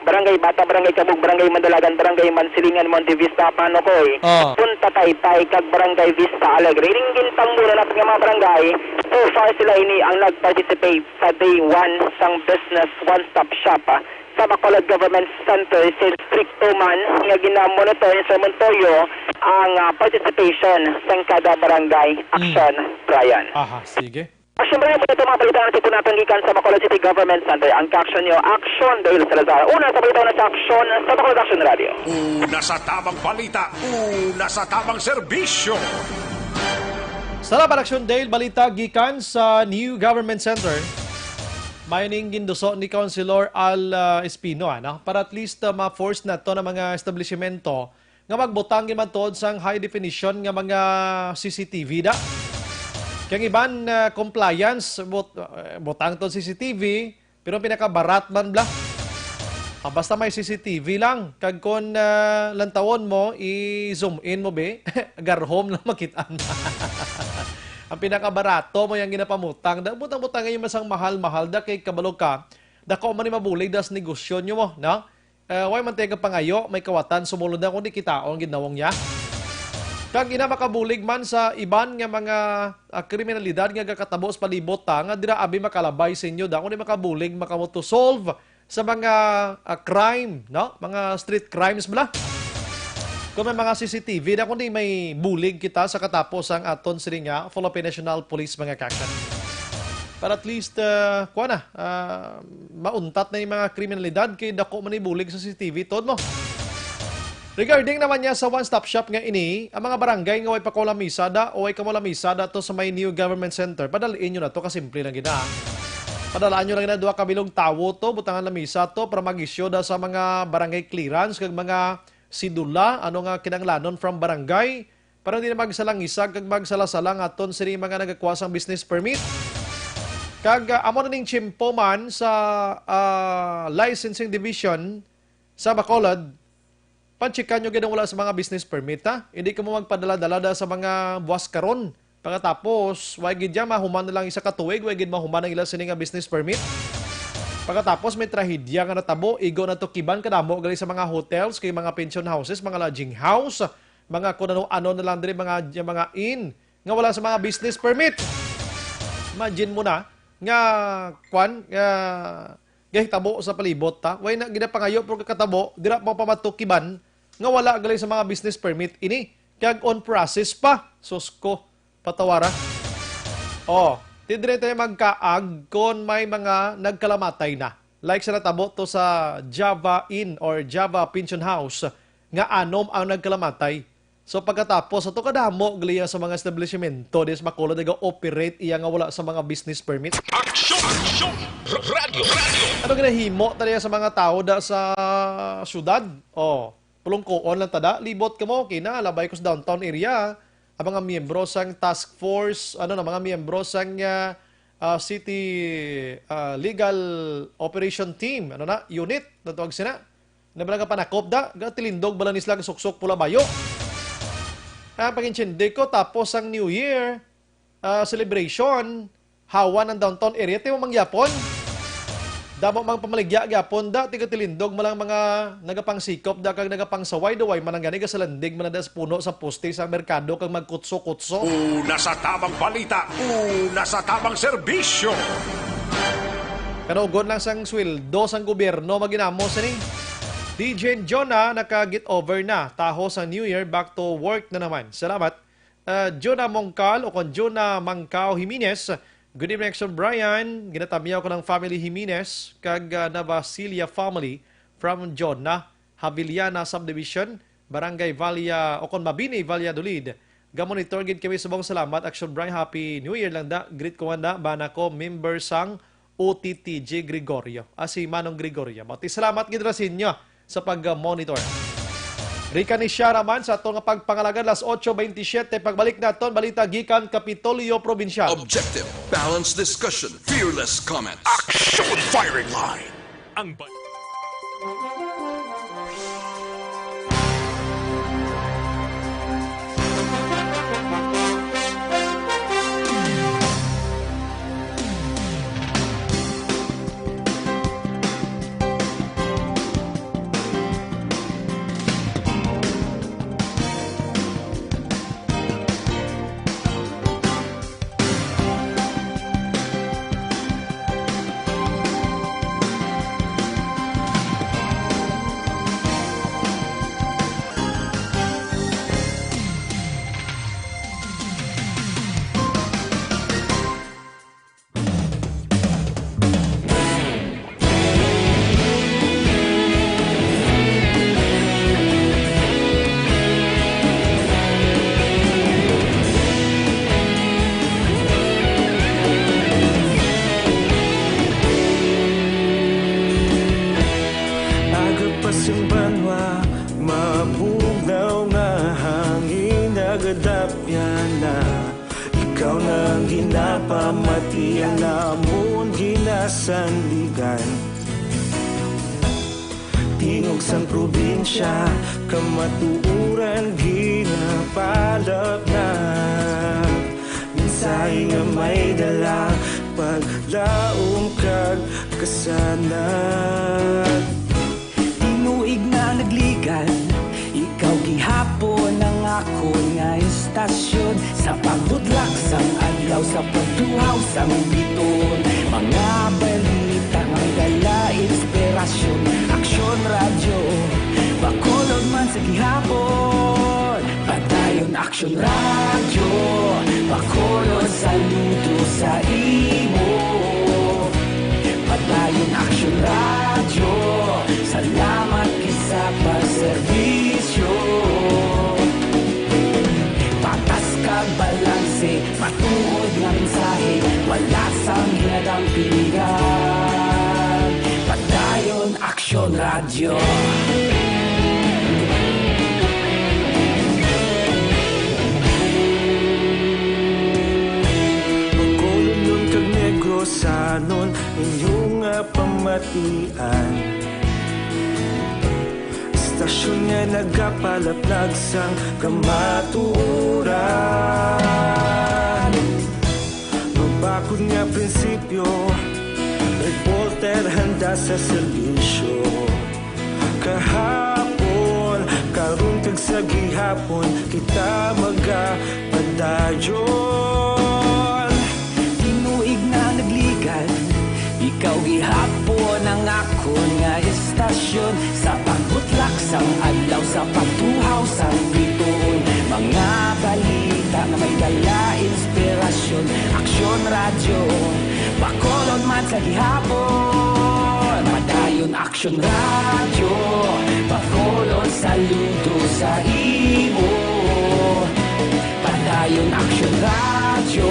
Barangay Bata, Barangay Cabug, Barangay Mandalagan, Barangay Mansilingan, Monte Vista, Panocoy, Ah. Punta Taytay, kag Barangay Vista Alegre. Ining gintangbunan naton nga mga barangay, so far sila ini ang nag-participate sa day one sang Business One Stop Shop, ah, sa Bacolod Government Center. Sa estrikto man nga ginamonitor ni Sir Montoyo ang, ah, participation sang kada barangay. Mm. Action, Brian. Aha, sige. Action, Brian, muna ito mga balita na tipo natin gikan sa Bacolod City Government Center. Ang ka-action nyo, Action Dale Salazar. Una sa balita na sa Action, sa Bacolod Action Radio. Una sa tamang balita, una sa tamang serbisyo. Salamat, Action Dale. Balita gikan sa New Government Center. May ning ginduso ni Councilor Al, ah, Espino, ano? Para at least, ah, ma-force na to ng mga establishmento nga magbutang gid man tuod sang high definition nga mga C C T V da. Kay ang iban, ah, compliance, but, eh, butang to C C T V, pero ang pinakabarat man bla. Ah, basta may C C T V lang. Kag kun, ah, lantawon mo, i-zoom in mo, be, garhom lang makit-an. Ang pinakabarato mo yung ginapamutang. Da, butang-butang ngayon masang mahal-mahal da kay kabalo ka. Dako man ni mabulig das negosyo nyo mo, no? Eh, way man tayo pangayo, may kawatan, sumulod na kung di kitaon, ginawang niya. Kag ina makabulig man sa iban nga mga, ah, kriminalidad nga gakatabo sa palibot ta, nga dira abi makalabay sa inyo da, kung di makabulig, makamoto solve sa mga, ah, crime, no? Mga street crimes bala. Kung may mga C C T V na, kung di may bulig kita sa katapos ang aton sini nga Philippine National Police, mga kakan. Para at least, ah, kuha na, ah, mauntat na yung mga kriminalidad kay dako man ibulig sa C C T V, tod mo. Regarding naman niya sa one-stop shop nga ini, ang mga barangay nga way pa ko lamisa da o way ka mo lamisa da to sa may New Government Center, padalin nyo na to, kasimple lang gid na. Padalaan nyo lang na duha ka bilog tawo to, butangan lamisa to para mag-issue da sa mga barangay clearance kag mga sidula, ano nga kinanglanon from barangay, para hindi na magsalangisag kag magsalasala nga aton sini mga nagakuha sang business permit. Kag, ah, amo na ning tiyempo man sa, ah, licensing division sa Bacolod, pantsikan nyo gid ang wala sa mga business permit, ha? Hindi ka mo magpadala-dala da sa mga buwas karon. Pagkatapos, way gid ya mahuman na lang isa ka tuig, way gid mahuman ang ila sini nga business permit. Pagkatapos, may trahedya nga natabo, igo na to kiban kadamo gali sa mga hotels, kay mga pension houses, mga lodging house, mga kung ano-ano na lang diri, mga, mga inn, nga wala sa mga business permit. Imagine mo na, nga, kwan, nga, gahitabo sa palibot, ta? Way na ginapangayo, pero kakatabo, dira pa pamatukiban, nga wala gali sa mga business permit ini. Kag on process pa. Sus ko, patawara. Oh, ti dire tayo magkaag kon may mga nagkalamatay na. Like sa natabo to sa Java Inn or Java Pension House, nga anom ang nagkalamatay. So, pagkatapos, ato kadamo gali sa mga establishmento, dis makulod nag-operate iya nga wala sa mga business permit. Action! Action! R-, radyo! Radyo! Ano ginahimo taliya sa mga tao da sa syudad? Oh, pulungkuon lang tada. Libot ka mo, okay na, labay ko sa downtown area. Ang mga miyembro sang task force, ano na, mga miyembro sang, ah, ah, city, ah, legal operation team, ano na, unit, natawag sina. Na bala nga panakop da, gatilindog bala ni sila suksok pula bayo. Ang pag-intindi ko, tapos ang New Year, ah, celebration, hawan ang downtown area, ti mo mangyapon. Damo mang pamaligya gyapon da, tigatilindog mo lang mga nagapangsikop da kag nagapangsaway, duway man ang gani gasalandig man da sa puno sa poste sa merkado kag magkutso-kutso. Una sa tamang balita, una sa tamang serbisyo. Kanugon lang sang sweldo sang gobyerno, maginamo sini. D J Jonah, naka-get over na. Taho sa New Year, back to work na naman. Salamat. Ah, Jonah Mongcal o kon Jonah Mangkao Jimenez. Good evening, Action Brian. Ginatamyaw ko ng family Jimenez kag, ah, Navasilia family from Jonah, Javillana Subdivision, Barangay Valla, o kon Mabini, Valladolid. Gamonitor gid kami subong. Salamat, Action Brian. Happy New Year lang da. Greet ko nga da, bana ko, member sang O T T G Gregorio. Ah, si Manong Gregorio. Mati, salamat gid ra sa inyo sa pag-monitor. Rika ni Shara man sa ato nga pagpangalagad, las ocho veintisiete. Pagbalik naton, balita gikan Kapitolyo Probinsyal. Objective, balanced discussion, fearless comments. Action firing line. Ang ba- Aga pa sing banwa, mabugnaw nga hangin, nagadapyan na. Ikaw na ang ginapamati, ang amon ginasandigan. Tingog sang probinsya, kamatuoran ginapalapnag. Mensahe nga may dala, paglaom kag kasanag. Tinuig na nagligan, ikaw gihapon ang akon nga istasyon. Sa pagbutlak sang adlaw, sa pagtuhaw sang biton, mga balita nga may dala inspirasyon. Aksyon Radyo, Bacolod man sa gihapon. Padayon Aksyon Radyo, Bacolod, saludo sa imo. Padayon Aksyon Radyo, salamat gid sa pagserbisyo. Patas kag balanse, matuod nga mensahe, wala sang ginadampigan. Padayon Aksyon Radyo. Bacolodnon kag Negrosanon, inyo nga pamatian. Istasyon nga nagapalaplag sang kamatuoran. Mabakod nga prinsipyo, reporter handa sa serbisyo. Kahapon, karon, kag sa gihapon, kita magapadayon. Tinuig na nagligan, ikaw gihapon ang akon nga istasyon. Sa pagbutlak sang adlaw, sa pagtuhaw sang bituon, mga balita nga may dala inspirasyon. Aksyon Radyo, Bacolod man sa gihapon. Padayon Aksyon Radyo, Bacolod, saludo sa imo. Padayon Aksyon Radyo,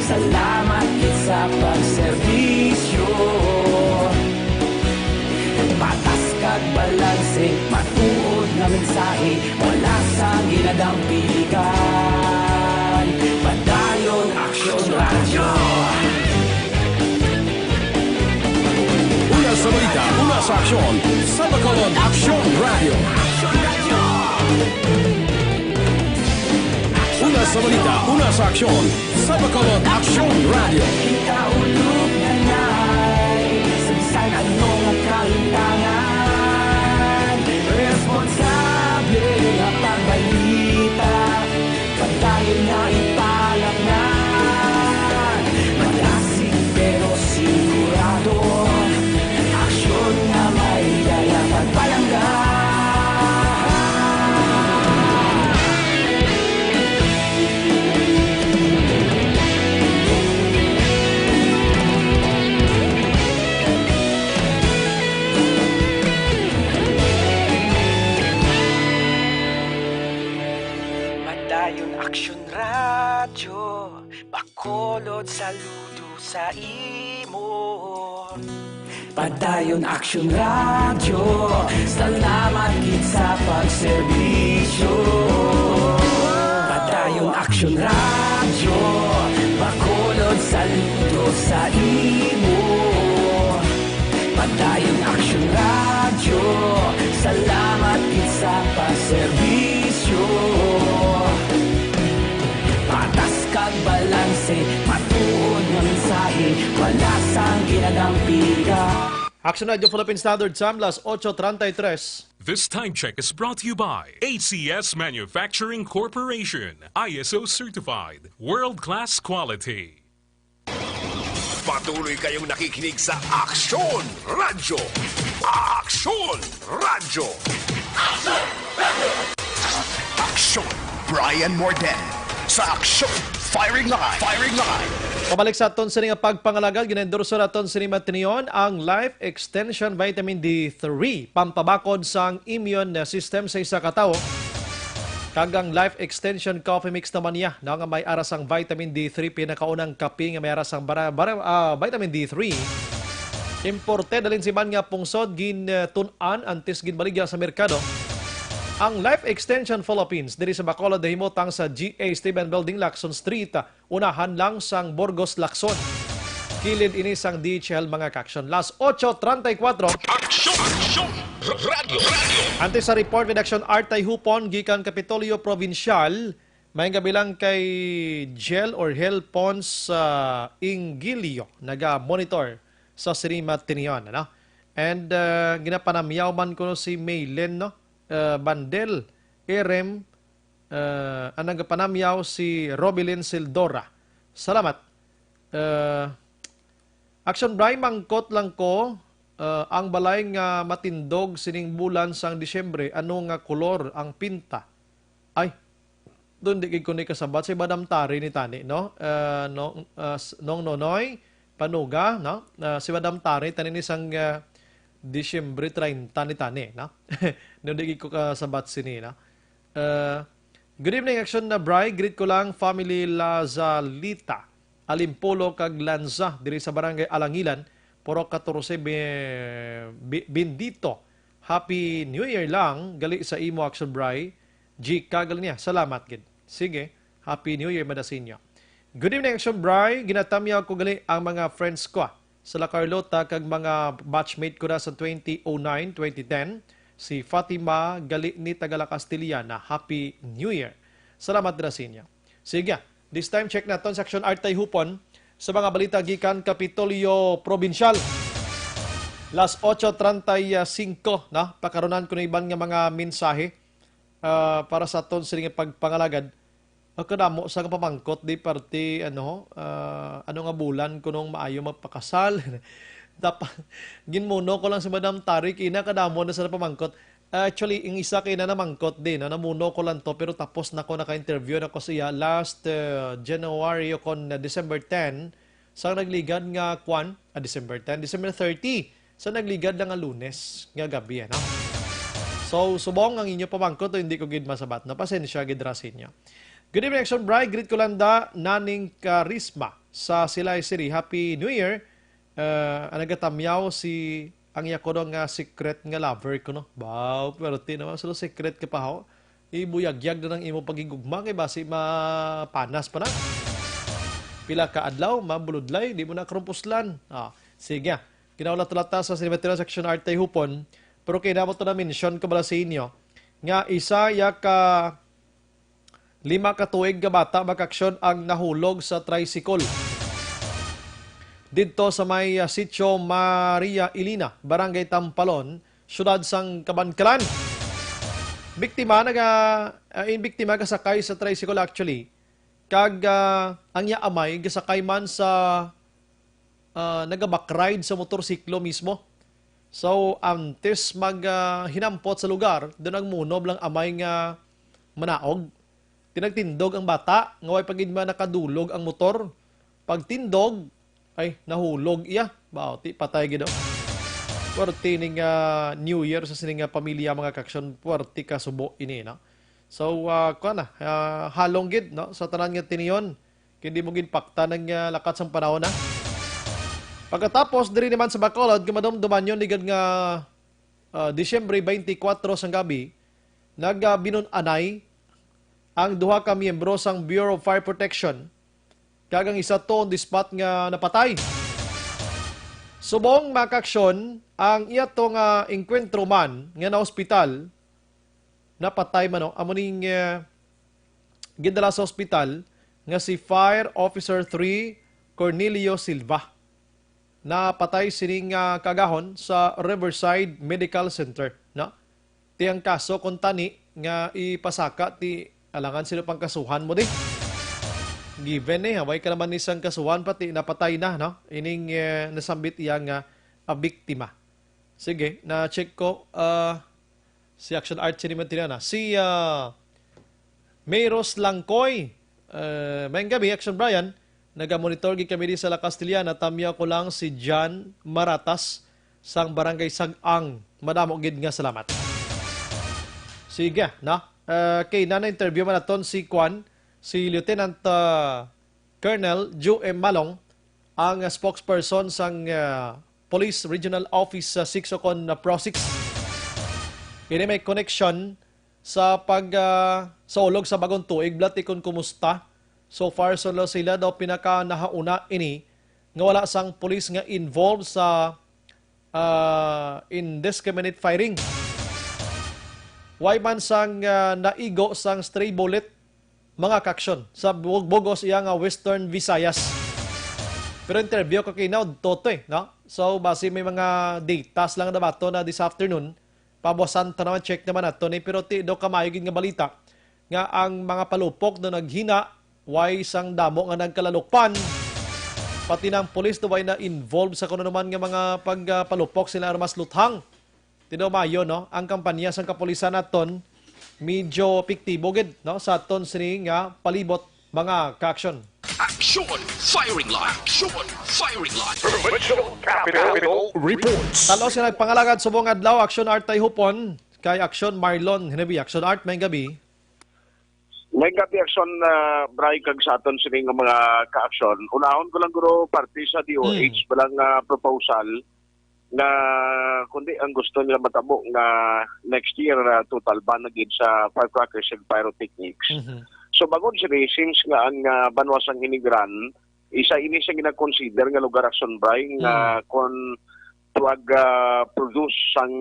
salamat gid sa pagserbisyo. Patas kag balanse, matuod nga mensahe, wala sang ginadampigan. Padayon Aksyon Radyo. Una sa balita, una sa aksyon, sa Bacolod Aksyon Radyo. Una sa balita, una sa aksyon, sa Bacolod Aksyon Radyo. Kita ulog na nay, sa bisan ano nga kahintangan, responsable nga pagbalita. Padayon nga ipalapngan, madasig pero sigurado, aksyon nga may dala pagpalangga. Padayon Aksyon Radyo, Bacolod, saludo sa imo. Padayon Aksyon Radyo, salamat gid sa pagserbisyo. Padayon Aksyon Radyo, Bacolod, saludo sa imo. Padayon Aksyon Radyo, salamat gid sa pagserbisyo. Patas kag balanse, matuod nga mensahe, wala sang ginadampiga. Action Radio Philippine Standard Time, las ocho treinta y tres. This time check is brought to you by A C S Manufacturing Corporation, I S O certified, world-class quality. Patuloy kayong nakikinig sa Aksyon Radyo. Aksyon Radyo. Aksyon, Brian Morden. Sa Aksyon, Firing Line, Firing Line. Pabalik sa aton sini nga pagpangalagad, ginaendorso naton sini matinion ang Life Extension Vitamin D three, pampabakod sang immune system sa isa ka tawo. Kag ang Life Extension Coffee Mix naman niya, no, nga may ara sang vitamin D three, pinakaunang kape nga may ara sang bara, bara, ah, vitamin D three. Importe dalin si man nga pungsod, gin, eh, tun-an antes ginbaligya sa merkado. Ang Life Extension Philippines diri sa Bacolod nahimutang sa G A Esteban Building, Lacson Street, unahan lang sang Burgos, Lacson. Kilid ini sang D H L, mga ka-aksyon. Las ocho treinta y cuatro. Aksyon! Aksyon! R-, Radyo! Radyo! Antes sa report, may Aksyon Art Tayhupon gikan Kapitolyo Provincial. May gabi lang kay Jel or Hel Pons, ah, Ingilio, naga-monitor sa sini matinion, ano? And, ah, ginapanamyaw man kuno si Maylen, no? Ah, Bandel, Erem, ah, ang nagapanamyaw si Robilin Sildora. Salamat. Ah, Action Bri, mangkot lang ko, ah, ang balay nga matindog sining bulan sang Disyembre, ano nga kolor ang pinta? Ay, doon di gid ko ni kasabat si Madam Tari ni tani, no? Ah, no, ah, s-, Nong Nonoy Panuga, no? Ah, si Madam Tari tani ni sang, ah, Disyembre treinta ni tani, no? Doon di gid ko kasabat sini, no? Ah, good evening, Action na Bri. Greet ko lang family Lazalita, Alimpulo kag Lanza diri sa Barangay Alangilan, Purok katorse, Be-, Be-, Bendito. Happy New Year lang gali sa imo, Action Bri. G ka gali niya. Salamat gid. Sige. Happy New Year, Madasinyo. Good evening, Action Bri. Ginatamyaw ko gali ang mga friends ko, ah, sa La Carlota kag mga batchmate ko na sa twenty oh nine, twenty ten. Si Fatima gali ni taga La Castellana. Happy New Year. Salamat, Madasinyo. Sige, this time check naton sa Action Art Tayhupon sa mga balita gikan Kapitolyo Provincial. Las ocho treinta y cinco na, pakarunan ko na iban nga mga mensahe, ah, para sa aton sini nga pagpangalagad. Ah, kadamo sa nga pamangkot di parte, ano, ah, ano nga bulan kunong maayo magpakasal. Tap-, ginmuno ko lang si Madam Tari, kina kadamo na sa pamangkot. Actually, ang isa kay na namangkot din, no? Namuno ko lang to, pero tapos na ko, naka-interview na ko siya last, uh, January o kon, uh, December ten, sa nagligad nga kwan, ah, December ten, December thirty, sa nagligad na nga Lunes nga gabi, ano? So, subong ang inyo pamangkot, hindi ko gid masabat, no? Pasensya gid ra sa inyo. Good evening, Action Bri. Greet ko lang da, Naning Karisma sa Silay City. Happy New Year. Ah, ang nagatamyaw si ang iya kuno nga secret nga lover ko, no? Baw, pero ti naman sila secret ka pa, ho. Ibuyagyag na ng imo pagigugma kay basi mapanas pa na. Pila ka adlaw, mabuludlay, di mo na karumpuslan. Ah, sige. Ginahulat-hulata sa Cemetery Section Art Tayhupon, pero kay dapat na mention ko bala sa inyo nga isa ya ka lima ka tuig nga bata, mga ka-aksyon, ang nahulog sa tricycle didto sa may, ah, Sitio Maria Elena, Barangay Tampalon, siyudad sang Kabankalan. Biktima naga, ah, in biktima gasakay sa tricycle actually. Kag, ah, ang iya amay gasakay man sa, ah, nagabakride sa motorsiklo mismo. So, antes mag, ah, hinampot sa lugar, doon nagmunob lang amay nga manaog. Tinagtindog ang bata, nga way pa gid man nakadulog ang motor. Pagtindog, ay, nahulog iya. Bauti, patay gid, oh. Puwerte ning, ah, New Year sa sining, ah, pamilya, mga ka-aksyon. Puwerte ka subo ini, no? So, ah, kuwan na, ah, halong gid, no? Sa tanan nga tinion, kay di mo gid pakta ng, ah, lakat sang panahon, ha? Pagkatapos diri naman sa Bacolod, nga madumduman yun, ligad nga, ah, Disyembre twenty-four sang gabi, nagabinun-anay ang duha ka miyembro sang Bureau of Fire Protection kag ang isa to on the spot nga napatay. Subong, mga kaaksyon, ang iya to nga engkwentro man nga na-hospital, napatay man, no? Amo ning, eh, gindala sa ospital nga si Fire Officer three Cornelio Silva. Napatay sining, ah, kaagahon sa Riverside Medical Center, no? Ti ang kaso kon tani nga ipasaka, ti alangan sino pang kasuhan mo di. Given, eh, haway ka naman ni sang kasuhan, pati napatay na, no? Ining, eh, nasambit iya nga, ah, biktima. Sige, na-check ko, ah, si Action Art, sino man tinana? Si, ah, Mayros Langkoy. Eh, maayong gabi, Action Brian. Nagamonitor gid kami di sa La Castellana, tamya ko lang si John Maratas sang Barangay Sag-ang. Madamo gid nga salamat. Sige, no? Eh, kay nana-interview man naton si Kwan, si Lieutenant, ah, Colonel Joe M. Malong, ang spokesperson sang, ah, Police Regional Office sa six o kon, ah, Pro six. Ini may connection sa pag, ah, sa ulog sa bagong tuig, blati kon kumusta. So far, solo sila daw pinakanahauna ini nga wala sang pulis nga involved sa, ah, indiscriminate firing. Way man sang, ah, naigo sang stray bullet, mga kaaksyon, sa bug-, bugos iya nga Western Visayas. Pero interview ko kay Naud Totoy, no? So, basi may mga datas lang na bato na this afternoon, pabuasan ta naman, check naman nato ni, pero ti do kamayo gid nga balita nga ang mga palupok do naghina, way sang damo nga nagkalalukpan. Pati nang pulis do way na involved sa kuno naman nga mga pagpalupok sila armas luthang. Ti do mayo, no? Ang kampanya sang kapulisan naton medyo epektibo gid, no, sa aton sini nga palibot, mga kaaksyon. Action Firing Line. Action Firing Line. Provincial Capital Reports. Talo sila nagpangalagad subong adlaw, Action Art, tay hupon kay Action Marlon Hinabi. Action Art, maayong gabi. Maayong gabi, Action, ah, Bray, kag sa aton sini nga mga kaaksyon. Unahon ko lang guro parte sa D O H Mm. ba lang, ah, proposal nga kundi ang gusto nila matabo nga next year, ah, total ban na gid sa firecrackers and pyrotechnics. Mhm. So, bangod sini, since nga ang, ah, banwa sang Hinigran, isa ini sa gina-consider nga lugar, Action Bray, nga Mm. kon pag, ah, produce sang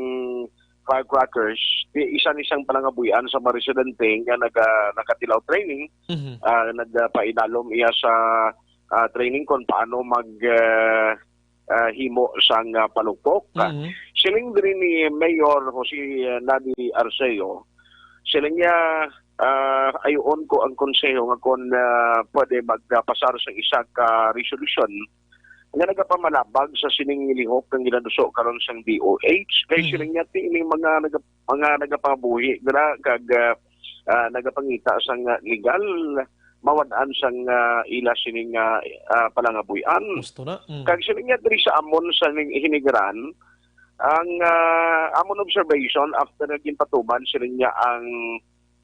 firecrackers, di, isa ni sang palangabuy-an sa mga residente nga naga-, nakatilaw training, Mhm. ah, nagpainalom iya sa, ah, training kon paano mag, ah, ah, himo sang, ah, palukpok. Mhm. Siling diri ni Mayor Jose, ah, Nani Arceo, siling niya, ah, ayoon ko ang konseho nga kon, ah, pwede magpasar sa isa ka resolusyon nga nagapamalabag sa sining lihok nga ginaduso karon sang D O H. Kay Mhm. siling niya, ti ining mga naga-, mga nagapangabuhi dira kag, ah, ah, nagapangita sang, ah, legal mawad-an sang, ah, ila sining, ah, ah, palangabuy-an. Gusto na. Mm. Kag siling niya diri sa amon sa ning-, Hinigran, ang, ah, amon observation after nga ginpatuman siling niya ang,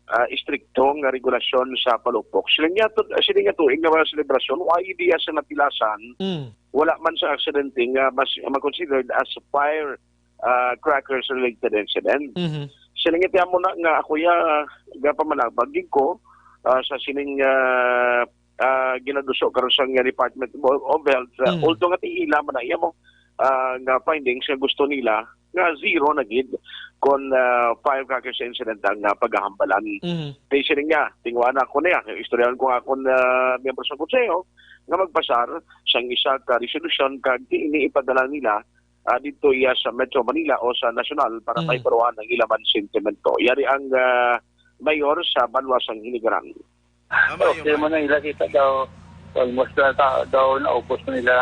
ah, istrikto nga regulasyon sa palupok. Siling niya tu-, siling niya tuig nga mga selebrasyon, wa idea sa natilasan, Mm. wala man sa aksidente nga mas, ma-considered as fire ah, crackers related incident. Mhm. Siling niya, ti amo na nga ako ya, ah, gapamalabag gid ko, ah, sa sining, ah, ah, ginaduso karon sa nga Department of, of Health. Ah, Mm. although nga ti ila man na iya mo, ah, nga findings nga gusto nila nga zero na gid kon, ah, firecrackers incident ang, ah, paghahambalan. Mhm. Kay siling niya, tingwa na ako niya, istoryahan ko nga akon, ah, miyembro sa konseho nga magpasar sang isa ka resolusyon kag ti ini ipadala nila ah, didto iya sa Metro Manila o sa nasyonal para Mm. maibaruan ang ila man sentimento. Yari ang, ah, mayor sa banwa sang Hinigran. Tama, Okay, yun. Mo na ila kita daw, almost na ta-, daw naubos na nila,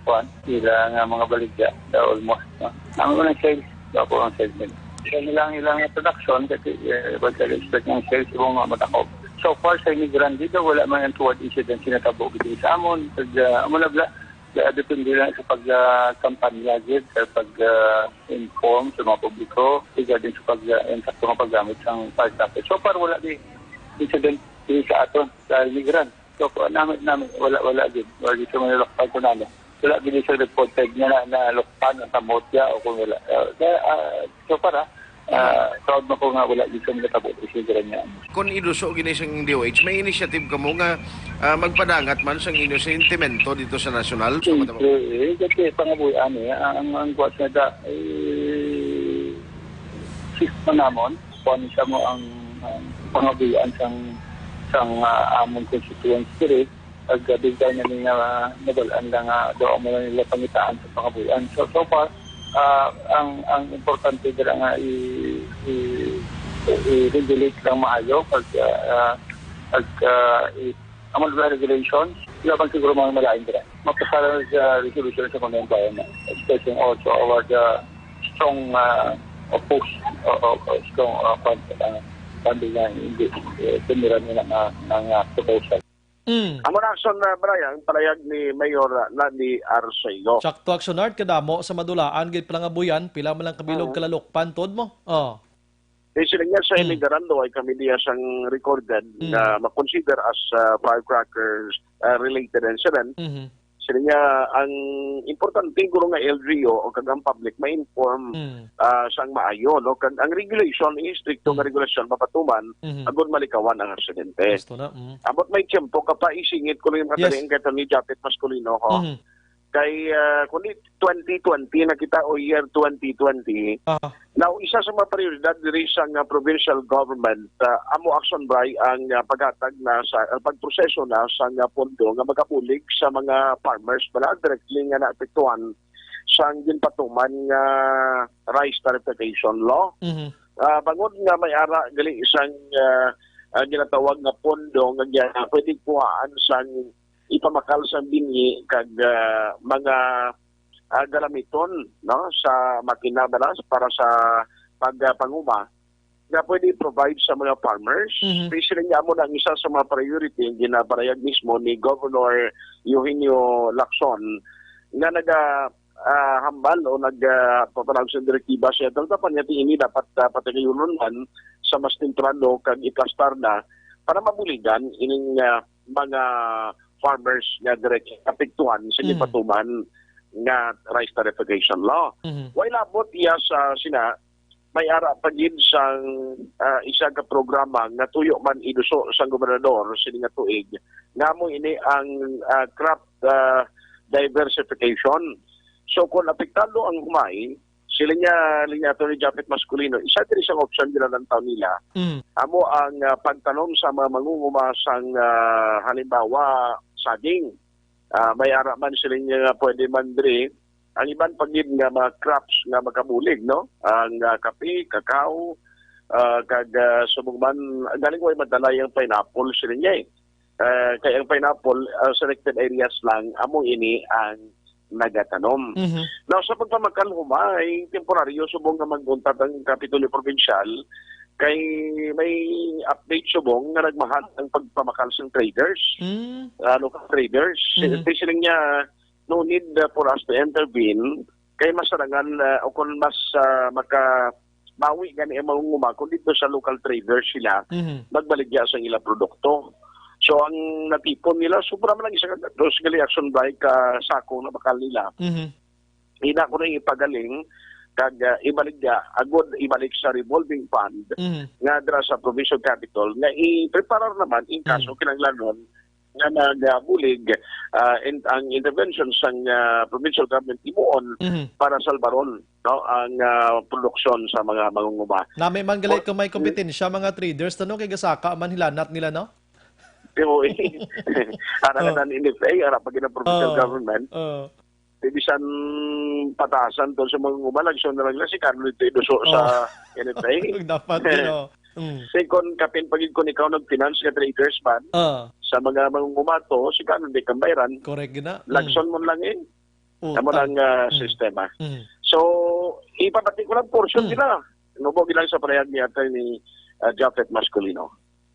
kuwan, ila nga mga baligya, daw almost, no? Ang unang sales, daw po ang sales nila. Sa ilang, ilang production, kasi, eh, wag ka expect ng sales mo nga matakop. So far, sa Hinigran, di daw wala man ang tuwad incident sinatabo gid sa amon. Pag, ah, amo na bla, Kaya depende lang sa pag, ah, kampanya gid, sa pag, ah, inform sa mga publiko regarding sa pag, ah, insakto nga paggamit sang firecracker. So far, wala di incident diri sa aton, sa Negran. So, kuha namin, namin, wala, wala gid. Wala gid sa mga lokal ko namin. wala gid siya reported nga na, nalukpan ang kamot niya o kung wala. Ah, kaya, ah, so far, ah, ah, proud man ko nga wala gid siya natabo sa isyu niya. Kung iduso gini sang D O H, may initiative kamo nga, ah, magpadangat man sang inyo sentimento dito sa nasyonal? So, siyempre, eh, kasi pangabuhian, eh, ang, ang, ang kuwan na da, eh, sis pa namon, kuwan sa mo ang, ang pangabuhian sang, sang, ah, amon constituency diri. Ag, ah, bigay na niya, ah, nabal-an lang nga daw mo na nila pangitaan sa pangabuhian. So, so far, ah, ang, ang importante dira nga i, i, i-regulate lang maayo pag, ah, ah, pag, ah, i, ang mga regulations, wala man siguro mga malain dira. Mapasara sa resolution sa mga environment, especially also our, ah, strong, ah, oppose, o, o, o, strong, ah, pan-, ah, pandingan, hindi, eh, tumira nila nga, nga, nga proposal. Mm. Amo na action na, Brian, palayag ni Mayor, ah, Lani Arcelo. Sakto, Action Art, kadamo sa madulaan, gid palangabuyan, pila man lang kabilog Oo. kalalukpan, tuod mo? Oh. Eh, sila nga sa Mm. Iligarando ay kami diya sang recorded Mm. nga makonsider as, ah, firecrackers, ah, related incident. Mhm. Sila nga ang importante guro nga L G U o kag ang public ma-inform, Mm. ah, sang maayo, no? Kag ang regulation, istrikto nga Mm. regulasyon mapatuman Mhm. agud malikawan ang aksidente. Gusto na, mm. Ambot may tiyempo ka pa, isingit ko lang yung mga Yes. talingan kay Attorney Japet Masculino, ho. Mhm. Kay, ah, kundi twenty twenty na kita o year twenty twenty, Ah. now, isa sa mga prioridad diri sa nga provincial government, ah, amo action by ang, ah, paghatag na sa, ah, pagproseso na sa nga pondo nga magabulig sa mga farmers bala directly nga naapektuhan sang ginpatuman nga rice tariffication law. Mhm. Ah, bangod nga may ara gali sang, ah, ah, ginatawag nga pondo nga gya-, pwede kuhaan sang ipamakal sang binhi kag, ah, mga, ah, galamiton, no, sa makina bala para sa pag, ah, panguma nga pwede i-provide sa mga farmers. Mhm. Especially nga amo na ang isa sa mga priority ang ginabarayag mismo ni Governor Eugenio Lacson nga naga, ah, hambal o nag, ah, papanaog sa direktiba sa Delta Panyati ini dapat, ah, patigayunon man sa mas temprano kag iplastar na para mabuligan ining, ah, mga farmers nga direct apektuhan sa Mm. gipatuman nga rice tariffication law. Mhm. Way labot iya sa sina, may ara pa gid sang, ah, isa ka programa nga tuyo man iduso sang gobernador sini nga tuig, nga amo ini ang, ah, crop, ah, diversification. So, kung apektado ang humay, sila niya, linya Attorney Japet Masculino, isa diri sa option ginalantaw nila, Mm. amo ang, ah, pagtanom sa mga mangunguma sang, ah, halimbawa, saging. Ah, may ara man sila niya nga pwede man diri. Ang iban pa gid nga mga crops nga makabulig, no? Ang, ah, kape, kakao, ah, kag, ah, subong man, galing way madala yung pineapple sila niya, eh. Ah, kay ang pineapple, ah, selected areas lang, amo ini ang nagatanom. Mhm. Now, sa pagpamakal humay, temporaryo, subong nga mag-untat ang Kapitolyo Provincial, kay may update subong nga nagmahal ang pagpamakal sa traders, Mm. ah, local traders. Mhm. Especially niya, no need, uh, for us to intervene, kay mas arangan, uh, o kung mas, uh, makabawi gani ang mangunguma kung dito sa local traders sila Mhm. magbaligya sa ilang produkto. So, ang natipon nila, sobra man ang isa ka dos gali action by ka sako na bakal nila. Mhm. Ina ko na ipagaling, kag, uh, ibaligya, agod ibalik sa revolving fund Mhm. nga dira sa provincial capital, nga i-preparar naman in kaso Mhm. kinahanglanon nga nagabulig, ah, in, ang intervention sang, ah, provincial government himuon Mhm. para salbaron, no, ang, ah, produksyon sa mga mangunguma. Nami man gali Or kung may kompetensya, mga traders, no, kay gasaka man hilanat nila, no? Pero, eh, ara Oh. na N F A, ara pa gid ang provincial Oh. government. Oh. Di bisan patasan to sa mangunguma, lagson na lang nila si Carlo dito iduso sa Oh. N F A. Dapat, you know. Mm. Second, kapin pagid kung ikaw nag-finance nga traders man, Ah. sa mga mangunguma to, si Carlo di kambayran. Correct gina. Mm. Lagson mo lang eh. Utang. Amo lang, ah, Mm. sistema. Mm. So, ipabati ko lang portion Mm. sila. Nubo gilang sa panayag ni Attorney, ah, Japhet Masculino.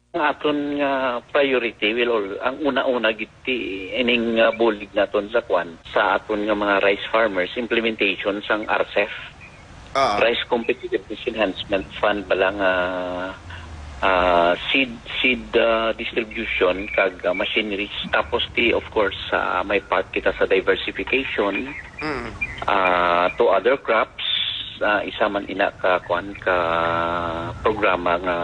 Ang aton nga priority will all, ang una-una gid ti ining, ah, bulig naton sa kwan, sa aton nga mga rice farmers, implementation sang R C E F, Ah. Rice Competitiveness Enhancement Fund bala nga ah, seed seed ah, distribution kag ah, machineries. Tapos ti, of course, ah, may part kita sa diversification, Mm. ah, to other crops. Ah, isa man ina ka, kuan, ka programa nga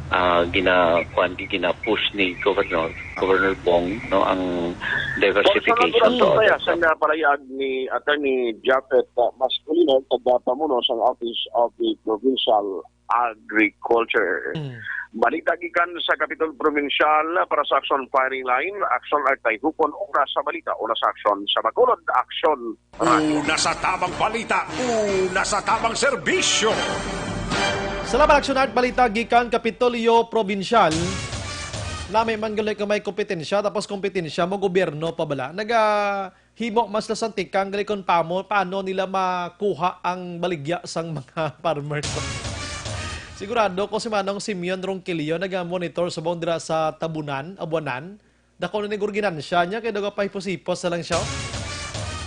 ah, gina kuan, gina-push ni Governor Governor Bong, no, ang Kung sa diversification natural to kaya other sa crops. Palayag ni Attorney Japhet uh, Masculino, tagapamuno sang Office of the Provincial Agriculture. Mm. Balita gikan sa Kapitol Probinsyal para sa Aksyon Firing Line, Aksyon Artay Hukon, oras sa balita, una sa aksyon sa Bacolod, Aksyon Radyo. Una sa tamang balita, una sa tamang serbisyo. Salamat, Aksyon Art. Balita gikan Kapitolyo Probinsyal. Nami man gali ka may kompetensya, tapos kompetensya mo, gobyerno pa bala. Naga himo mas lasang tikang gali kung pamo, paano nila makuha ang baligya sang mga farmers. Sigurado ko si Manong Simeon Ronquillo naga-monitor subong dira sa Tabunan, Abuanan. Dako na ni ginansya niya kay daw gapahipos-hipos na lang siya.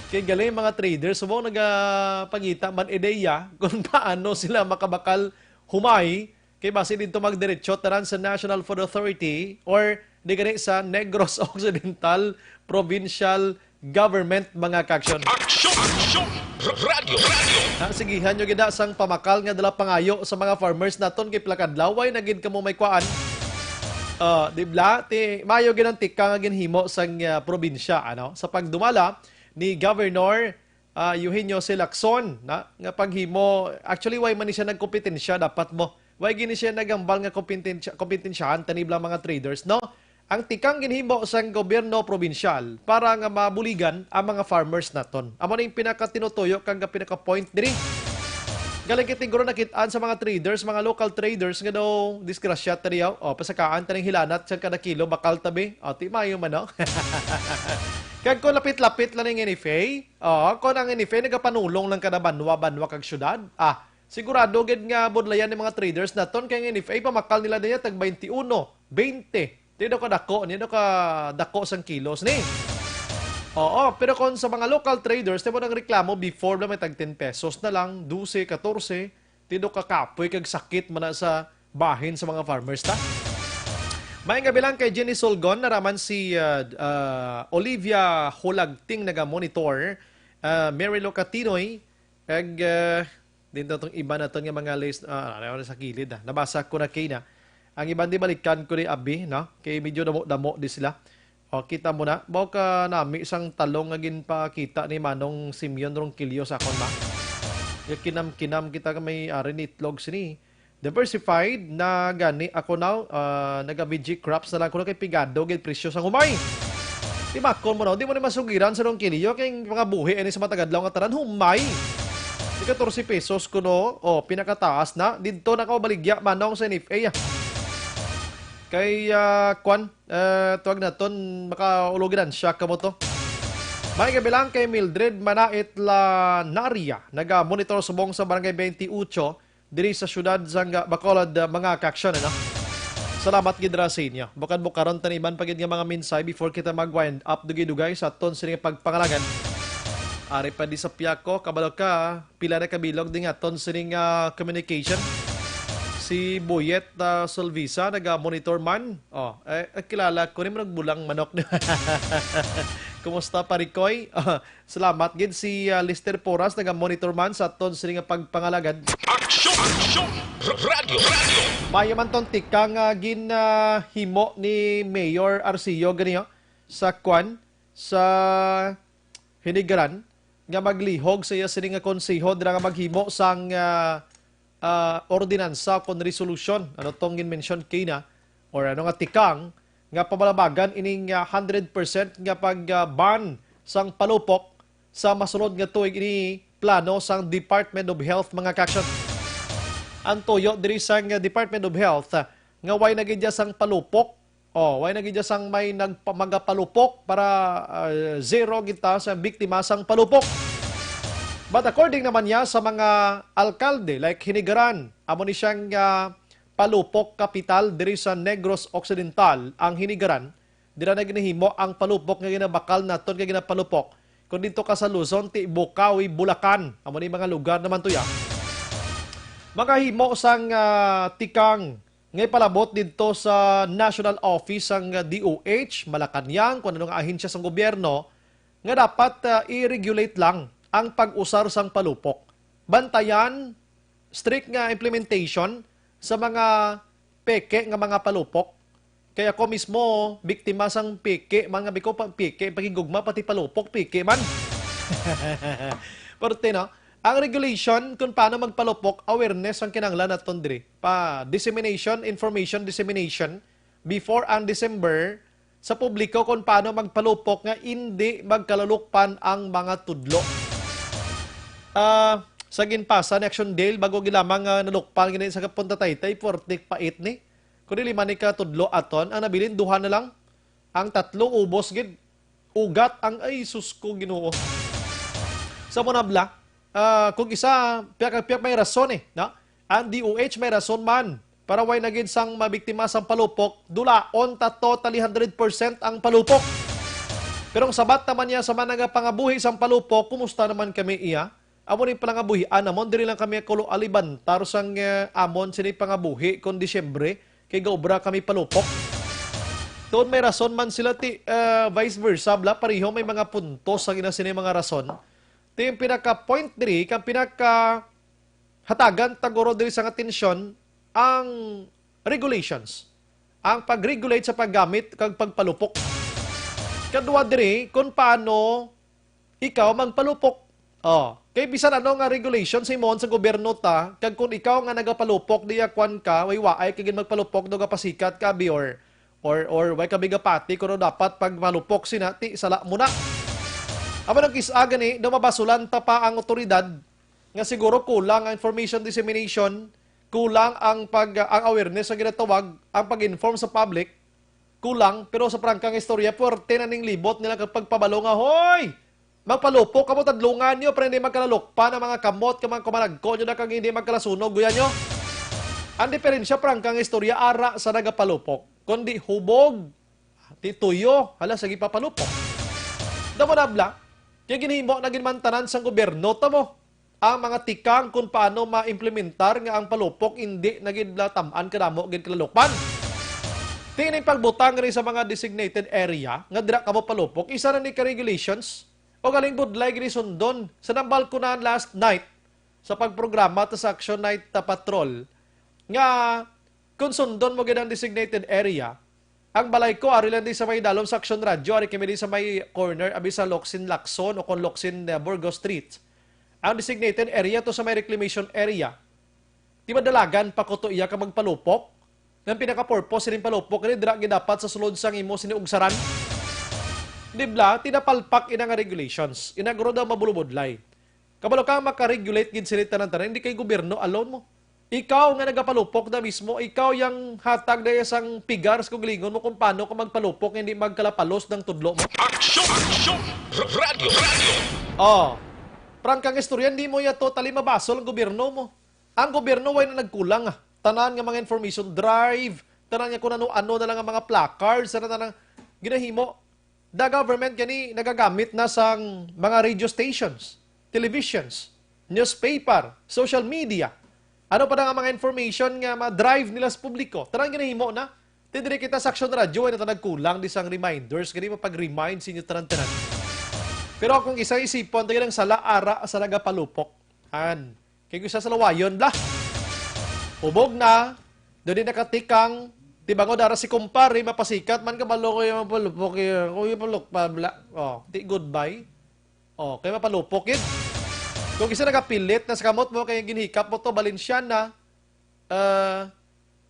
Kay gali mga traders subong nagapangita man ideya kung paano sila makabakal humay kay basi didto magdiretso tanan sa National Food Authority or di gani sa Negros Occidental Provincial Government, mga kaaksyon. Aksyon! Aksyon! R- Radyo! Radyo! Ha, sigihan nyo gid na sang pamakal nga dala pangayo sa mga farmers naton kay pila ka adlaw way na gid kamo may kuan. Ah, di bla? Ti, mayo gid ang tikang nga ginhimo sang ah, probinsya, ano? Sa pagdumala ni Governor ah, Eugenio C. Lacson, na, nga paghimo, actually, way man ni siya nagkompetensya, dapat mo. Way gini siya nagambal nga kompetensya, kompetensyahan tani bla mga traders, no? Ang tikang ginhimo sang gobyerno probinsyal para nga mabuligan ang mga farmers naton. Amo na yung pinakatinutuyo kag pinaka-point diri. Galing kay tiguro nakit-an sa mga traders, mga local traders nga daw disgrasya tani yaw. O, pasakaan taning hilanat sang kada kilo, bakal tabi. O, ti mayo man, no? Kag kung lapit-lapit lang ning N F A, o, kung ang N F A nagapanulong lang kada banwa-banwa kag syudad, ah, sigurado gid nga budlayan ni mga traders naton kay ang N F A pamakal nila diya tag twenty-one, twenty. Di daw kadako, di daw kadako sang kilos ni. Oo, pero kung sa mga local traders, timo nang reklamo before na may tag ten pesos na lang, dose, katorse, ti daw kakapoy kag sakit man na sa bahin sa mga farmers ta. May nga bilang kay Jenny Solgon, naraman si ah, ah, Olivia Hulagting naga-monitor, ah, Mary Locatinoy, kag ah, din tong iba naton nga mga list, ah, ano sa kilid ah. Nabasa ko na kay na. Ang iban di balikan ko ni abi, no? Kay medyo damo-damo di sila. O, kita mo na. Mao ka nami sang talong nga ginpakita ni Manong Simeon Ronquillo sa akon, ma. Nga kinam-kinam kita nga may ari ni itlog sini. Diversified na gani ako now, ah, naga-V G crops na lang kuno kay pigado gid presyo sa humay. Timakon mo na, di mo ni masugiran sa Ronquillo kay mga buhi ani sa matagadlaw nga tanan humay. Di katorse pesos kuno, o pinakataas na. Didto na ka baligya manong sa N F A. Kay ah, kwan, eh, tuwag naton, makaulogan siya kamo to. May kabilang kay Mildred Manait Lanaria, naga-monitor subong sa Barangay twenty-eight, diri sa siyudad sang Bacolod, ah, mga kaaksyon, ano? Salamat gid ra sa inyo. Bukad mo karon taniman pa gid nga mga mensahe before kita mag-wind up dugay-dugay sa aton sining pagpangalagan. Ari pa di sa piyako, kabalo ka, pila na kabilog din aton sining ah, communication. Si Boyet ah, Solvisa, naga-monitor man. Oh, eh, eh, kilala ko ni nagbulang manok. Kumusta, Parikoy? Ah, salamat gid si ah, Lester Poras, naga-monitor man sa aton sining pagpangalagad. Aksyon! Aksyon! R- Radyo! Radyo! Mayo man ton tikang nga ginhimo ni Mayor Arcillo ganiyo sa kwan, sa Hinigaran, nga maglihog sa iya sini nga konseho dira nga maghimo sang ah, ah, ordinansa kon resolusyon, ano tong gin-mention kina, or ano nga tikang nga pamalabagan ining ah, hundred percent nga pag-ban sang palupok sa masunod nga tuig ini plano sang Department of Health, mga kaaksyon. Ang tuyo diri sang Department of Health ah, nga way na gid sang palupok. Oh, way na gid sang may nagpa-, magapalupok para ah, zero gid ta sa biktima sang palupok. But according naman niya sa mga alkalde like Hinigaran, amo ni siyang ah, palupok kapital diri sa Negros Occidental ang Hinigaran. Dira na ginahimo ang palupok nga ginabakal naton nga ginapalupok. Kung dito ka sa Luzon, ti Bukawi, Bulacan. Amo ni mga lugar naman to ya. Makahimo sang ah, tikang nga ipalabot didto sa national office sang D O H, Malacañang, kung ano nga ahensya sang gobyerno, nga dapat, ah, i-regulate lang ang pag-usar sang palupok. Bantayan, strict nga implementation sa mga peke nga mga palupok. Kay ako mismo, biktima sang peke man, nga biko pa, peke, paghigugma, pati palupok, peke man. Pero, no, ang regulation kung paano magpalupok, awareness ang kinahanglan naton diri. Pa dissemination, information dissemination, before ang December, sa publiko kung paano magpalupok nga indi magkalalukpan ang mga tudlo. Ah, sa ginpasa ni Action Dale, bago gilamang nga nalukpan gani sa Punta Taytay, puwerte pait ni. Kung dili man ni ka tudlo aton, ang nabilin duha na lang. Ang tatlo ubos gid. Ugat ang, ay, sus ko, Ginoo. Sa mo na bla, ah, kung isa, piyak, piyak may rason eh, no? Ang D O H may rason man. Para way na gid sang mabiktima sang palupok, dulaon ta totally hundred percent ang palupok. Pero ang sabat naman niya sa mga nagapangabuhi sang palupok, kumusta naman kami iya? Amo ni palangabuhian namon, diri lang kami kulo alibantar sang, eh, amon sini pangabuhi kon Disyembre, kay gaobra kami palupok. Tuod may rason man sila ti, eh, vice versa, bla, pareho may mga puntos sa gina sini mga rason. Ti ang pinaka-point diri, kang pinaka hatagan ta guro diri sang atensyon ang regulations, ang pag-regulate sa paggamit kag pagpalupok. Kadua diri, kung paano ikaw magpalupok. Oh, kay bisan ano nga regulation sa imon sa gobyerno ta, kag kung ikaw nga nagapalupok diya kwan ka, way waay kay gid magpalupok do gapasikat ka abi, or, or, or way ka bigapati kuno dapat pagpalupok sina, ti sala mo na. Amo nang kis-a gani, daw mabasulan ta pa ang otoridad nga siguro kulang ang information dissemination, kulang ang pag, ang awareness nga ginatawag, ang pag-inform sa public, kulang, pero sa prangkang istorya, puwerte na ning libot nila kag pagpabalo nga, "Hoy! Magpalupok kamo, tadlungan niyo, para hindi magkalalukpan ang mga kamot, kag mga kumanagko niyo na kag hindi magkalasunog, guya niyo." Ang diferensya, prangkang istorya, ara sa nagapalupok, kundi hubog, ti tuyo, hala, sige papalupok. Damo na bla, kay ginhimo na gid man tanan sang gobyerno, tamo. Ang mga tikang kung paano maimplementar nga ang palupok indi na gid natam-an kadamo gid kalalukpan. Tining pagbutang rin sa mga designated area nga dira kamo palupok, isa na ni ka regulations o galing budlay gini sundon sa nambal ko na last night sa pagprograma ta sa Action Night ta Patrol nga kung sundon mo gid ang designated area, ang balay ko ari lang di sa may dalom sa Action Radyo, ari kami di sa may corner abi sa Locsin Lacson o kon Locsin, uh, Burgos Street. Ang designated area to sa may reclamation area. Di ba dalagan pa ko to iya ka magpalupok? Nga ang pinaka-purpose sining palupok, ini dira gid dapat sa sulod sang imo sini ugsaran. Di bla, tinapalpak ina nga regulations. Ina guro daw mabulubudlay. Kabalo ka maka-regulate gid sini tanan-tanan, hindi kay gobyerno alone mo. Ikaw nga nagapalupok na mismo, ikaw yang hatag na isang pigar sa kugalingon mo kung paano ka magpalupok nga hindi magkalapalos ng tudlo mo. Aksyon! Aksyon! R-, radyo! Radyo! Oh, prangkang istorya, hindi mo ya totally mabasol ang gobyerno mo. Ang gobyerno way na nagkulang, ah. Tanan nga mga information drive, tanan nga kung ano-ano na lang ang mga placards, tanan, tanan ginahimo. The government gani nagagamit na sang mga radio stations, televisions, newspaper, social media. Ano pa na nga mga information nga ma-drive nila sa publiko? Tanan ginahimo na. Ti diri kita sa Action Radyo, ay nata nagkulang di sang reminders, gani mapag-remind sa inyo tanan-tanan. Pero akong isa isipon, tayo lang sala ara sa nagapalupok. Han. Kay gusto sa lawayon, bla. Ubog na. Doon din nakatikang. Tibango dara si kumpare, mapasikat man ka, balo ko yung palupok, yung, ko yung paluk pa, bla. Oh, di goodbye. Oh, kay mapalupok yun. Kung isa nagapilit na sa kamot mo, kay ginhikap mo to, Balenciana, ah,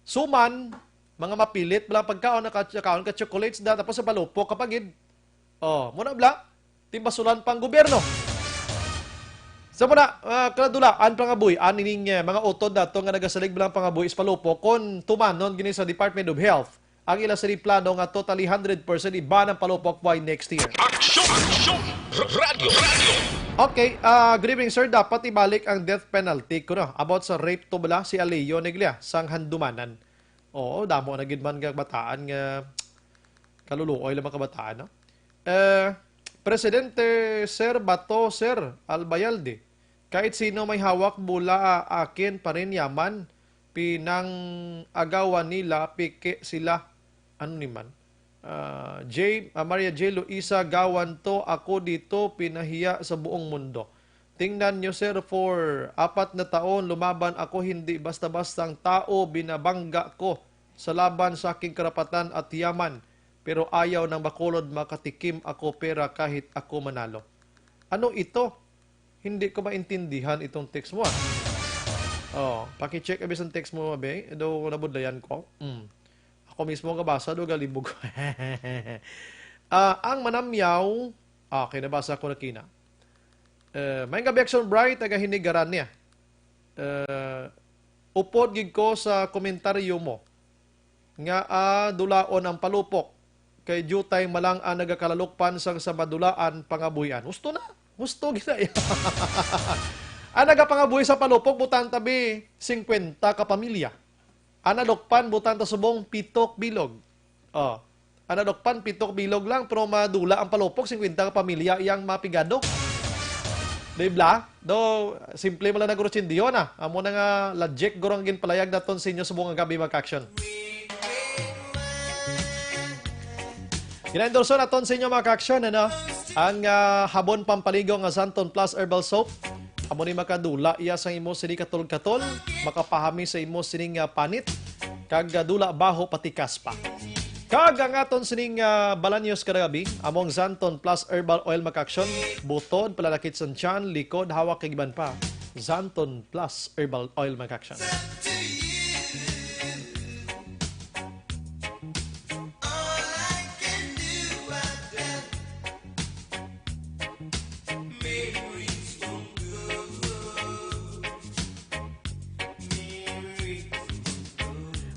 suman, mga mapilit, bla, pagkaon, naka-, nakaon ka chocolates da, tapos sa palupok ka pa gid. Oh, muna, bla. Timbasulan pang gobyerno. Sa muna, ah, kaladulaan pangabuy, anining, eh, mga utod nato nga nagasalig lang pangabuy is palupok, kon tumanon gini sa Department of Health ang ila sini plano nga totally hundred percent iban ang palupok by next year. Aksyon! Aksyon! R-, radyo! Radyo! Okay, ah, good evening, sir. Dapat ibalik ang death penalty, kuno, about sa rape to bala si Aleo Neglia sang Handumanan. Oo, damo na gid man nga bataan nga kaluluoy lang mga kabataan, no? Eh, Presidente Sir Bato, Sir Albayalde, kahit sino may hawak bola, ah, akin pa rin yaman. pinang-agawan nila, peke sila. Ano ni man? Ah, J, ah, Maria J. Luisa Gawan to, ako dito, pinahiya sa buong mundo. Tingnan nyo, sir, for apat na taon, lumaban ako, hindi basta-bastang tao, binabangga ko sa laban sa aking karapatan at yaman. Pero ayaw ng Bacolod, makatikim ako pera kahit ako manalo. Ano ito? Hindi ko maintindihan itong text mo, ah. Oh, paki-check abi sang text mo, abi. Daw nabudlayan ko. Mm. Ako mismo ang kabasa, do galibog. Ah, ang manamyaw, ah, okay, nabasa ko na kina. Eh, may nga Action Bright, taga Hinigaran niya. Eh, upod gid ko sa komentaryo mo nga, ah, dulaon ang palupok, kay diutay malang ang nagakalalukpan sang sa madulaan pangabuhian. Husto na. Husto gid na iya. Ang nagapangabuhi sa palupok, butang tabi singkwenta ka pamilya. Ang nalukpan, butang ta subong pitok bilog. Oh. Ang nalukpan, pitok bilog lang, pero madula ang palupok, singkwenta ka pamilya iyang mapigado. Di bla? Do, simple mo lang na, Guro Chindion, ah. Amo na nga logic, guro, ang ginpalayag naton sa inyo subong nga gabi, mga ka-action. Ginaendorso naton sa inyo, mga ka-action, ano? Ang, ah, habon pampaligo nga Xanthone Plus Herbal Soap. Amo ni makadula iya sa imo sini katol-katol, makapahami sa imo sining, ah, panit, kag, ah, dula baho patikas pa. Kag ang aton sining, ah, balanyos kada gabi, amo ang Xanthone Plus Herbal Oil, mga ka-action, butod, palalakit sa tiyan, likod, hawak, kag iban pa. Xanthone Plus Herbal Oil, mga ka-action.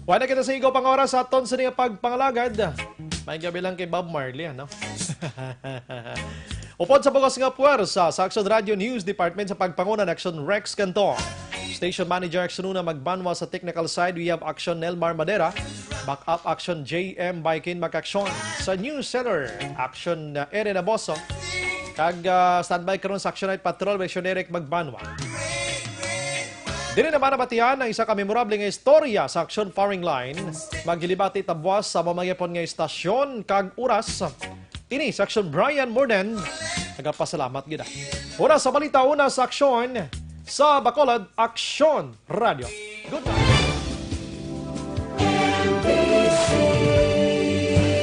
Wala kita sa igo pang oras sa aton sa niya pagpangalagad. May gabi lang kay Bob Marley, ano? Upod sa bug-os nga puwersa sa Action Radio News Department sa pagpanguna ni Action Rex Cantor. Station Manager Action Una Magbanwa sa technical side, we have Action Nelmar Madera, backup Action J M Baikin Makaksyon. Sa News Center, Action, uh, Eren Aboso. Kag, uh, standby karon sa Action Night Patrol, Action Eric Magbanwa. Diri naman nabatian ang isa ka memorable nga istorya sa Action Firing Line. Maghilibati ta buwas sa mamangyapon nga istasyon kag oras. Ini si Action Brian Morden. Nagapasalamat gid, ah. Oras sa balita una sa Aksyon sa Bacolod, Aksyon Radio. Good night.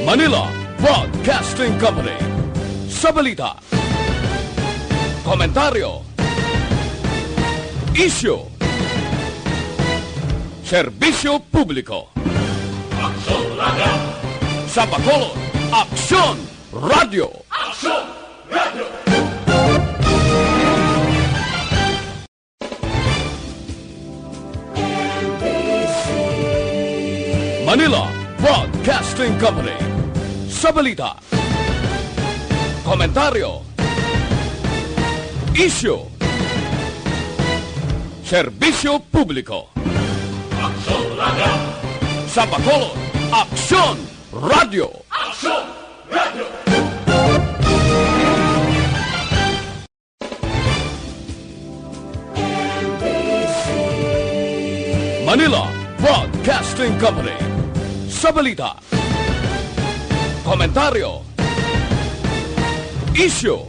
Manila Broadcasting Company. Sa balita, komentaryo, isyu, serbisyo publiko. Aksyon Radio. Sa Bacolod, Aksyon Radio. Aksyon Radio. Manila Broadcasting Company. Sa balita, komentaryo, isyu, serbisyo publiko. Aksyon Radio. Sa Bacolod, Aksyon Radio. Aksyon Radio. Manila Broadcasting Company. Sa balita, komentaryo, isyu,